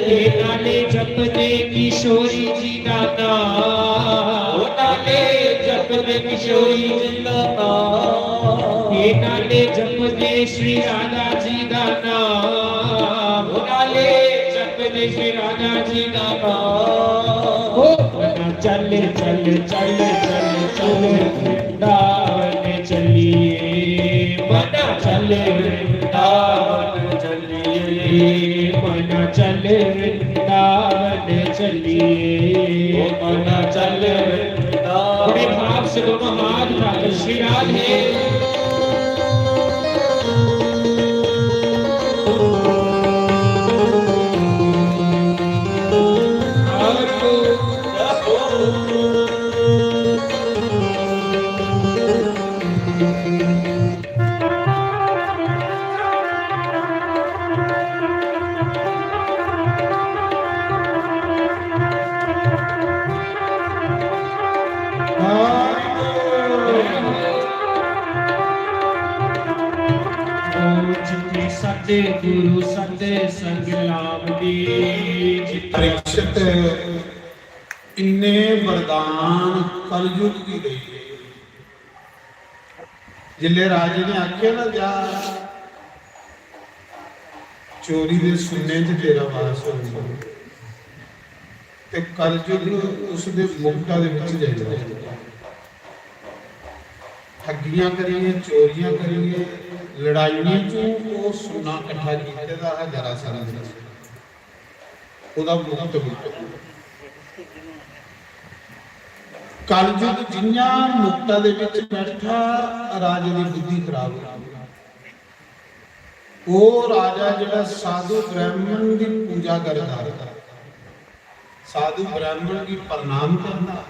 ए नाले जपदे किशोरी जी दा नाम, ओ नाले जपदे किशोरी जी दा नाम, ए नाले जपदे श्री राधा जी दा नाम, ओ नाले जपदे श्री राधा जी दा नाम। ओ मना चल, चल, चल, चल, चल वृंदावन चलिए, मना चल वृंदावन चलिए, मना चल वृंदावन चलिए, ओ मना चल वृंदावन। बड़े भाव से दोनों हाथ उठा कर श्री राधे। सतगुरु सत संग लाभ दी। परीक्षित इन्ने वरदान कलयुग गी देइयै, जिसलै राजे ने आखेआ ना, "जा, चोरी दे सुन्ने च तेरा वास होग, ते कलयुग उसदे मुकटा दे बिच जाई जाग।" ठगियां करियै, चोरियां करियै, लड़ाइयें चों ओह् सुन्ना कट्ठा कीते दा हा जरासंध ने। ओह्दा मुक्त रूप। कलयुग जियां मुक्ता दे विच बैठा, राजे दी बुद्धि खराब होई। ओह् राजा जेह्ड़ा साधु ब्राह्मण दी पूजा करदा, साधु ब्राह्मण गी प्रणाम करदा,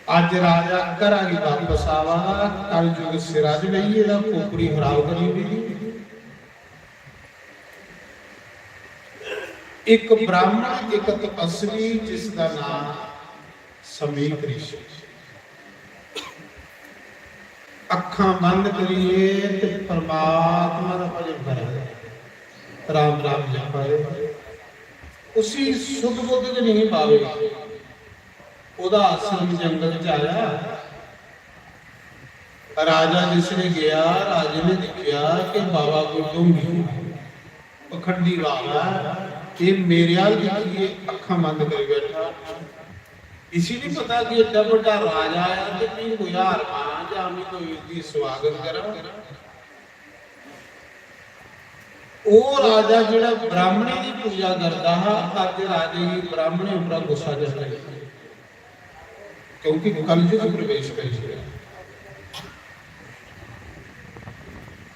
अज्ज राजा घरा गी वापस आवा दा, कलयुग सिरा च बेही गेदा, खोपड़ी खराब करी ओड़ी। इक ब्राह्मण, इक तपस्वी, जिसदा नांऽ समीक ऋषि, अक्खां बंद करियै ते परमात्मा दा भजन करै, राम राम जपा दे। उसी सुध बुध गै नेईं बावे। ओह्दा आश्रम जंगल च आया। राजा जिसलै गेआ, राजे ने दिक्खेआ कि बाबा कोई ढोंगी, पखंडी बाबा ऐ, एह् मेरे अल दिक्खियै अक्खां बंद करी बैठा। इसी नहीं पता कि एड्डा बड्डा राजा ऐ ते भी कोई हार पाना जां भी कोई उसदी स्वागत करा। ओह् राजा जेह्ड़ा ब्राह्मणें दी पूजा करदा हा, अज्ज राजे गी ब्राह्मणें उप्परा गुस्सा चढ़ी गेआ, क्योंकि कलयुग प्रवेश करी चुकेआ।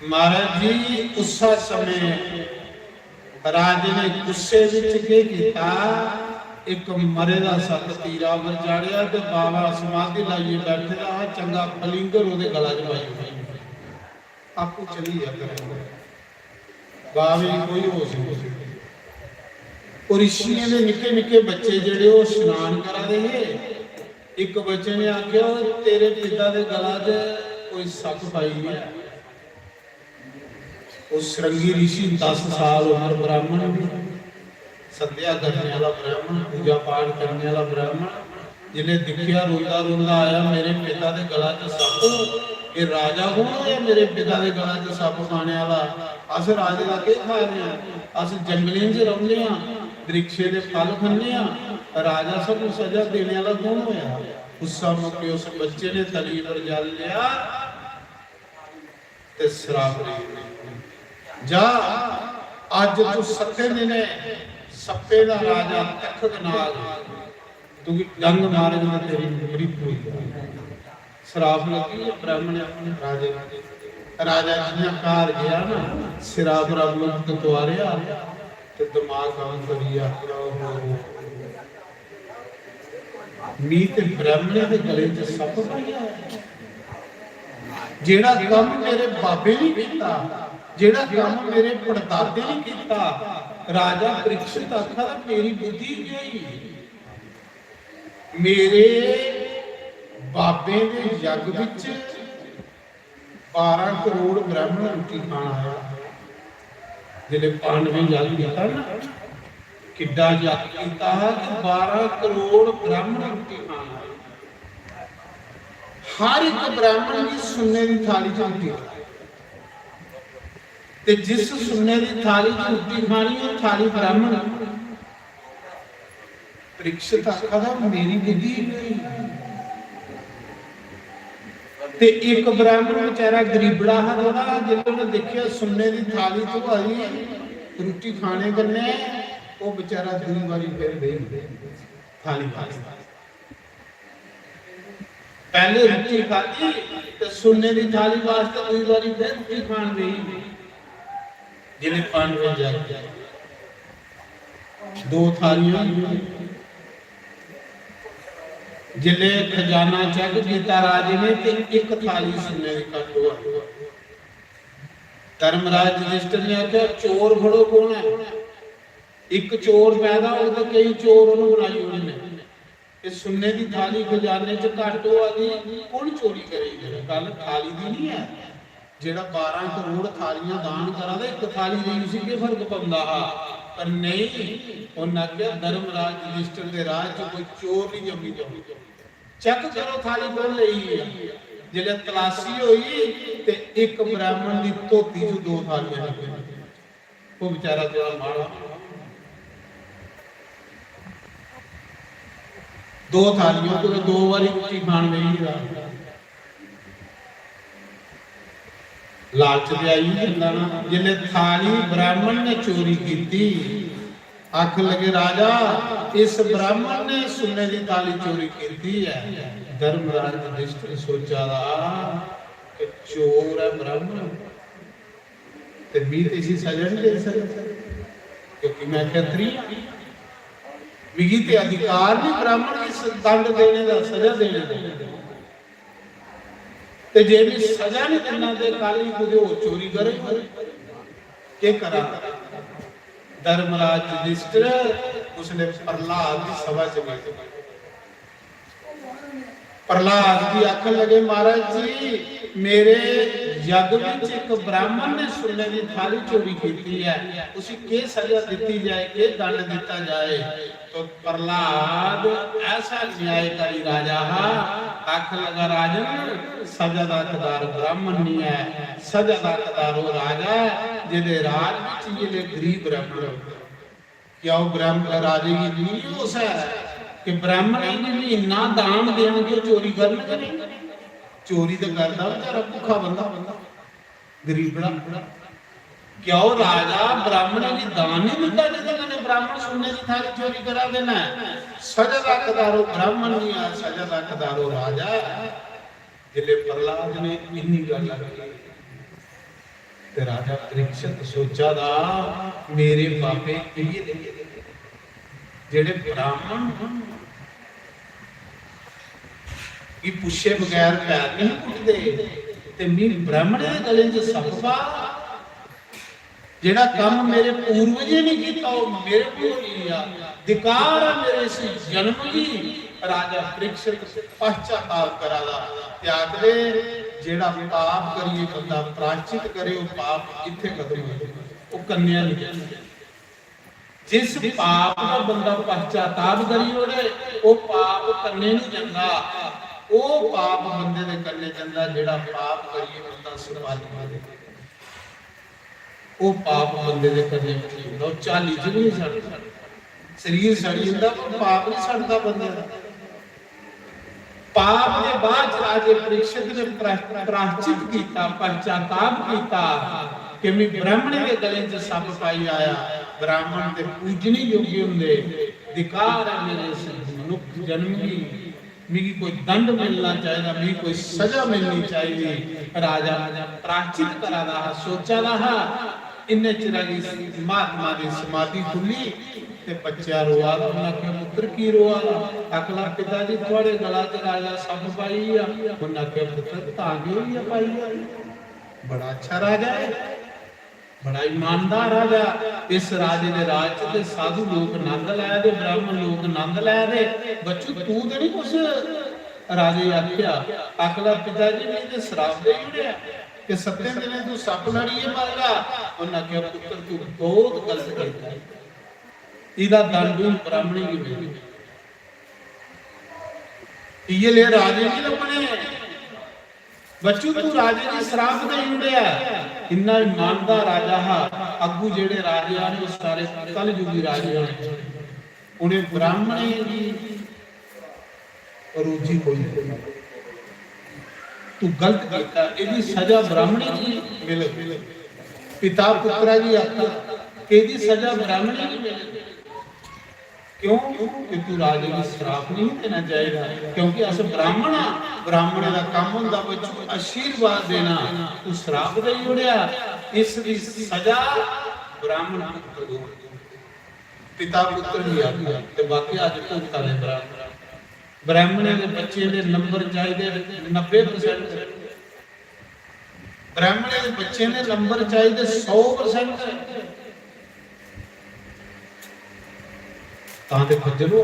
महाराज जी, उस्सै समें राजे ने गुस्से विच केह् कीता, इक मरे दा सप्प तीरा पर चाढ़ेआ ते बाबा समाधि लाइयै बैठे दा हा, चंगा फलिंगर ओह्दे गला च पाई ओड़ेआ। आपूं चली गेआ घरै गी। बावे गी कोई होश नहीं। और ऋषियें दे निक्के निक्के बच्चे जेह्ड़े ओह् स्नान करा दे हे, इक बच्चे ने आखेआ, "ओए, तेरे पिता दे गला च कोई सप्प पाई गेआ।" ओह् सरंगी ऋषि, दस साल उम्र, ब्राह्मण भी। संध्या करने आह्ला ब्राह्मण, पूजा पाठ करने आह्ला ब्राह्मण, जिसलै दिक्खेआ, रोंदा रोंदा आया, "मेरे पिता दे गला च सप्प।" एह् राजा कौन होआ, मेरे पिता दे गला च सप्प पाने आह्ला? अस राजे दा केह् खा रहे आं? अस जंगलें च रौंह्दे आं, वृक्षें दे फल खन्ने आं। राजा सानूं सजा देने आह्ला कौन होआ? उस्सा मौके उस बच्चे ने तली पर जल लेआ ते श्राप देई ओड़ेआ, "जा, अज्ज तू सत्तें दिनें सप्पें दा राजा तक्षक नाग तुगी डंग मारग ते तेरी मृत्यु होई जाग।" श्राप लग्गी गेआ ब्राह्मण अपने राजे गी। राजा जियां घर गया ना, सिरा परा मुकट तुआरेआ ते दिमाग काम करी गेआ, "ओहो, मी ते ब्राह्मणें दे गले च सप्प पाई आया। जेह्ड़ा कम्म मेरे बाबे ने कीता, जेह्ड़ा कम्म मेरे पड़दादे ने कीता, राजा परीक्षित आखा दा, मेरी बुद्धि केह् होई? मेरे बाबे दे जग बिच बारां करोड़ ब्राह्मण रुट्टी खान आया।" जिसलै पांडवें जग कीता ना, किड्डा जग कीता हा कि बारां करोड़ ब्राह्मण रुट्टी खान आए। हर एक ब्राह्मण गी सुन्ने दी थाली च रुट्टी खलाई। ते जिस सुन्ने दी थाली च रुट्टी खानी, ओह् थाली ब्राह्मण। परीक्षित आखा दा, "मेरी बुद्धि ही नहीं।" ते इक ब्राह्मण बेचारा गरीबड़ा हा थोड़ा, जिसलै उन्नै दिक्खेआ सुन्ने दी थाली च होआ दी रुट्टी खाने कन्नै, ओह् बेचारा दूई बारी फिर बेही गेआ थाली वास्तै। पैह्ले रुट्टी खाद्धी ते सुन्ने दी थाली वास्तै दूई बारी फिर रुट्टी खान बेही गे। जिन्हें पांडवें जग दो थालियां, जिसलै खजाना चेक कीता राजे ने ते इक थाली सुन्ने दी घट्ट होआ। धर्मराज युधिष्ठिर ने आखेआ, "चोर फड़ो कौन है? इक चोर पैदा होग ते केई चोर उन्हें बनाई ओड़ने।" ते सुन्ने दी थाली खजाने च घट्ट होआ दी, कु'न चोरी करी देना? गल्ल थाली दी निं ऐ। जेह्ड़ा बारां करोड़ थालियां दान करा दा, इक थाली दी उसी केह् फर्क पौंदा हा? पर नेईं, उन्न आखेआ, "धर्मराज युधिष्ठिर दे राज च कोई चोर निं जम्मी जाओ। चेक करो थाली कु'न लेई गेआ।" जिसलै तलाशी होई ते इक ब्राह्मण दी धोती च दो थालियां निकलियां। ओह् बेचारा थोड़ा माड़ा। दो थालियां, कुतै दो बारी रुट्टी खान बेही गेदा। लालच ते आई गै जंदा ना। जिसलै थाली ब्राह्मण ने चोरी कीती, आखन लगे, "राजा, इस ब्राह्मण ने सुन्ने दी थाली चोरी कीती ऐ।" धर्मराज युधिष्ठिर सोचा दा कि चोर ऐ ब्राह्मण, ते मी ते इसी सजा निं देई सकदा, क्योंकि मैं क्षत्रिय आं। मिगी ते अधिकार निं ब्राह्मण गी स-, दंड देने दा, सजा देने दा। ते जे मी सजा निं दिन्ना ते कल गी कुतै होर चोरी करे, केह् करां? धर्मराज युधिष्ठिर उसलै प्रह्लाद दी सभा च गए। प्रह्लाद जी आखन लगे, "महाराज जी, मेरे यज्ञ विच इक ब्राह्मण ने सुन्ने दी थाली चोरी कीती ऐ, उसी केह् सजा दित्ती जाए, केह् दंड दित्ता जाए?" तो प्रह्लाद ऐसा न्यायकारी राजा हा, आखन लगा, "राजन, सजा दा हकदार ब्राह्मण नहीं है, सजा दा हकदार वो राजा है, जेदे राज विच जेह्ड़े गरीब ब्राह्मण होंदे।" क्या ओह् ब्राह्मण राजे गी इन्नी होश ऐ कि ब्राह्मणें गी बी इन्ना दान देन कि ओह् चोरी करन गै नेईं? चोरी ते करदा बेचारा भुक्खा बंदा, गरीबड़ा। क्या ओह् राजा ब्राह्मणें गी दान नहीं दिंदा जेह्दे कन्नै ब्राह्मण सुन्ने दी थाली चोरी करा दे न? सजा दा हकदार ओह् ब्राह्मण नहीं ऐ, सजा दा हकदार ओह् राजा ऐ। जिसलै प्रह्लाद ने इन्नी गल्ल आखी ते राजा परीक्षित सोचा दा, मेरे बाबे इयै जेह्ड़े ब्राह्मण गी पुच्छे बगैर पैर नहीं पुट्टदे ते मी ब्राह्मणें दे गले च सप्प पा। जेह्ड़ा कम्म मेरे पूर्वजें ने कीता, ओह् मेरे कोल होई गेआ। धिक्कार ऐ मेरे इस जन्म गी। राजा परीक्षित पश्चाताप करा दा ते आखदे, जेह्ड़ा पाप करियै बंदा प्रायश्चित करे, ओह् पाप इत्थै खत्म होई जंदा, ओह् कन्या निं जंदा। जिस पाप दा बंदा पश्चाताप करी ओड़े, ओह् पाप कन्नै निं जंदा, ओह् पाप बंदे दे कन्नै जंदा जेह्ड़ा पाप करियै बंदा सुपारी मारे। ओह् पाप बंदे दे कन्नै उठी जंदा, ओह् चाली च बी निं सड़दा। शरीर सड़ी जंदा, पर पाप निं सड़दा बंदे दा। पाप दे बाद च राजे परीक्षित ने प्रा-, प्रायश्चित कीता, पश्चाताप कीता कि मैं ब्राह्मणे दे गले च सप्प पाई आया। ब्राह्मण ते पूजने योग्य होंदे, धिकार ऐ मेरे इस मनुक्ख जन्म गी, मिगी कोई दंड मिलना चाहिदा, मिगी कोई सजा मिलनी चाहिदी। राजा प्रायश्चित करा दा हा, सोचा दा हा। इन्ने चिरा गी महात्मा दी समाधि खुल्ली ते बच्चा रोआ दा। उन्नै आखेआ, "पुत्तर, की रोआ दा?" आखन लगा, "पिता जी, थुआड़े गला च राजा सप्प पाई गेआ।" उन्नै आखेआ, "पुत्तर, तां केह् होई गेआ, पाई गेआ? बड़ा अच्छा राजा ऐ, बड़ा ईमानदार राजा। इस राजे दे राज च ते साधु लोक नंद लै दे, ब्राह्मण लोक नंद लै दे। बच्चू, तू ते निं कुछ राजे गी आखेआ?" आखन लगा, "पिता जी, मिगी ते श्राप देई ओड़ेआ कि सत्तें दिनें तू सप्प लड़ियै मरगा।" उन्नै आखेआ, "पुत्तर, तू बहुत गलत कीता। एह्दा दंड हून ब्राह्मणें गी मिलना। इ'यै ले राजे निं लब्भने। बच्चू, तू राजे गी श्राप देई ओड़ेआ।" इन्ना ईमानदार राजा हा। अग्गू जेह्ड़े राजे आने, ओह् सारे कलयुगी राजे होने। उ'नें ब्राह्मणें गी रोजी कोई, तू गलत कीता, एह्दी सजा ब्राह्मणें गी मिलग। पिता पुत्रा गी आखदा, एह्दी सजा ब्राह्मणें गी मिलग। क्यों? कि तू राजे गी श्राप नहीं देना चाहिदा, क्योंकि अस ब्राह्मण आ, ब्राह्मण दा कम्म होंदा बच्चू आशीर्वाद देना, तू श्राप देई ओड़ेआ, इस दी सजा ब्राह्मण भुगतग। पिता पुत्र गी आखदा ते बाकी अज्ज भुगता दे ब्राह्मण। ब्राह्मणें दे बच्चें दे नंबर चाहिदे नब्बे परसेंट, ब्राह्मणें दे बच्चें दे नंबर चाहिदे सौ परसेंट। तां ते खज्जल हो।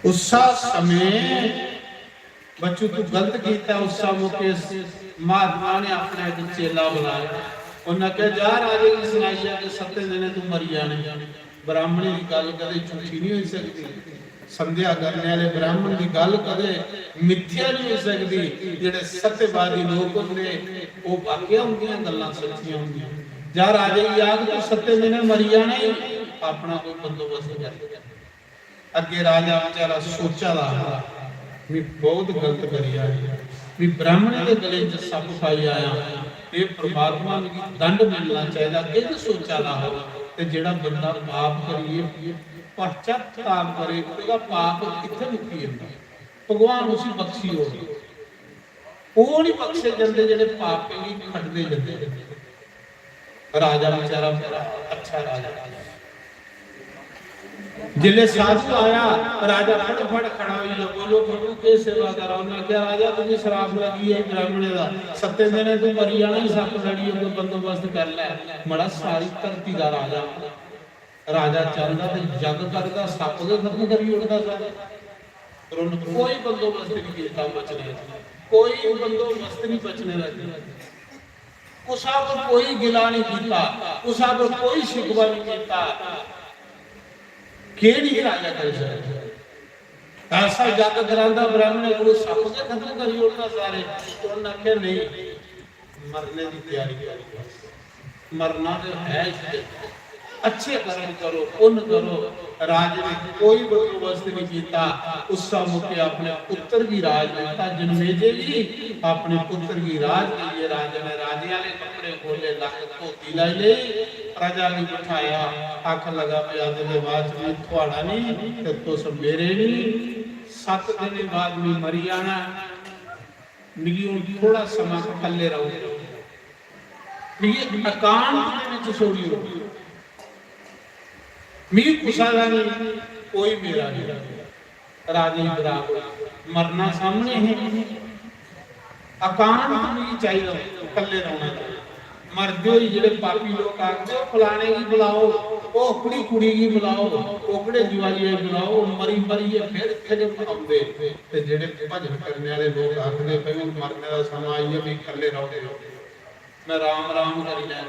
उस्सा समें बच्चू, तू गलत कीता। उस्सा मौके स-, महात्मा ने अपना इक चेला बुलाया। उन्नै आखेआ, "जा राजे गी सनाई जा कि सत्तें दिनें तू मरी जाने।" ब्राह्मणें दी गल्ल कदें झूठी नहीं होई सकदी। संध्या करने आह्ले ब्राह्मण दी गल्ल कदें मिथ्या नहीं होई सकदी। जेह्ड़े सत्यवादी लोक होंदे, ओह् वाकया उंदियां गल्लां सच्चियां होंदियां। जा राजे गी आख, "तू सत्तें दिनें मरी जाना ही, अपना कोई बंदोबस्त कर।" अग्गे राजा बेचारा सोचा दा हा, "मैं बहुत गलत करी आया, मैं ब्राह्मणें दे गले च सप्प पाई आया, एह् परमात्मा मिगी दंड मिलना चाहिदा।" अग्गे ते सोचा दा हा, ते जेह्ड़ा बंदा पाप करियै पश्चाताप करे, ओह्दा पाप कित्थै मुक्की जंदा? भगवान उसी बख्शी ओड़दा। ओह् नहीं बख्शे जंदे जेह्ड़े पापें गी खटदे जंदे। राजा बेचारा बड़ा अच्छा राजा। जिसले साधु आया, राजा फटाफट खड़ा होई गया, "बोलो प्रभु, केह् सेवा करां?" उन्नै आखेआ, "राजा, तुगी श्राप लगी है ब्राह्मणें दा, सत्तें दिनें तू मरी जाना ही, सप्प लड़ियै कोई बंदोबस्त कर लै।" मड़ा, सारी धरती दा राजा। राजा चांहदा ते जग करदा, सप्प गै खत्म करी ओड़दा सारे। पर उन्न कोई बंदोबस्त नहीं कीता बचने दा, कोई बंदोबस्त नहीं बचने दा। कुसा पर कोई गिला नहीं कीता, कुसा पर कोई शिकवा नहीं कीता। केह् नहीं राजा करी सकदा? ऐसा जग करांदा ब्राह्मणें कोल, सप्प गै खत्म करी ओड़दा सारे। उन्न आखेआ, "नहीं, मरने दी त्यारी करो, मरना ते है इस दिन। अच्छे कर्म करो, पुन्न करो।" राजे ने कोई बंदोबस्त नहीं कीता। उस्सा मौके अपने पुत्र गी राज दिता, जनमेजय गी अपने पुत्र गी राज देइयै राजे ने राजे आह्ले कपड़े खोले, लक्क धोती लाई लेई, प्रजा गी बठाया, आखन लगा, "भी अज्ज दे बाद च मैं थुआड़ा नहीं ते तुस मेरे नहीं, सत्त दिनें बाद मैं मरी जाना है।" मिगी हुन थोड़ा समां कल्ले रहो, मिगी एकांत दे विच छोड़ी ओड़ो, मिगी कुसा दा नहीं, कोई मेरा नहीं। राजे गी विराग होई, मरना सामने है, एकांत मिगी चाहिदा, कल्ले रौहना चाहिदा। मरदे होई जेह्ड़े पापी लोक आखदे, "ओह् फलाने गी बुलाओ, ओह् ओकड़ी कुड़ी गी बुलाओ, ओकड़े जुआलिये गी बुलाओ, ओह् मरी मरियै फिर, फिर औंदे।" ते जेह्ड़े भजन करने आह्ले लोक आखदे, "भई, हून मरने दा समां आई गेआ, भी कल्ले रौह्ने, में राम राम करी लैङ।"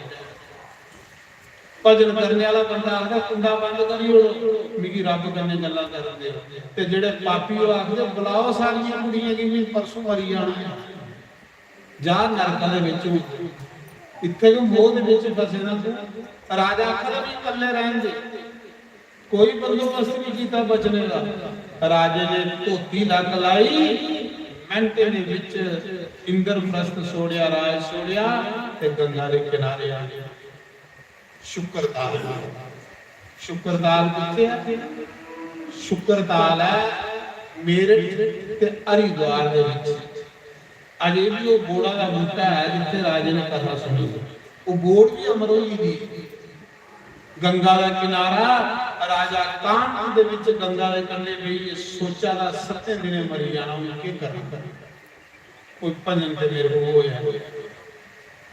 भजन करने आह्ला बंदा आखदा, "कुंडा बंद करी ओड़ो, मिगी रब्ब कन्नै गल्लां करन देओ।" ते जेह्ड़े पापी, ओह् आखदे, "बुलाओ सारियां कुड़ियें गी, में परसों मरी जाना ऐ।" जा नरका दे बिच, इत्थै गै मोह दे बिच फसे दा तूं। राजा आखदा, "भी कल्ले रैहन दे, कोई बंदोबस्त नहीं कीता बचने दा।" राजे ने धोती लक्क लाई, मिंटें दे बिच इंद्रप्रस्थ छोड़िया, राज छोड़िया ते गंगा दे किनारे आ गया। शुक्रताल। शुक्रताल कित्थे ऐ? शुक्रताल ऐ मेरठ ते हरिद्वार दे विच। अजे भी ओह बोड़ा दा बूटा ऐ जित्थे राजे ने कथा सुनी। ओह बोड़ भी अमर होई दी। गंगा दा किनारा, राजा कांट दे विच गंगा दे कंढे बेहियै सोचा दा, सत्तें दिनें मरी जाना, हून केह करना? कोई भजन ते मेरे कोल होया।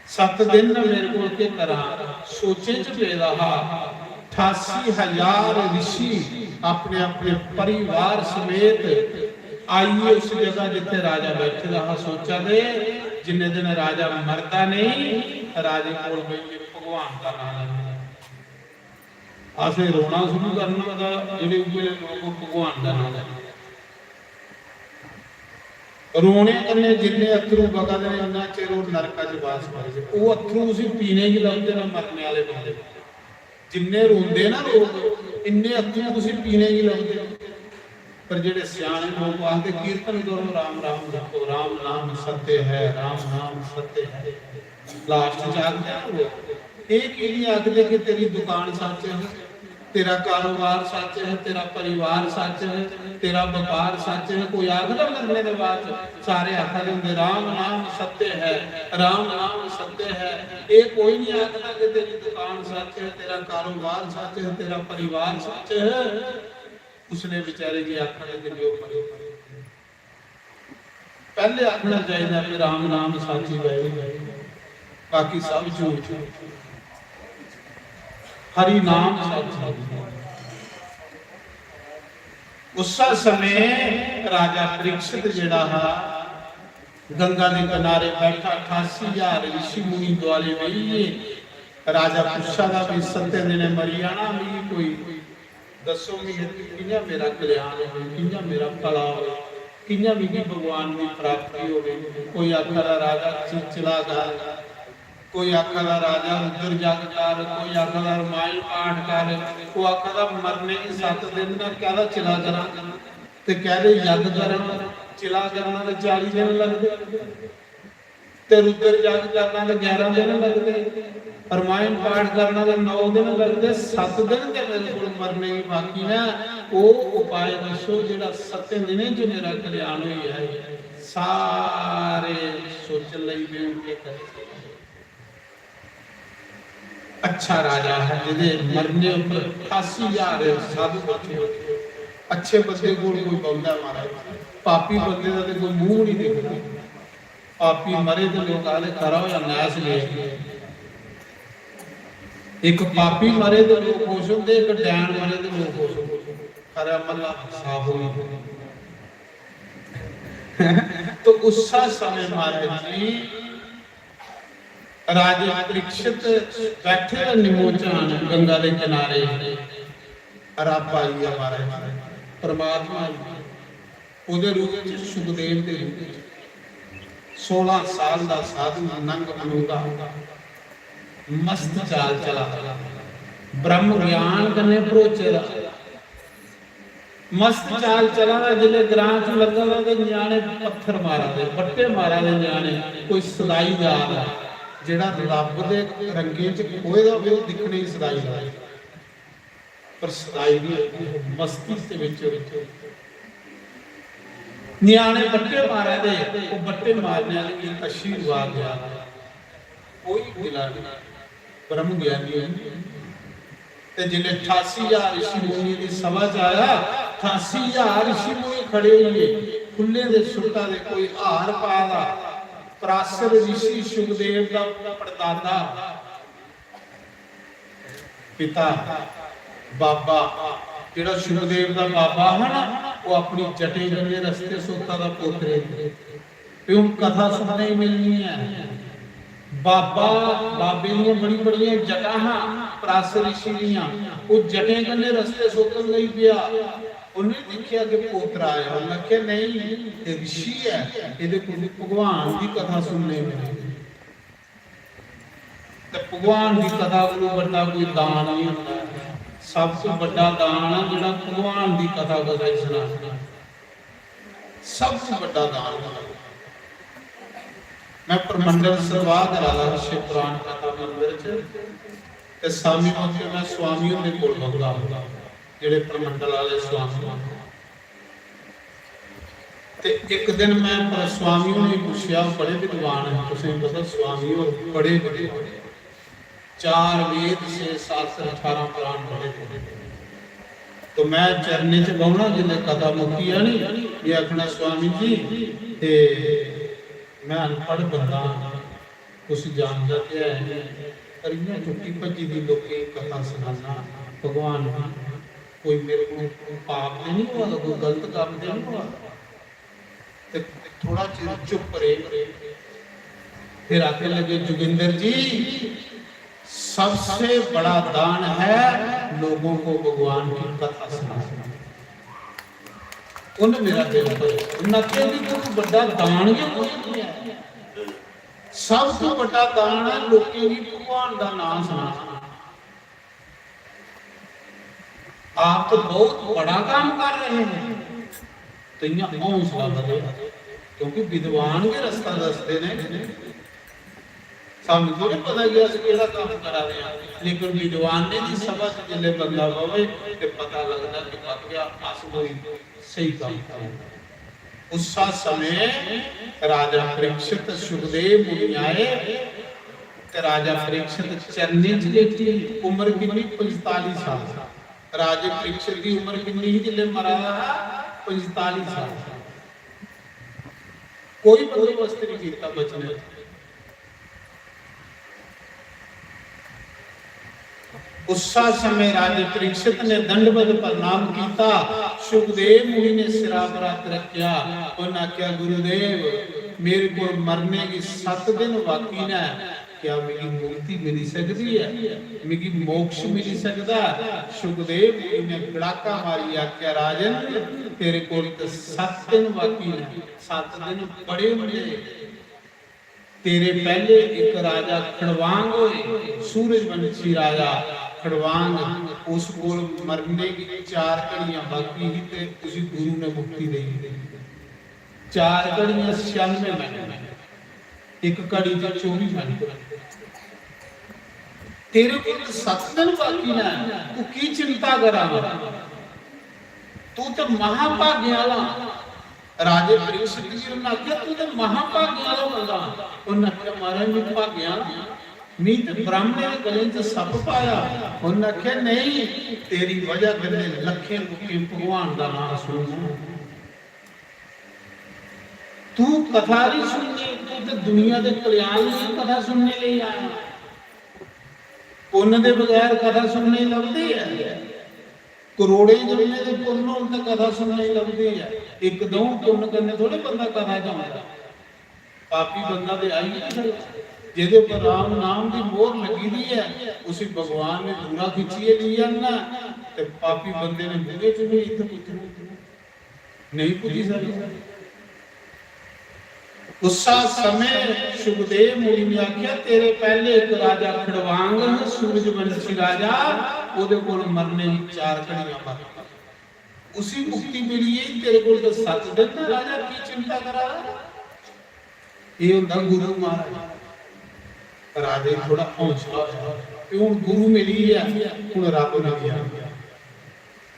सत्त दिन न मेरे कोल, केह करां? सोचें च पेदा हा। अठासी हजार ऋषि अपने अपने परिवार समेत आइयै उस जगह जित्थे राजा बैठे दा हा, सोचा दे जिन्ने दिन राजा मरदा नहीं, राजे कोल बेहियै भगवान दा नाम लैंदे। असें रोना शुरू करना तां जेह्ड़े उ'ऐ लोक भगवान दा नाम लैंदे। रोने कन्नै जिन्ने अत्थरू बगा दे ने, उन्ना चिर ओह् नरका च वास करदे। ओह् अत्थरू उसी पीने गी लभदे न मरने आह्ले बंदे। जिन्ने रोंदे ना लोक, इन्ने अत्थरू उसी पीने गी लभदे। पर जेह्ड़े स्याने लोक आखदे, "कीर्तन करो, राम नाम जपो, राम नाम सत्य है, राम नाम सत्य है।" लास्ट च आखदे ना लोक, "एह् की नहीं आखदे कि तेरी दुकान सच है, तेरा कारोबार सच है, तेरा परिवार सच है, तेरा व्यापार सच है?" कोई आखदा मरने दे बाद च? सारे आखा दे होंदे, "राम नाम सत्य है, राम नाम सत्य है।" एह् कोई नहीं आखदा कि तेरी दुकान सच है, तेरा कारोबार सच है, तेरा परिवार सच है। उसने बेचारे गी आखना कि जो मरे, मरे। पैह्ले आखना चाहिदा कि राम नाम साची बाई, बाकी सब झूठ। हरि नाम साची। उस्सै समें राजा परीक्षित जेह्ड़ा हा, गंगा दे किनारे बैठा, अठासी हजार ऋषि मुनि दुआले बेहियै राजा पुच्छा दा भी, "सत्तें दिनें मरी जाना, मिगी कोई दस्सो, मिगी कि'यां मेरा कल्याण होवे, कि'यां मेरा भला होवे, कि'यां मिगी भगवान दी प्राप्ति होवे?" कोई आखा दा, "राजा, चिलचिला कर।" कोई आखा दा, "राजा, रुद्र जग कर।" कोई आखा दा, "रामायण पाठ कर।" कोई आखा दा, "मरने गी सत्त दिन न, कैह्दा चिला करां?" ते कैह्दे यज्ञ करन? चिला करना ते चाली दिन लगदे, ते रुद्र जग करना ते ग्यारह दिन लगदे, रामायण पाठ करना ते नौ दिन लगदे। सत्त दिन ते मेरे कोल मरने गी बाकी न। ओह् उपाय दस्सो जेह्ड़ा सत्तें दिनें च मेरा कल्याण होई जाए। सारे सोचन लगी पे, "हून केह् करी?" अच्छा राजा है, जेह्दे मरने उप्पर अठासी हजार साधु बैठे हो। अच्छे बंदे कोल कोई बौंह्दा है महाराज, पापी बंदे दा ते कोई मूंह नहीं दिखदा। पापी मरे ते लोक आखदे, "खरा होया नैस गए।" इक पापी मरे ते लोक खुश होंदे, इक डैन मरे ते लोक खुश होंदे। खरा, मल्ला साफ होई गेआ। तो उस्सै समें महाराज जी, राजे परीक्षित बैठे दे निमोझान गंगा दे किनारे, रब आई गेआ महाराज, परमात्मा आई गेआ। ओह्दे रूप च, सुखदेव दे रूप च, सोलां साल दा साधु, नंग मनूंदा, मस्त चाल चला दा, ब्रह्म ज्ञान कन्नै भरोचे दा, मस्त चाल चला दा। जिसलै ग्रां च लंघा दा ते ञ्याणे पत्थर मारा दे, बट्टे मारा दे ञ्याणे, कोई सदाई जा दा, जेह्ड़ा रब दे रंगें च खोए दा होवे, ओह् दिक्खने गी सदाई जा दा। पर सदाई दी मस्ती दे बिच ञ्याणे बट्टे मारा दे, ओह् बट्टे मारने आह्ले गी आशीर्वाद देआ दा। कोई गिला नहीं, ब्रह्म ज्ञानी है। ते जिसलै अठासी हजार ऋषि मुनियें दी सभा च आया, अठासी हजार ऋषि मुनि खड़े होइयै, फुल्लें दे सुट्टा दे, कोई हार पा दा, पराशर ऋषि शुकदेव दा पड़दादा, पिता, बाबा, जेह्ड़ा शुकदेव दा बाबा हा ना, ओह् अपनी जटें कन्नै रस्ते सोता दा पोतरे। ते हून कथा सुनने गी मिलनी ऐ। बाबा, बाबे दियां बड़ी बड़ियां जटां हां, परासर रिशी दियां। ओह् जटें कन्नै रस्ते सोतन लगी पेआ। उन्नै दिक्खेआ कि पोतरा आया, उन्नै आखेआ, "नेईं, एह् रिशी ऐ, एह्दे कोल भगवान दी कथा सुनने में आए।" ते भगवान दी कथा कोलू बड्डा कोई दान नहीं होंदा। सब तो बड्डा दान है जेह्ड़ा भगवान दी कथा कुसै गी सनाना। सब तो बड्डा दान होंदा। मैं परमंडल सरवाह करा दा हा शिव पुराण कथा मंदर च, ते शामी मौके मैं स्वामी हुंदे कोल बौंह्दा हा, जेह्ड़े परमंडल आह्ले स्वामी। ते इक दिन मैं पर-, स्वामी होरें गी पुच्छेआ, ओह् बड़े विद्वान हे, तुसें गी पता स्वामी होर बड़े विद्वान, चार वेद, छे शास्त्र, अठारां पुराण पढ़े दे। तो मैं चरणें च बौह्ना, जिसलै कथा मुक्की जानी, में आखना, "स्वामी जी, ते मैं अनपढ़ बंदा आं, कुछ जानदा ते है नहीं, पर इ'यां टुट्टी भज्जी दी लोकें गी कथा सनाना भगवान दी, कोई मेरे को पाप ते नहीं होआ दा, कोई गलत कम्म ते नहीं होआ दा?" ते थोड़ा चिर चुप रहे। फिर आखने लगे, "जोगिंदर जी, सबसे बड़ा दान है लोगों को भगवान की कथा सुनाना।" उन्हें मेरा दिल भर, उन्हें आखेआ कि कोई बड्डा दान गै कोई नहीं है। सब तो बड्डा दान है लोकें गी भगवान दा नाम सुनाना। आप तो बहुत बड़ा काम कर रहे हैं, तो इ'यां हौसला बधे, क्योंकि विद्वान गै रस्ता दसदे ने। सानू थोड़े पता कि अस केह्ड़ा कम्म करा दे आं, लेकिन विद्वानें दी सभा च जिसलै बंदा बवे ते पता लगदा कि वाकया अस कोई स्हेई कम्म करा दे आं। उस्सा समें राजा परीक्षित सुखदेव मुनि आए ते राजा परीक्षित चरणें च लेटी। उम्र किन्नी? पंजताली साल। राजे परीक्षित दी उम्र किन्नी ही जिसलै मरा दा हा? पंजताली साल। कोई बंदोबस्त नहीं कीता बचने दा। उस्सा समय राजे परीक्षित ने दंडवत प्रणाम कीता। सुखदेव मुनि ने सिरा पर हत्थ रखिया। उन्हें आख्या, "गुरुदेव, मेरे को मरने की सत्त दिन बाकी ने, क्या मिगी मुक्ति मिली सकदी है? मिगी मोक्ष मिली सकदा है?" सुखदेव मुनि ने गड़ाका मारी आख्या, "राजन, तेरे को तो सत्त दिन बाकी ने।" सत्त दिन बड़े होंदे। तेरे पहले एक राजा खड़वांग होए, सूरजवंशी राजा खड़वांग, उस कोल मरने की चार घड़ियां बाकी ही ते उसी गुरु ने मुक्ति दे दी। चार घड़ियां छियानवे मिनट, एक घड़ी ते चौबी मिनट। तेरे कोल सत्त दिन बाकी ने, तू की चिंता करा? तू ते महाभाग्य आह्ला। राजे परीक्षित जी ने आखेआ, "तू ते महाभाग्य आह्ला बंदा।" उन्हें आखेआ, "महाराज, में भाग्य आह्ला, में ते ब्राह्मणें दे गले च सप्प पाया।" उन्हें आखेआ, "नहीं, तेरी वजह कन्नै लक्खें लोकें भगवान दा नाम सुनना।" तू कथा नहीं सुननी, तू ते दुनिया दे कल्याण दी कथा सुनने लेई आया। पुन्न दे बगैर कथा सुनने गी लभदी ऐ? करोड़ें जन्में दे पुन्न होन ते कथा सुनने गी लभदी ऐ। इक दऊं पुन्न कन्नै थोड़े बंदा कथा च औंदा। पापी बंदा ते आई गै सकदा। जेह्दे पर राम नाम दी मोहर लग्गी दी ऐ, उसी भगवान ने दूरा खिच्चियै लेई आना। ते पापी बंदे ने बूहे च बी इत्थै पुज्जना। नहीं पुज्जी सकदा। उस्सा समें सुखदेव मुनि ने आखेआ, "तेरे पैह्ले इक राजा खड़वांग हा, सूरजवंशी राजा, ओह्दे कोल मरने दी चार घड़ियां बाकी। उसी मुक्ति मिली गेई, तेरे कोल ते सत्त दिन न, राजा की चिंता करा दा?" एह् होंदा गुरु महाराज। राजे गी थोड़ा हौसला होया कि हुन गुरु मिली गेआ, हुन रब्ब मिली जाना।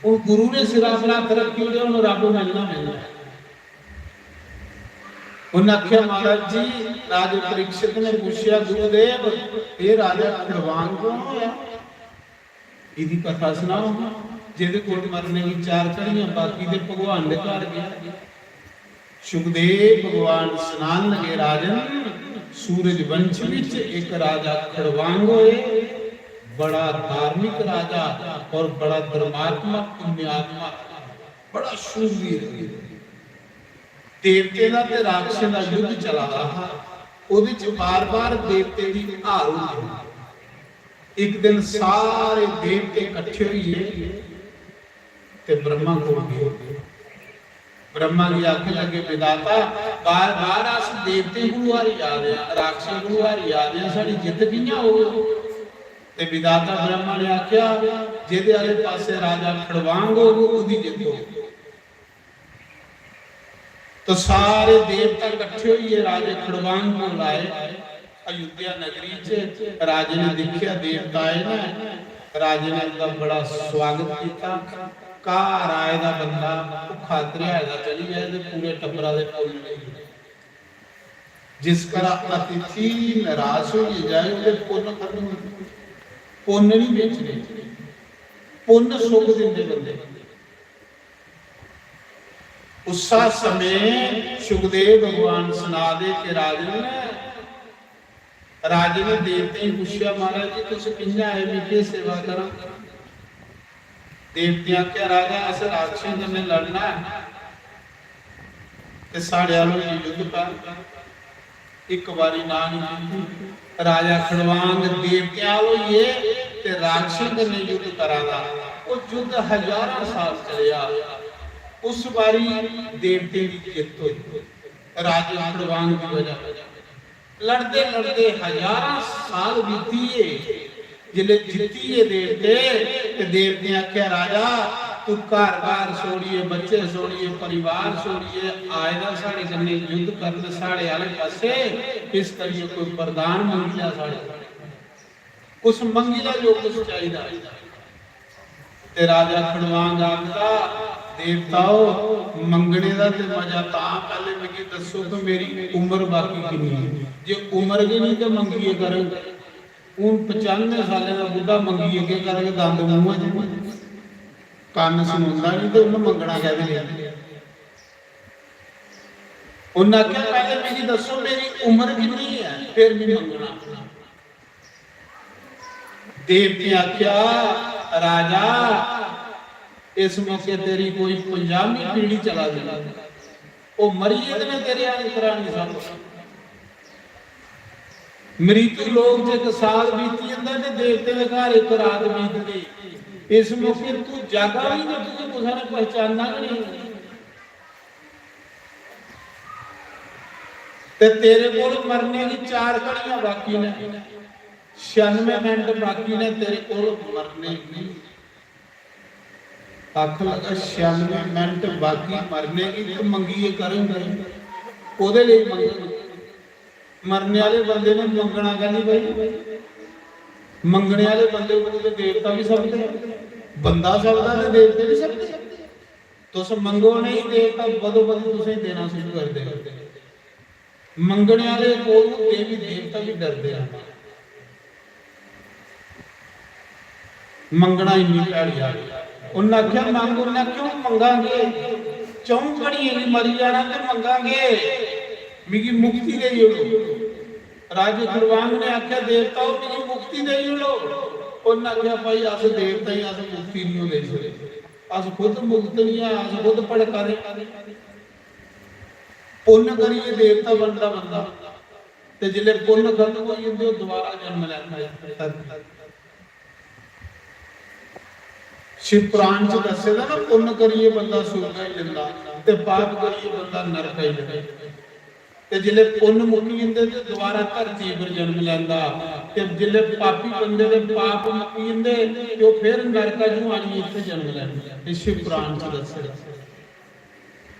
हुन गुरु ने सिरा पर हत्थ रखी ओड़ेआ, हुन रब्ब मिलना, मिलना। उन्हें आखेआ, "महाराज जी," राजे परीक्षित ने पूछेआ, "गुरुदेव, एह् राजा खड़वांग कौन होया? एह्दी कथा सनाओ, जेह्दे कोल मरने दी चार घड़ियां बाकी ते भगवान दे घर गेआ।" सुखदेव भगवान सनान लगे, "राजन, सूरज वंश विच एक राजा खड़वांग होए, बड़ा धार्मिक राजा और बड़ा धर्मात्मा, पुण्यात्मा, बड़ा शूरवीर। देवतें दा ते राक्षसें दा युद्ध चला दा हा। ओह्दे च बार-बार देवतें दी हार होंदी। इक दिन सारे देवते कट्ठे होइयै ते ब्रह्मा कोल गे। ब्रह्मा गी आखन लगे, "विधाता, बार-बार अस देवतें कोलू हारी जा दे आं, राक्षसें कोलू हारी जा दे आं, साढ़ी जित्त कि'यां होग?" ते विधाता ब्रह्मा ने आखेआ, "जेह्दे आह्ले पासै राजा खड़वांग होग, ओह्दी जित्त होग।" तो सारे देवता कट्ठे होइयै राजे खड़वांग कोल आए। अयोध्या नगरी च राजे ने दिक्खेआ, देवता आए न। राजे ने उं'दा बड़ा सुआगत कीता। घर आए दा बंदा भुक्खा त्रेहाए दा चली जाए ते पूरे टब्बरा दे पुन्न नेईं। जिस घरा अतिथि नराश होइयै जाए, ओह्दे पुन्न खत्म होंदे, पुन्न नहीं बेचने, पुन्न सुख दिंदे बंदे। उस्सा समें सुखदेव भगवान सना दे कि राजन, राजे ने देवतें गी पुच्छेआ, "महाराज जी, तुस कि'यां आए, में केह् सेवा करां?" देवतें आखेआ, "राजा, अस राक्षसें कन्नै लड़ना ऐ ते साढ़े आह्ला युद्ध कर।" इक बारी नां नहीं कीती। राजा खड़वांग देवतें आह्ल होइयै ते राक्षसें कन्नै युद्ध करा दा। ओह् युद्ध हजारां साल चलेआ। उस बारी देवतें दी जित्त होई, राजा खड़वांग दी वजह। लड़दे लड़दे हजारां साल बीती गे। जिसलै जित्ती गे देवते, ते देवतें आखेआ, "राजा, तू घर-बार छोड़ियै, बच्चे छोड़ियै, परिवार छोड़ियै आए दा साढ़े कन्नै युद्ध करन साढ़े आह्ले पासै, इस करियै कोई वरदान मंगी लै साढ़े कोला। कुछ मंगी लै जो कुछ चाहिदा।" ते राजा खड़वांग आखदा, "देवताओ, मंगने दा ते मजा तां, पैह्ले मिगी दस्सो कि मेरी उम्र बाकी किन्नी ऐ। जे उम्र गै निं ते मंगियै करङ।" हून पचानुए सालें दा बुड्ढा मंगियै केह् करग, दंद मूंहा च, कन्न सुनदा निं ते उन्न मंगना कैह्दे लेई? उन्न आखेआ, "पैह्ले मिगी दस्सो मेरी उम्र किन्नी ऐ, फिर में मंगना।" देवतें आखेआ, "राजा, इस मौके तेरी कोई पंजाहवीं पीढ़ी चला दी, ओह् मरी गेदे न तेरे अंतरा निं सब।" मृत्यु लोक च इक साल बीती जंदा ते देवतें दे घर इक रात बीतदी। इस मौके तू जागा बी ते तुगी कुसै ने पहचानना गै नेईं। ते तेरे कोल मरने दी चार घड़ियां बाकी ने, छियानुए मिनट बाकी ने तेरे कोल मरने गी। आखन लगा, "छियानुए मिनट बाकी मरने गी, ते मंगियै करङ, ओह्दे लेई मंगङ।" मरने आह्ले बंदे ने मंगना कैह्ली भाई? मंगने आह्ले बंदे कोल ते देवता बी सभदे, बंदा सभदा ते देवते बी सभदे। तुस मंगो नेईं, देवता बदो बदी तुसेंगी देना शुरू करी देग। मंगने आह्ले कोल देवी देवता बी डरदे न। मंगना इन्नी भैड़ी आ। उन्नै आखेआ, "मंग।" उन्नै आखेआ, "क्यों मंगांगे? च'ऊं घड़ियें गी मरी जाना ते मंगांगे, मिगी मुक्ति देई ओड़ो।" राजे खड़वांग ने आखेआ, "देवता, ओह् मिगी मुक्ति देई ओड़ो।" उन्नै आखेआ, "भाई, अस देवता ही, अस मुक्ति नहीं देई सकदे, अस खुद मुक्त नहीं है, अस खुद भड़का दे।" पुन्न करियै देवता बनदा बंदा, ते जिसलै पुन्न खत्म होई जंदे, ओह् दोबारा जन्म लैंदा ऐ। शिव पुराण च दस्से दा ना, पुन्न करियै बंदा सुरग आई जंदा ते पाप करियै बंदा नरक आई जंदा। ते जिसलै पुन्न मुक्की जंदे ते दोबारा धरती पर जन्म लैंदा, ते जिसलै पापी बंदे दे पाप मुक्की जंदे ते ओह् फिर नरका चों आनियै इत्थै जन्म लैंदा। एह् शिव पुराण च दस्से दा।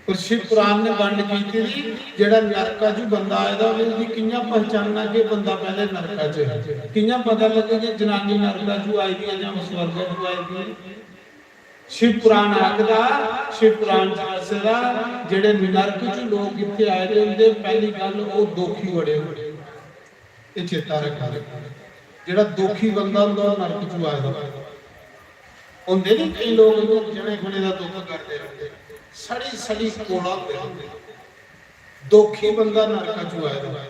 पर शिव पुराण ने बंड कीती दी, जेह्ड़ा नरका चों बंदा आए दा होवे, ओह्दी कि'यां पहचानना कि बंदा पैह्ले नरका च ऐ? कि'यां पता लग्गे कि जनानी नरका चों आई दी ऐ जां ओह् स्वर्ग चों आई दी ऐ? शिव पुराण आखदा, शिव पुराण च दस्से दा, जेह्ड़े नरक चों लोक इत्थै आए दे होंदे, पैह्ली गल्ल ओह् दोखी बड़े होंदे। एह् चेता रक्खना। जेह्ड़ा दोखी बंदा होंदा, ओह् नरक चों आए दा होंदा। होंदे निं केईं लोक इ'यां जने खने दा दुख करदे रौंह्दे, सड़ी सड़ी कोला होंदे रौंह्दे। दोखी बंदा नरका चों आए दा।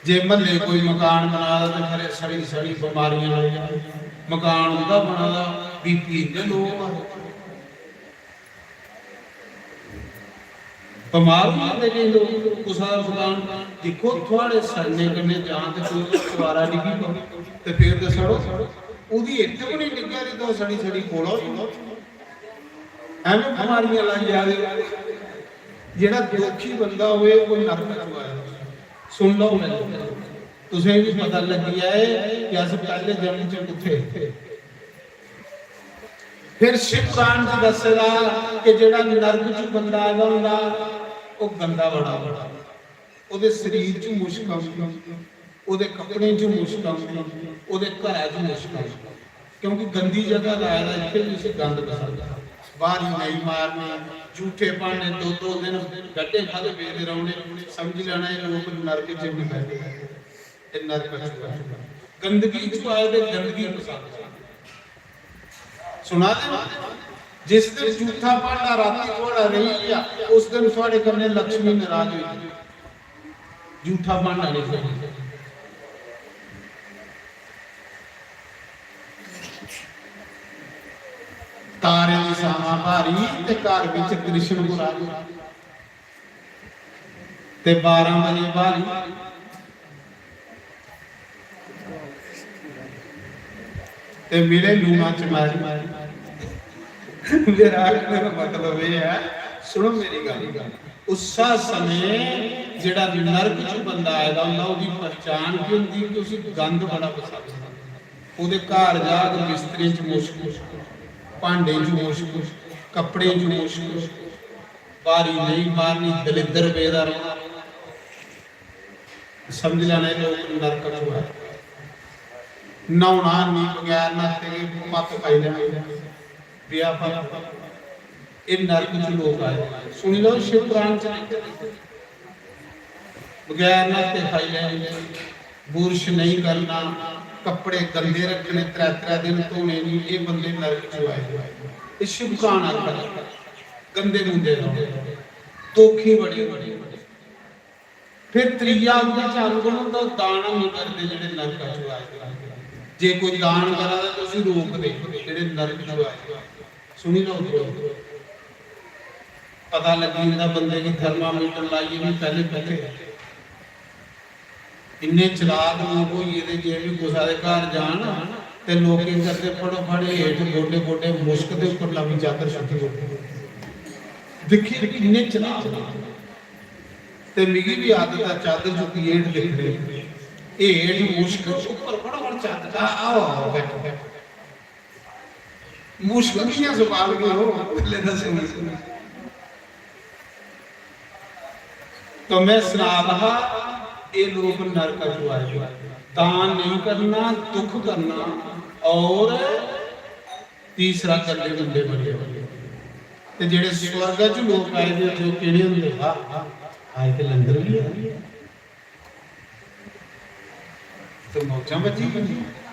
जे म्हल्ले कोई मकान बना दा ते खरे सड़ी सड़ी बमारियां लाई जा। मकान उं'दा बना दा, बीपी इ'यां low होआ दा। बमार होई जंदे केईं लोक, कुसै दा मकान दिक्खो, थुआढ़े सड़ने कन्नै जां ते कोई सवारा डिग्गी पवै ते फिर ते सड़ो, ओह्दी इट्ट बी निं डिग्गा दी, तुस सड़ी सड़ी कोला होई जाओ। ऐवें बमारियां लाई जा दे। जेह्ड़ा दुखी बंदा होए, ओह् नरक च आए। सुन लो, मैं तुसें भी पता लग्गी जाए कि अस पैह्ले जन्म च कुत्थे हे। फिर शिव पुराण च दस्से दा कि जेह्ड़ा नरक च बंदा आए दा होंदा, ओह् गंदा बड़ा होंदा। ओह्दे शरीर च मुश्क औंदी, ओह्दे कपड़ें च मुश्क औंदी, ओह्दे घरै च मुश्क औंदी। क्योंकि गंदी जगह दा आए दा, इत्थै बी उसी गंद पसंद ऐ। ब्हारी नेईं मारनी, झूठे ब्हाने, दो दो दिन गड्ढे खादे पेदे रौह्ने, समझी लैना एह् लोक नरक च बी बैठे, ते नरक च बैठे। गंदगी च आए ते गंदगी पसंद ऐ। सुना दे हो? जिस दिन झूठा भांडा राती थुआड़ा रेही गेआ, उस दिन थुआड़े कन्नै लक्ष्मी नाराज होई गेई। झूठा भांडा नहीं सही। तारें दी सामा भारी ते घर विच कृष्ण मुरारी। ते बारां बजे भारी ते मिले लूना चमारी। मेरा आखने दा मतलब एह् ऐ, सुनो मेरी गल्ल, उस्सा समें जेह्ड़ा नरक च बंदा आए दा होंदा, ओह्दी पहचान केह् होंदी कि उसी गंद बड़ा पसंद होंदा। ओह्दे घर जाग, बिस्तरे च मुश्क, भांडे च मुश्क, कपड़े च मुश्क, भारी नेईं मारनी, दलिद्दर पेदा रौह्ना। समझ लैना, एह् लोक नरक च आए। न्हौना निं, बगैर न्हाते गै मत्त खाई लैनी, बेआ भला। एह् नरक च लोक आए। सुनी लैओ, शिव पुराण च लिखे दे। बगैर न्हाते खाई लैनी, बुरश नेईं करना, कपड़े गंदे रक्खने, त्रै त्रै दिन धोने निं, एह् बंदे नरक च आए। एह् शिव पुराण आखदा, गंदे मुंदे रौह्ने, दोखी बड़े होने। फिर त्रीया उं'दे च अवगुण होंदा, ओह् दान नेईं करदे जेह्ड़े नरका च आए दे। जे कोई दान करा दा ते उसी रोकदे जेह्ड़े नरक च आए दे। सुनी लैओ, पता लग्गी जंदा बंदे गी, thermometer लाइयै भी पैह्ले कुत्थै। इन्ने चलाक लोक होई गेदे, जे बी कुसै दे घर जान ते लोकें करदे फटोफट हेठ गोडे गोडे मुश्क दे उप्पर नमीं चादर सुट्टी ओड़दे। दिक्खी किन्ने चलाक लोक। ते मिगी बी आदत ऐ चादर चुक्कियै हेठ दिक्खने। हेठ मुश्क, उप्पर फटोफट चादर, आ, आओ, आओ, बैठो, बैठो। मुश्क कि'यां संभालगे ओ? पैह्ले दस्सो मिगी। तो मैं सना दा हा, एह् लोक नरक च आए दे। दान नेईं करना, दुख करना, और तीसरा गंदे मुंडे बड़े होंदे। ते जेह्ड़े स्वर्ग च लोक आए दे, जो केह्ड़े होंदे? वाह, आए ते लंगर बी है। ते मौजां बज्जी गेइयां।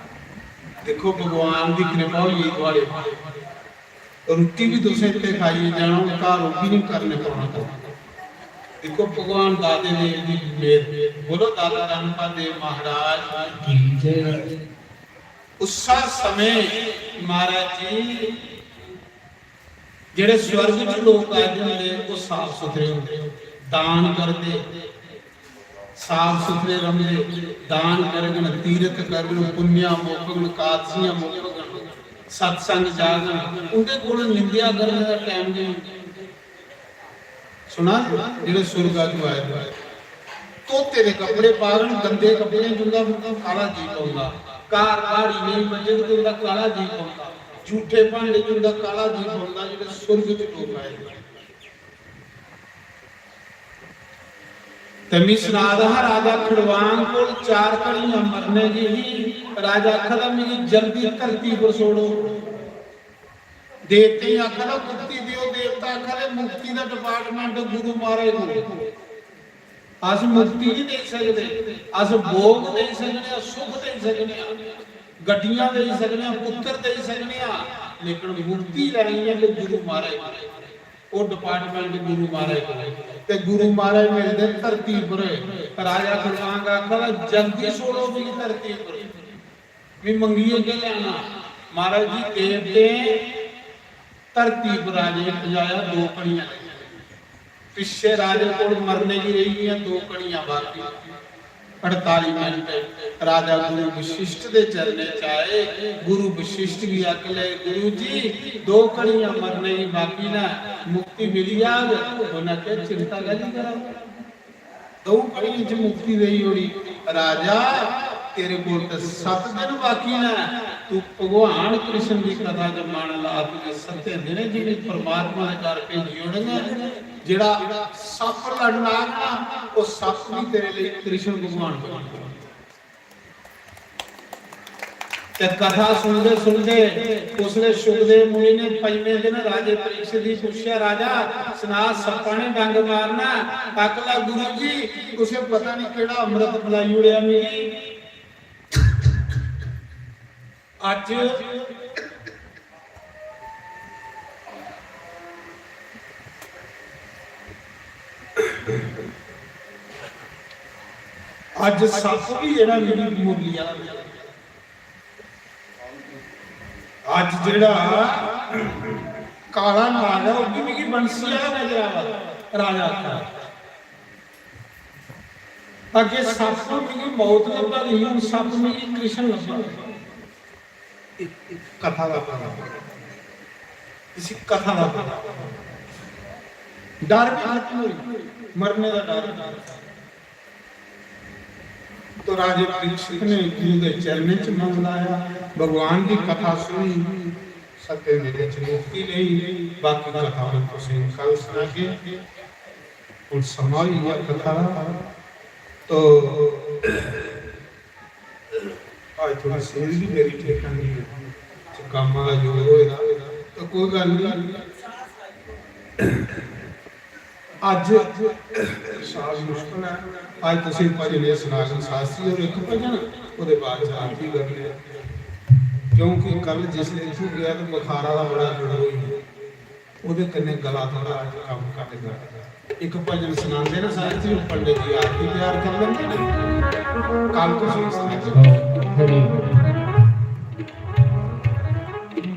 दिक्खो, भगवान दी कृपा होई गेई थुआढ़े पर। रुट्टी बी तुसें इत्थै खाइयै जाना, हून घर ओह् बी निं करने पौना तुसें। दिक्खो, भगवान दाते देव दी मेहर। बोलो, दाता धन देव महाराज की जय। उस्सा समें महाराज जी, जेह्ड़े स्वर्ग च लोक आए दे होंदे, ओह् साफ सुथरे होंदे, दान करदे, साफ सुथरे रौंह्दे, दान करङन, तीरथ करङन, पुन्नेआ मुकङन, कादसियां मुकङन, सत्संग जाङन, उं'दे कोल निंदेआ करने दा टैम नेईं। सुना दे, जेह्ड़े सुरगा चों आए दे। धोते दे कपड़े पाङन, गंदे कपड़े च उं'दा काला जी पौंदा। घर ब्हारी नेईं बज्जग ते उं'दा काला जी पौंदा। झूठे भांडे च उं'दा काला जी पौंदा, जेह्ड़े सुरग च लोक आए दे। ते मी सना दा हा, राजा खड़वांग कोल चार घड़ियां मरने दी ही। राजा आखा दा, "मिगी जल्दी धरती पर छोड़ो।" देवतें गी आखा दा, "मुक्ति देओ।" देवता आखा दे, "मुक्ति दा department गुरु महाराज कोल। अस मुक्ति नहीं देई सकदे, अस भोग देई सकने आं, सुख देई सकने आं, गड्डियां देई सकने आं, पुत्तर देई सकने आं, लेकिन मुक्ति लैनी है ते गुरु महाराज कोल।" ओह् department गुरु महाराज कोल। ते गुरु महाराज मिलदे धरती पर। राजा खड़वांग आखा दा, "जल्दी छोड़ो मिगी धरती पर, मैं मंगियै केह् लैना?" महाराज जी, देवतें धरती पर राजे गी पजाया, दो घड़ियां लेई। पिच्छे राजे कोल मरने गी रेही गेइयां दो घड़ियां बाकी, अड़ताली मिनट। राजा गुरु वशिष्ठ दे चरणें च आए, गुरु वशिष्ठ गी आख ले, "गुरु जी, दो घड़ियां मरने गी बाकी न, मुक्ति मिली जाग।" उन्हें आखेआ, "चिंता कैह्दी करा दे? दो घड़ियें च मुक्ति देई ओड़ी।" "राजा, तेरे कोल ते सत्त दिन बाकी न, तू भगवान कृष्ण दी कथा च मन ला, तुझे सत्तें दिनें च भी परमात्मा दे घर भेजी ओड़ेंगे।" जेड़ा सप्प लड़न आग ना, ओह सप्प भी तेरे लेई कृष्ण भगवान बनी जाग। ते कथा सुनदे सुनदे उसले शुकदेव मुनि ने पंजमें दिन राजे परीक्षित गी पुच्छेआ, "राजा, सना, सप्पा ने डंग मारना?" आखला, "गुरु जी, तुसें पता नहीं केड़ा अमृत पिलाई ओड़ेआ मिगी। अज्ज अज्ज सप्प भी जेह्ड़ा मिगी मुरली आह्ला मिलेआ। अज्ज जेह्ड़ा काला नाग ऐ, ओह् बी मिगी बंसी आह्ला नजर आवा दा।" राजा आखा दा, "अग्गें सप्प मिगी मौत लब्भा दी ही, हून सप्प मिगी कृष्ण लब्भा दा।" इक, इक कथा दा पता, इसी कथा दा पता। डर भी खत्म होई, मरने दा डर भी खत्म। तो राजे परीक्षित ने गुरु दे चरणें च मन लाया, भगवान दी कथा सुनी, सत्तें दिनें च मुक्ति लेई। बाकी कथा हम तुसें कल सुनागे। हुन समां होई गेआ कथा दा। तो अज्ज थोड़ी सेहत भी मेरी ठीक नहीं है, ते कम्म दा जोर होए दा, तो कोई गल्ल नहीं। अज्ज साज मुश्किल है। अज्ज तुसें भजन एह् सनागन शास्त्री होर इक भजन, ओह्दे बाद च आरती करने आं। क्योंकि कल जिसलै इत्थूं गेआ ते बुखारा दा बड़ा जोर होई गेआ। ओह्दे कन्नै गला थोह्ड़ा अज्ज कम्म घट्ट करदा। इक भजन सनांदे न सारे जी, पंडित जी आरती त्यार कर लैंदे न। कल तुसें सनांदे। हरि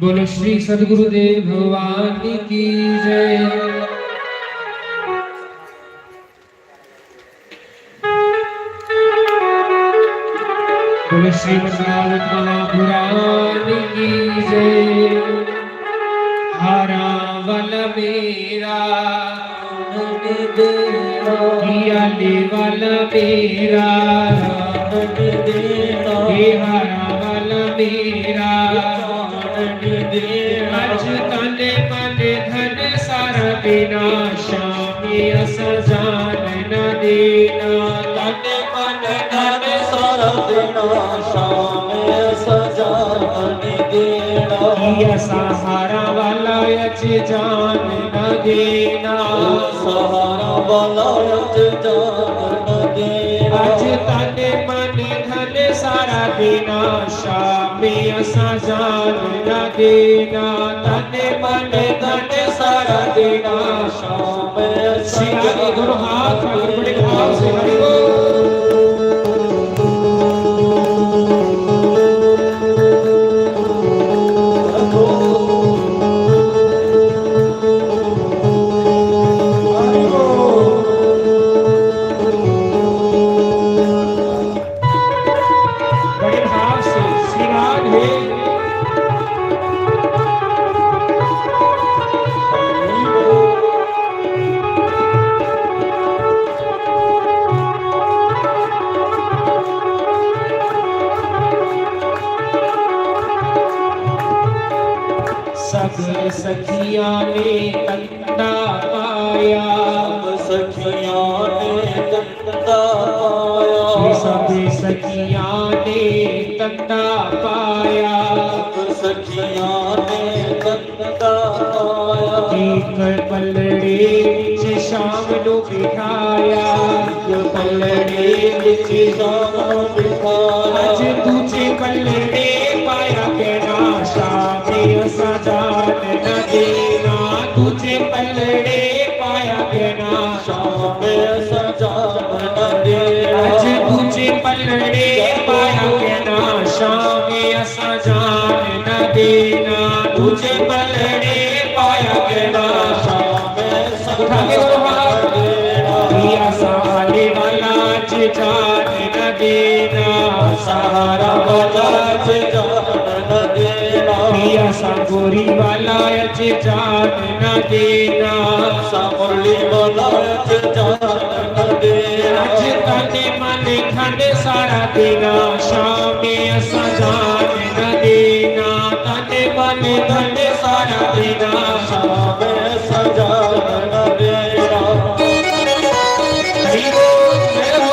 बोल। श्री सद्गुरुदेव भगवान की जय। बोलो श्रीमद् भागवत महापुराण की जय। हारा वाला मेरा, हियाले वाला मेरा, हे हारा वाला मेरा, अज तन मन धन सारा विनाश। शामी असा जान न देना, तन मन धन सारा देना। शामी असा जान न देना, असा हारा वाला अज जान न देना। असा हारा वाला अज जान न देना, अज तन मन धन सारा देना। शामी असा जान न देना, तन मन धन सारा देना। शाम असा श्री राधे गुरु हाथ पकड़ बड़े भाव से हरि बोल। हरि बोल। बड़े भाव से श्री राधे। सब सखियां ने कंधा पाया, सब सखियां ने कंधा पाया, सब सखियां ने कंधा पाया, सब सखियां ने कंधा पाया। एक पलड़े विच शाम नू बिठाया, एक पलड़े विच शाम नू बिठाया। अज दूजे पलड़े पाया कहना, शाम असा जान न देना। दूजे पलड़े पाया कहना, शाम असा जान न देना। अज दूजे पलड़े पाया कहना, शाम असा जान न देना। दूजे पलड़े पाया कहना, शाम असा उठा के बोलो हाथ। जान न देना, सहारा वाला च जान न देना। पिया सा गोरी वाला च जान न देना, सा मुरली वाला च जान न देना। अज तन मन धन सारा देना, शाम असा जान न देना। तन मन धन सारा देना, शाम असा जान न देना। हरि बोल, जय हो।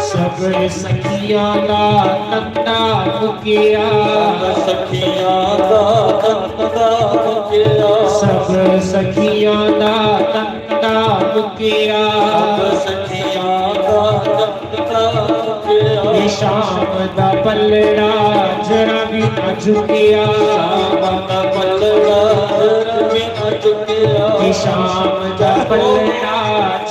सब सखियां दा तंदा मुकिया, सब सखियां दा तंदा मुकिया, सब सखियां दा तंदा मुकिया, सब सखियां दा तंदा मुकिया। ये शाम दा पलड़ा जरा भी ना झुकिया, शाम दा पलड़ा जरा भी ना झुकिया। ये शाम दा पलड़ा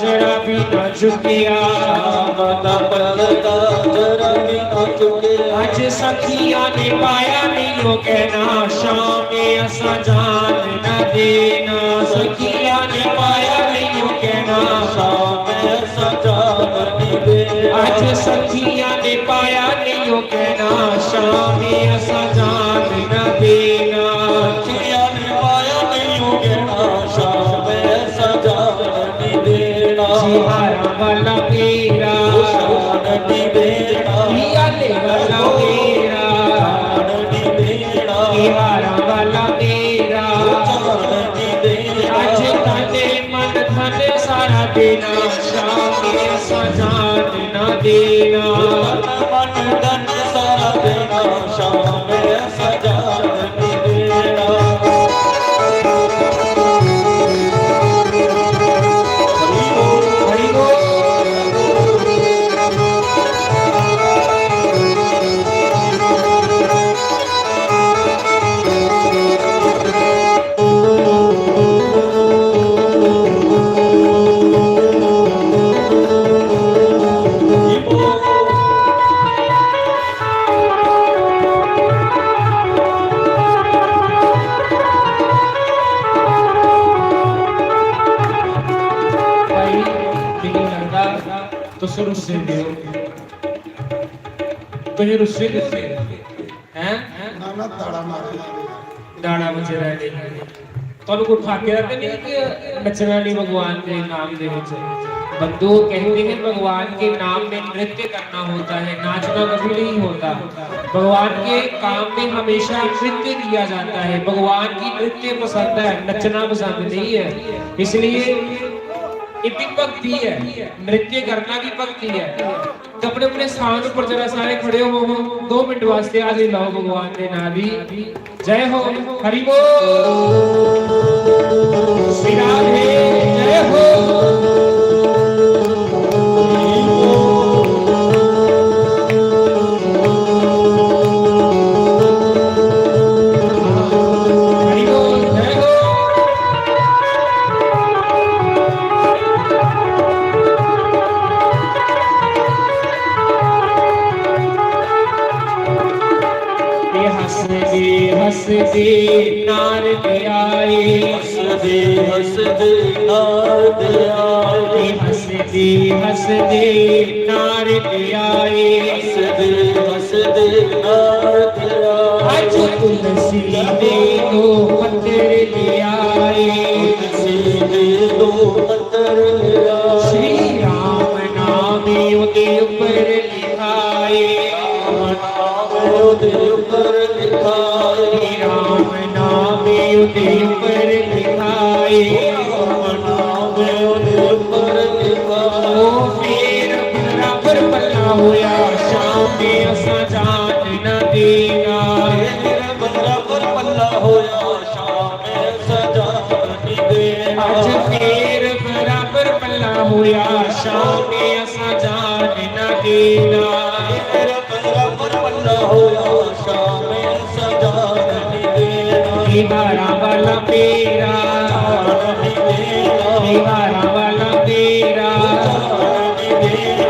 जरा भी ना झुकिया, शाम दा पलड़ा जरा भी ना झुकिया। अज सखियां ने पाया नहीं वो कहना, शाम असा जान न देना। सखियां ने पाया नहीं वो कहना, शाम असा जान न देना। अज सखियां ने पाया नहीं वो कहना, शाम असा जान न देना। सखियां ने पाया नहीं वो कहना, शाम असा जान न देना। जिहारा वाला मेरा शान न देना। आले वाला मेरा शान न देना। जिहारा वाला मेरा शान न देना। अज तने मन धन सारा देना, शाम असा जान न देना। तन मन धन सारा देना, शाम असा जान न देना। हरि बोल, हरि बोल। भाई, मिगी लगदा तुस रुस्से दे ओ। तुस रुस्से दे ओ, हैं? ना, ना, ताड़ा मारे। डाड़ा बजे दा नहीं। ਤੁਹਾਨੂੰ ਕੋਈ ठाके दा ते नहीं कि नचना नहीं भगवान के नाम दे विच? बंधु, कहते हैं भगवान के नाम में नृत्य करना होता है, नाचना कभी नहीं होता। भगवान के काम में हमेशा नृत्य किया जाता है। भगवान की नृत्य पसंद है, नचना पसंद नहीं है। इसलिए ये भी भक्ति है, नृत्य करना भी भक्ति है। तो अपने अपने स्थान पर जरा सारे खड़े हो, दो मिनट वास्ते हाजिरी लाओ भगवान के नाम दी। जय हो, हरि बोल। श्री राधे, जय हो। हरि बोल, जय हो। ये हंसदे हंसदे नारद आए। हंसदे हंसदे नारद आए। ये हंसदे हंसदे नारद आए। हंसदे हंसदे नारद आए। अज तुलसी दे दो पत्तर ले आए। तुलसी दे दो पत्तर ले आए। श्री राम नाम ओदे ऊपर लिखाए। राम नाम ओदे ऊपर लिखाए। राम नाम ओदे ऊपर लिखाए। राम नाम ओदे ऊपर लिखाए। ओ मेर बराबर पल्ला होया, शाम असा जान न देना। मेर बराबर पल्ला होया, शाम असा जान न देना। अज मेर बराबर पल्ला होया, शाम असा जान न देना। मेर बराबर पल्ला होया, शाम असा जान न हारा वाला मेरा, हारा वाला मेरा।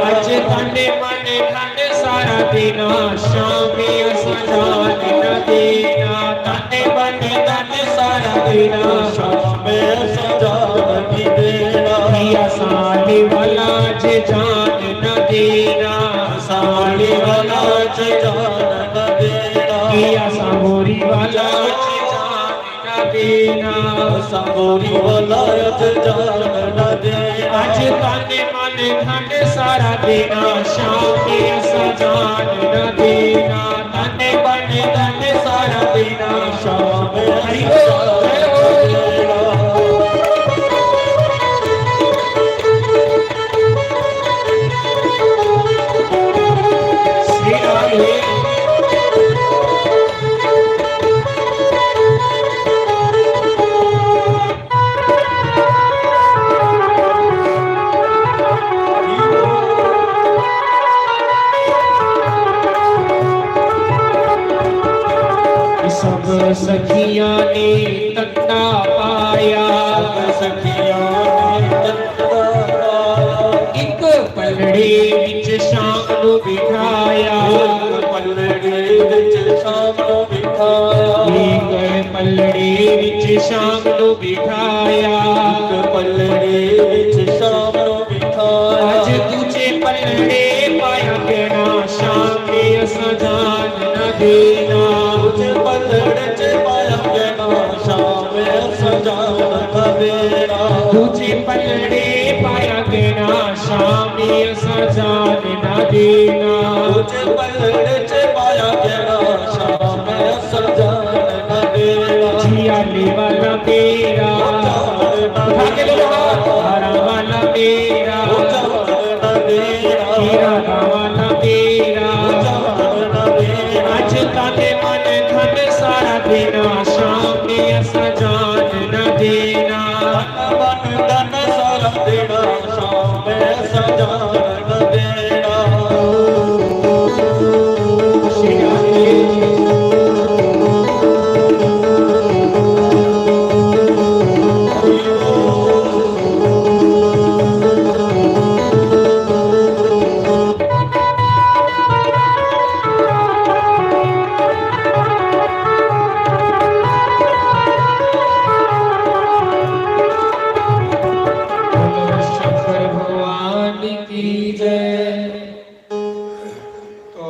अज तन मन धन सारा देना, शाम असां जान न देना। तन मन धन सारा देना, शाम असां जान न देना। कि असां आले वाला च जान न देना, असां आले वाला च जान न देना। कि असां बोरी वाला च जान न देना, असां बोरी वाला च जान न देना। अज तन मन धन सारा देना, शाम असां जान न देना। तन मन धन सारा देना, शाम हरि बोल, जय बोल। श्री राम जी। सब सखियां ने तंदा पाया, सब सखियां ने तंदा पाया। एक पलड़े विच शाम नू बिठाया, एक पलड़े विच शाम नू बिठाया। एक पलड़े विच शाम नू बिठाया, एक पलड़े विच शाम नू बिठाया। अज दूजे पलड़े पाया गहना, शाम असां जान न देना। दूजे पलड़े च पाया गहना, शाम असां जान न देना। दूजे पलड़े पाया गहना, शाम असां जान न देना। दूजे पलड़े च पाया गहना, शाम असां जान न देना। जी आले वाला मेरा, उठा के बोलो, हारा वाला मेरा, हीरा वाला मेरा। अज तन मन धन सारा देना, शाम असां जान न देना। तन मन धन सारा देना, शाम असां जान न देना। शंकर भगवान की जय। तो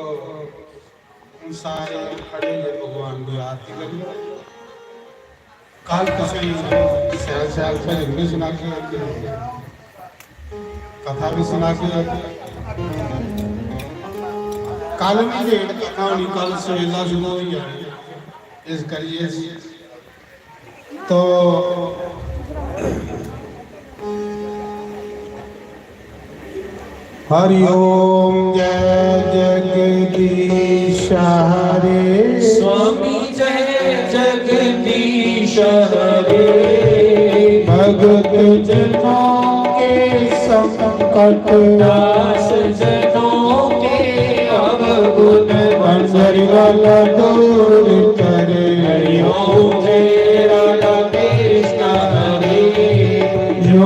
हम सारे खड़े हुए भगवान की आरती करिए। कल तुसें शैल शैल भजन भी सुना के, कथा भी सुना के। कल भी लेट करना होनी, कल सवेला शुरू हो जानी, इस करिए तो हरि ओम। जय जगदीश हरे। स्वामी जय जगदीश हरे। भगत जनों के संकट, दास जनों के अवगुण, मंदिर वाला दूर करे। हरि ओम। जय राधा कृष्ण हरे। जो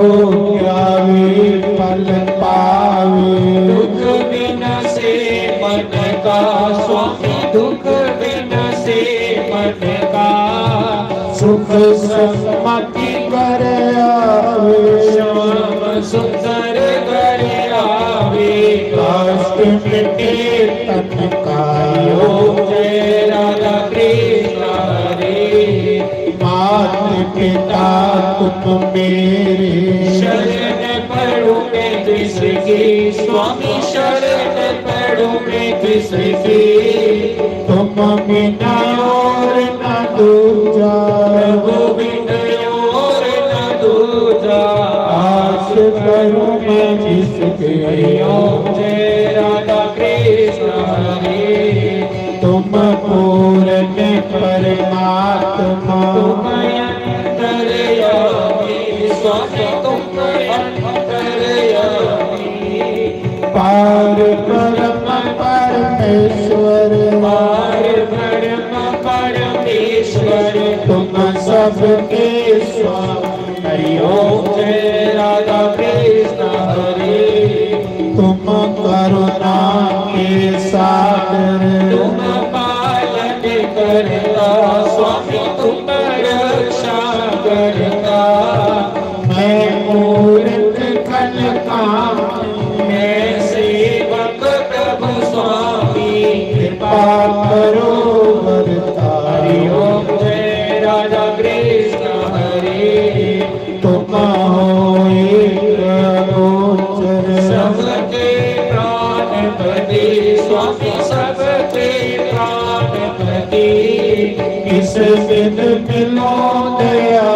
आवे फल पावे। दुख बिन से मन का स्वामी, दुख बिन से मन का। सुख सन्मति घर आवे। श्याम सुंदर घर आवे। कष्ट मिटे तन का। हरि ओम। जय राधा कृष्ण हरे। मात पिता तुम मेरे। शरण पड़ूं मैं किसकी, स्वामी शरण पड़ूं मैं किसकी। तुम बिना और न दूजा। प्रभु बिन और न दूजा। आस करूं मैं जिसकी। हरि ओम। जय राधा कृष्ण हरे। तुम पूर्ण परमात्मा। तुम अंतर्यामी स्वामी, तुम अंतर्यामी। पार ब्रह्म परमेश्वर। पार ब्रह्म परमेश्वर। तुम के स्वामी। हरि ओम। जय राधा कृष्ण हरे। तुम करुणा के सागर। तुम पालन करता स्वामी, तुम रक्षा करता। मैं मूरत खल कामी, मैं सेवक प्रभु स्वामी। कृपा करो वरदान। हरि ओम। जय राधा कृष्ण हरे। तुम हो एक अगोचर। सबके प्राणपति स्वामी, सबके प्राणपति। किस बिन मिलो दया।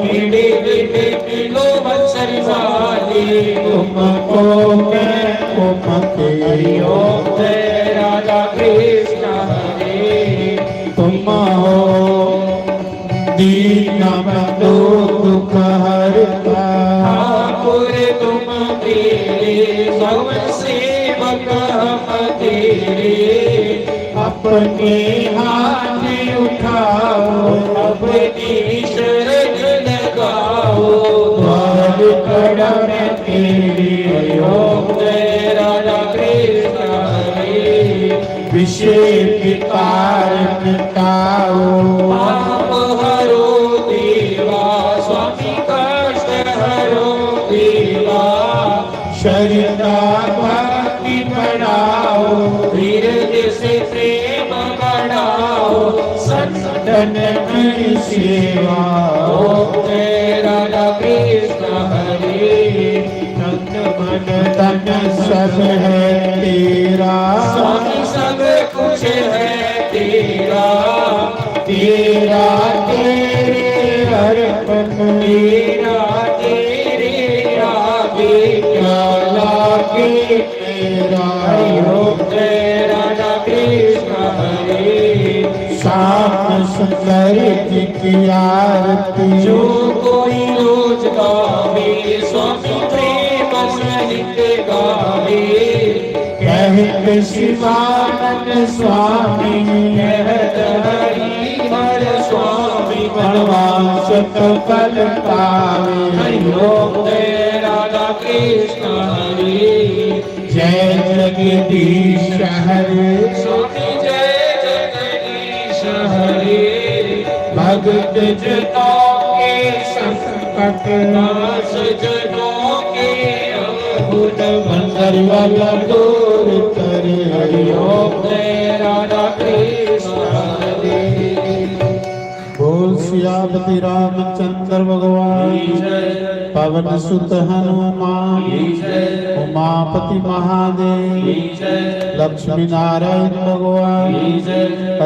किड़े बिन मिलो बंसरी वाली। तुमको मैं कुमति। हरि ओम। जय राधा कृष्ण हरे। तुम हो दीन बंधु दुख हरता। ठाकुर तुम मेरे, सब सेवक हम तेरे। अपने हाथ उठाओ, अपनी शरण लगाओ। द्वार कड़ा मैं तेरे। हरि ओम। जय राधा कृष्ण हरे। विषय विकार मिटाओ। पाप हरो देवा, स्वामी कष्ट हरो देवा। श्रद्धा भक्ति बढ़ाओ। हृदय से प्रेम बढ़ाओ। संतन की सेवा। ओम जय राधा कृष्ण हरे। तन मन धन सब है तेरा। स्वामी सब कुछ है तेरा। तेरा तेरे अर्पण। तेरा तेरे आगे क्या लागे मेरा। हरि ओम जय राधा कृष्ण हरे। श्याम सुंदर जी की आरती। जो कोई रोज गावे, स्वामी प्रेम सहित गावे। कहत शिवानंद स्वामी। कहत हरि हर स्वामी। वनवास फल पावे। हरि ओम जय राधा कृष्ण हरे। जय जगदीश हरे। स्वामी जय जगदीश हरे। भगत जनों के संकट। दास जनों के अवगुण। भंडारी वाला दूर करे। हरि ओम जय राधा कृष्ण हरे। बोल सियापति रामचंद्र भगवान। पवन सुत हनुमान। उमापति महादेव। लक्ष्मी नारायण भगवान।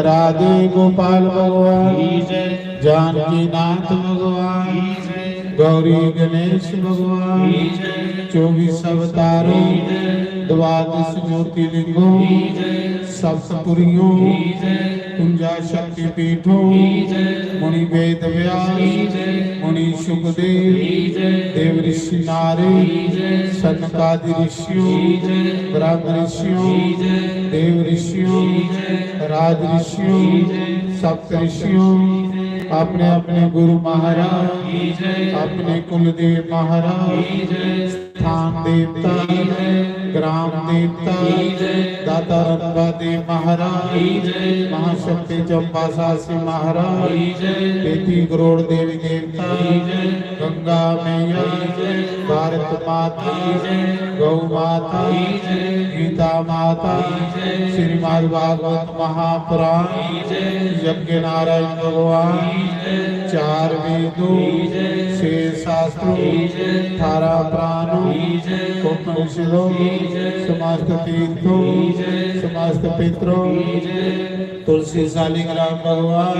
राधे गोपाल भगवान। जानकी नाथ भगवान। गौरी गणेश भगवान। चौबीस अवतारों। द्वादश ज्योतिर्लिंगों। सप्तपुरियों। कुंजा शक्ति पीठों। मुनि वेद व्यास। मुनि सुखदेव। देव ऋषि नारद। सनकादि ऋषियों। ब्रह्म ऋषियों। देव ऋषियों। राज ऋषियों। सप्त ऋषियों। अपने अपने गुरु महाराज। अपने कुलदेव महाराज। स्थान देवता। ग्राम देवता। दाता रणपा देव महाराज। महाशक्ति चंपा सासी महाराज। तेती करोड़ देवी देवता। गंगा मैया। भारत माता। गौ माता। गीता माता। श्रीमद् भागवत महापुराण। यज्ञ नारायण भगवान। चार वेदों। छह शास्त्रों। अठारह पुराणों। उपनिषदों। समस्त तीर्थों। समस्त पितरों। तुलसी शालिग्राम भगवान।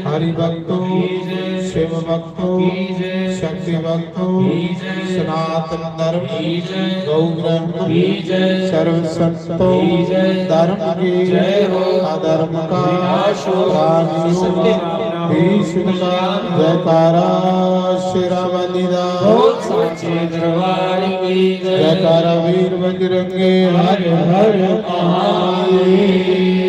हरि भक्तों। शिव भक्तों। शक्ति भक्तों। सनातन धर्म। गौ ब्रह्म। सर्व संतों। धर्म के। अधर्म का। प्राणियों। भीष्म का। जयकारा। श्री राम। बोल साचे दरबार की जय। जयकारा वीर बजरंगे। हर हर महादेव।